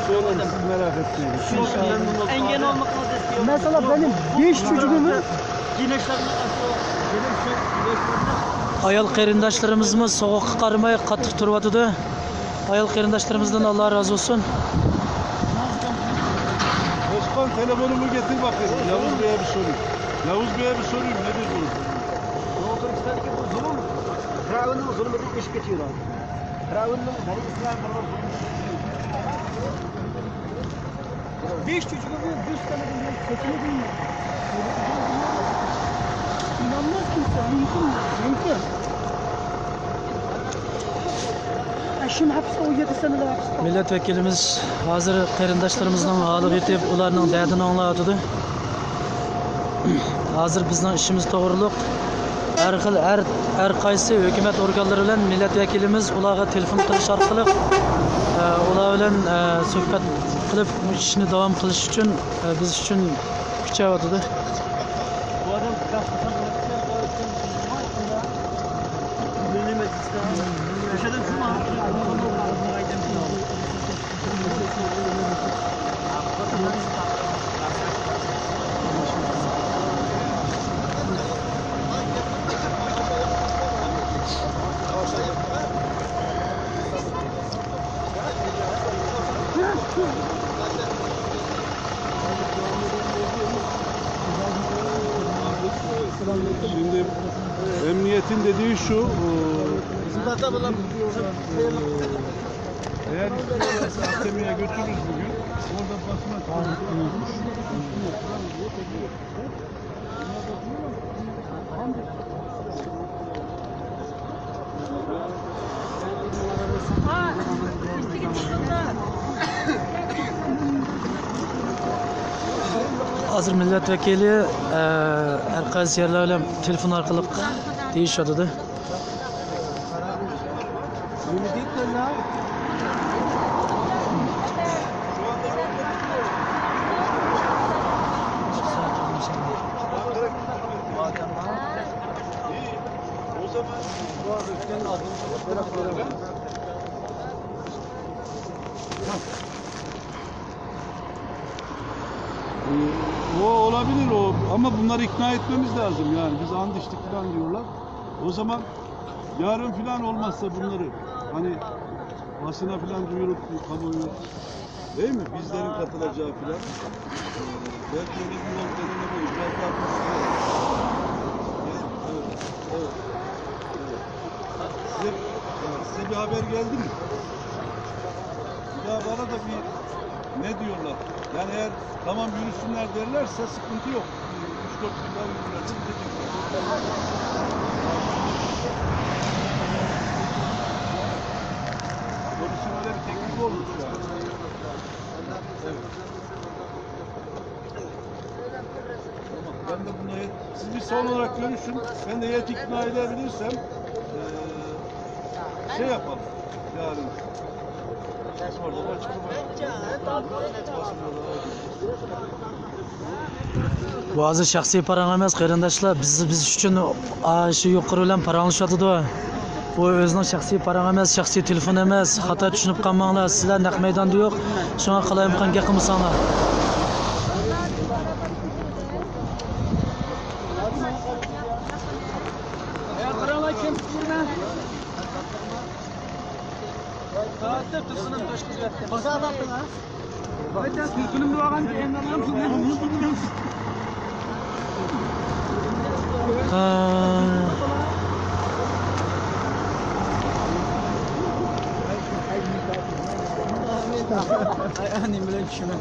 Sorun, siz merak etmeyin. Engel olmak. Mesela benim beş çocuğumu ئايال قېرىنداشلىرىمىزمۇ سوغۇققا قارىماي قاتتىق تۇرۇۋاتىدۇ. ئايال قېرىنداشلىرىمىزدىن ئاللا رازى بولسۇن. Özkan, telefonumu getir bakayım. Yavuz Bey'e bir sorayım. Yavuz Bey'e bir sorayım. Nedir durum? Doğu Türkistan'daki bu zulüm, Firavun'un zulmünden geçip geçiyor abi. Firavun'un Beni İsrail Beş çocuğu ve yüz tane de seçimi bilmiyor. İnanmaz kimse, mümkün mü? Mümkün. Ya şimdi hapiste, o yedi sene de hapiste. مىللەت ۋەكىلىمىز ھازىر قېرىنداشلىرىمىزنىڭ ھالىغا يېتىپ، ئۇلارنىڭ دەردىنى ئاڭلاۋاتىدۇ. ھازىر بىزنىڭ ئىشىمىز توغرۇلۇق ھەر خىل، ھەر، ھەر قايسى ھۆكۈمەت ئورگانلىرى بىلەن مىللەت ۋەكىلىمىز ئۇلارغا تېلېفون قىلىش ئارقىلىق، ئە، ئۇلار بىلەن، ئە، سۆھبەت قىلىپ، ئىشنى داۋام قىلىش ئۈچۈن، ئە، بىز ئۈچۈن كۈچەۋاتىدۇ. Şimdi emniyetin dediği şu, e, eğer mahkemeye götürürüz bugün, orada basına çıkarız. ھازىر مىللەت ۋەكىلى، ئە، ھەر قايسى يەرلەر بىلەن تېلېفون ئارقىلىق دېيىشىۋاتىدۇ. O olabilir o, ama bunları ikna etmemiz lazım yani. Biz ant içtik falan diyorlar. O zaman yarın falan olmazsa bunları hani basına falan duyurup kamuoyu, değil mi? Bizlerin katılacağı falan. Belki öyle bir yol denenebilir. Biraz daha konuşalım. Evet, evet, evet. Size, size bir haber geldi mi? Bir daha bana da bir ne diyorlar? Yani eğer tamam yürüsünler derlerse sıkıntı yok. Üç dört gün daha yürürlerse bitecek. Polisin öyle bir teklifi olmuş yani. Evet. Tamam, ben de bunu, siz bir son olarak görüşün. Ben de eğer ikna edebilirsem, eee, şey yapalım. Yarın. Orada açıklama yapalım. بۇ ھازىر شەخسىي پاراڭ ئەمەس، قېرىنداشلار. بىز، بىز ئۈچۈن، ئا، شۇ يۇقىرى بىلەن پاراڭلىشىۋاتىدۇ. بۇ ئۆزىنىڭ شەخسىي پاراڭ ئەمەس، شەخسىي تېلېفون ئەمەس. خاتا چۈشىنىپ قالماڭلار، سىلەر نەق مەيداندا يوق. شۇڭا قالايمىقان گەپ قىلمىساڭلار. Nima bilan tushunaman?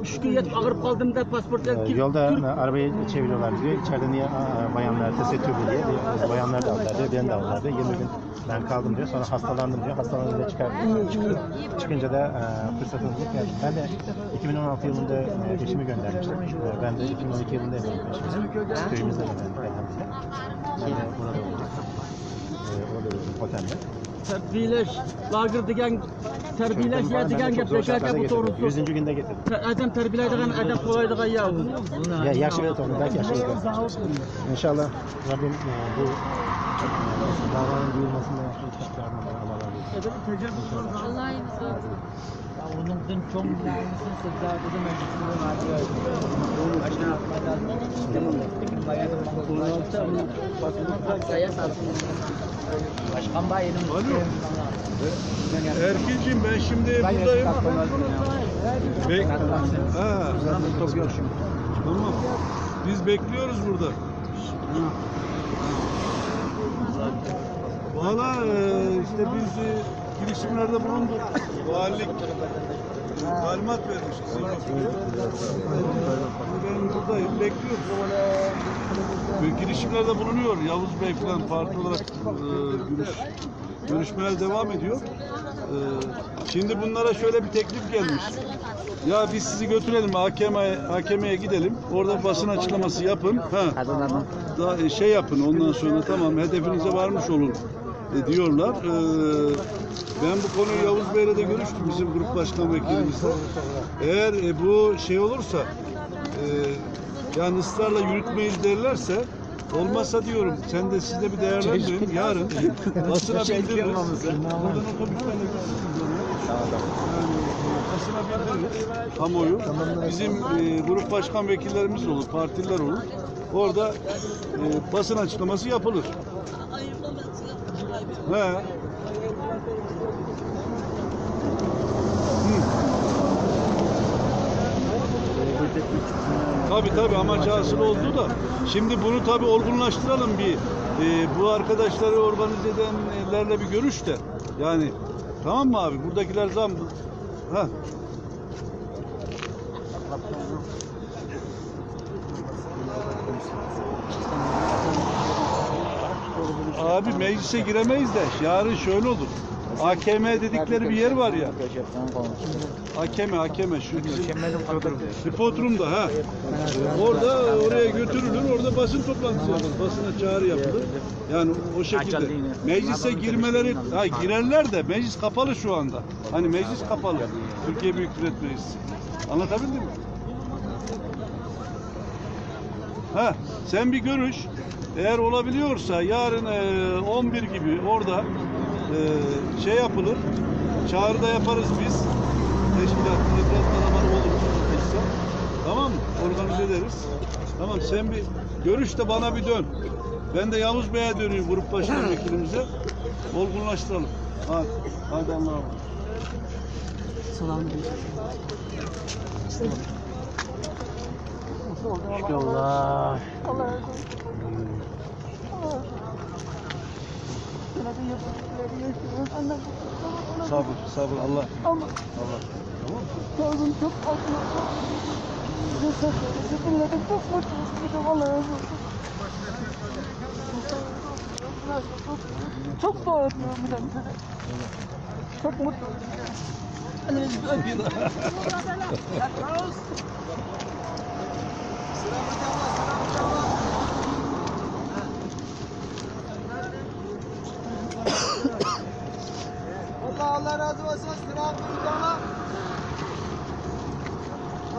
ئۈچ كۈن يېتىپ ئاغرىپ قالدىم دەپ پاسپورت ئېلىپ كىرىپ يولدا تۈرك ئارابايا چېۋىرىيورلار بىزگە. ئىچەرىدە نىيە بايانلار تەسەتتۈر دېدى. بايانلار دا ئالدىردى، بېنى دا ئالدىردى. يىگىرمە كۈن بەن قالدىم دېدى. سوراڭ خاستالاندىم دېدى. خاستالاندىم دېدى. چىقار چىقىنجا دا پۇرسەتىم يوق. بەن دە ئىككى مىڭ ئون ئالتە يىلىندا ئېشىمى گۆندەرمىشتىم. بەن دە ئىككى مىڭ ئون ئىككى يىلىندا ئېشىمىز ئۆيىمىزدە. بەن دە بۇرادە ئولدۇم. تەربىيەلەش لاگېر دېگەن، تەربىيەلەش يەر دېگەن گەپ بىكار گەپ، توغرىسى يۈزىنچى كۈندە كەتتىم. ئادەم تەربىيەلەيدىغان، ئادەم قولايدىغان يەر ئۇ. ياخشى بىلىدۇ، بەك ياخشى بىلىدۇ. ئىنشاللا رەببىم بۇ داۋانىڭ بۇيرۇماسىنى ئاللاھ رازى ئولسۇن. ئۇنىڭدىن چوڭ بولمىسۇن، سىزلەردە مەجلىسلىرى بار. Başkan Bay'ın. Erkin'cim, ben şimdi buradayım. Bek ha. Tamam. Biz bekliyoruz burada. Valla e, işte biz e, girişimlerde bulunduk. Valilik e, talimat vermiş. Benim buradayım, bekliyoruz. Bir girişimlerde bulunuyor Yavuz Bey falan, parti olarak e, görüş, görüşmeler devam ediyor. E, şimdi bunlara şöyle bir teklif gelmiş. Ya biz sizi götürelim A K M, A K M'ye gidelim. Orada basın açıklaması yapın. Ha. Da, e, şey yapın, ondan sonra tamam, hedefinize varmış olun e, diyorlar. E, ben bu konuyu Yavuz Bey'le de görüştüm, bizim grup başkan vekilimizle. Eğer e, bu şey olursa, e, yani ısrarla yürütmeyiz derlerse, olmazsa diyorum, sen de, siz de bir değerlendirin. Yarın basına bildiririz. Buradan otobüslerle gideceğiz. Yani, e, basına bildiririz. Kamuoyu. Bizim e, grup başkan vekillerimiz olur, partiler olur. Orada e, basın açıklaması yapılır. He. Tabii tabii, amaç hasıl oldu da. Şimdi bunu tabii olgunlaştıralım bir. E, bu arkadaşları organize edenlerle bir görüş de. Yani tamam mı abi? Buradakiler zam... Ha. Abi meclise giremeyiz de yarın şöyle olur. A K M dedikleri bir yer var ya. A K M, A K M şu bizim hipodromda ha. Orada oraya götürülür, orada basın toplantısı yapılır, basına çağrı yapılır. Yani o şekilde. Meclise girmeleri, ha, girerler de meclis kapalı şu anda. Hani meclis kapalı. Türkiye Büyük Millet Meclisi. Anlatabildim mi? Ha, sen bir görüş. Eğer olabiliyorsa yarın e, on bir gibi orada e, şey yapılır. Çağrı da yaparız biz. Teşkilat biraz kalabalık olur. Tamam mı? Organize ederiz. Tamam, sen bir görüş de bana bir dön. Ben de Yavuz Bey'e döneyim, grup başkan vekilimize. Olgunlaştıralım. Hadi, hadi Allah'a emanet. Selamünaleyküm. Maşallah. Allah razı olsun. Sabır, sabır, Allah. Allah. Allah. Tamam mı? Sağ olun, çok sağ olun. Çok mutlu oldum. Çok sağ olun. Çok mutlu oldum. Çok mutlu oldum. Elinizi öpeyim. Vallahi Allah razı olsun. Sıra abi, inşallah.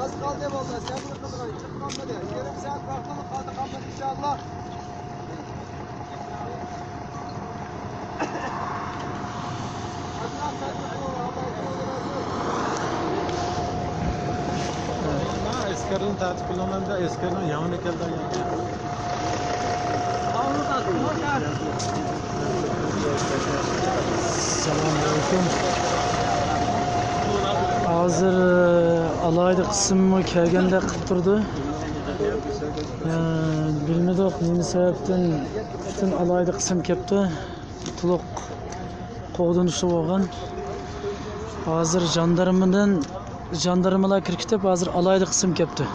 Az kaldı vallahi. Sen bunu kılmayın. Çıkmam mı diye. Yarım saat vaktim kaldı, kalmadı inşallah. ئەسكەرنىڭ تەتۈر قىلىنغاندا ئەسكەرنىڭ يېڭىنى كەلدى. ئەسسالامۇئەلەيكۇم. ھازىر ئالاھىدە قىسىممۇ كەلگەندەك قىلىپ تۇرىدۇ. ئە، بىلمىدۇق نېمە سەۋەبتىن پۈتۈن ئالاھىدە قىسىم كەپتۇ. تولۇق قوغدىنىشتا بولغان. ھازىر ژاندارمىدىن ژاندارمىلار كىرىپ كېتىپ، ھازىر ئالاھىدە قىسىم كەپتۇ.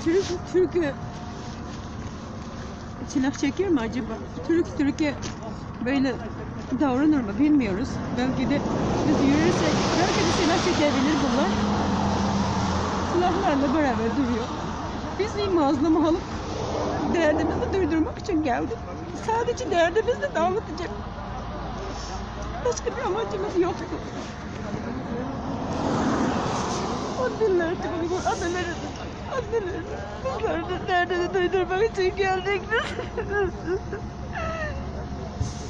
Türk, Türk silah çeker mi acaba? Türk Türkiye böyle davranır mı bilmiyoruz. Belki de biz yürürsek belki de silah çekebilir bunlar. Silahlarla beraber duruyor. Biz bir mazlum halk, derdimizi duydurmak için geldik. Sadece derdimizi de anlatacak. Başka bir amacımız yoktu. Anneler, anneler, anneler. Kızlarının derdini duydurmak için geldik biz.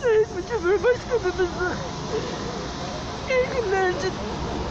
Sayın Cumhurbaşkanımızı iyi günler için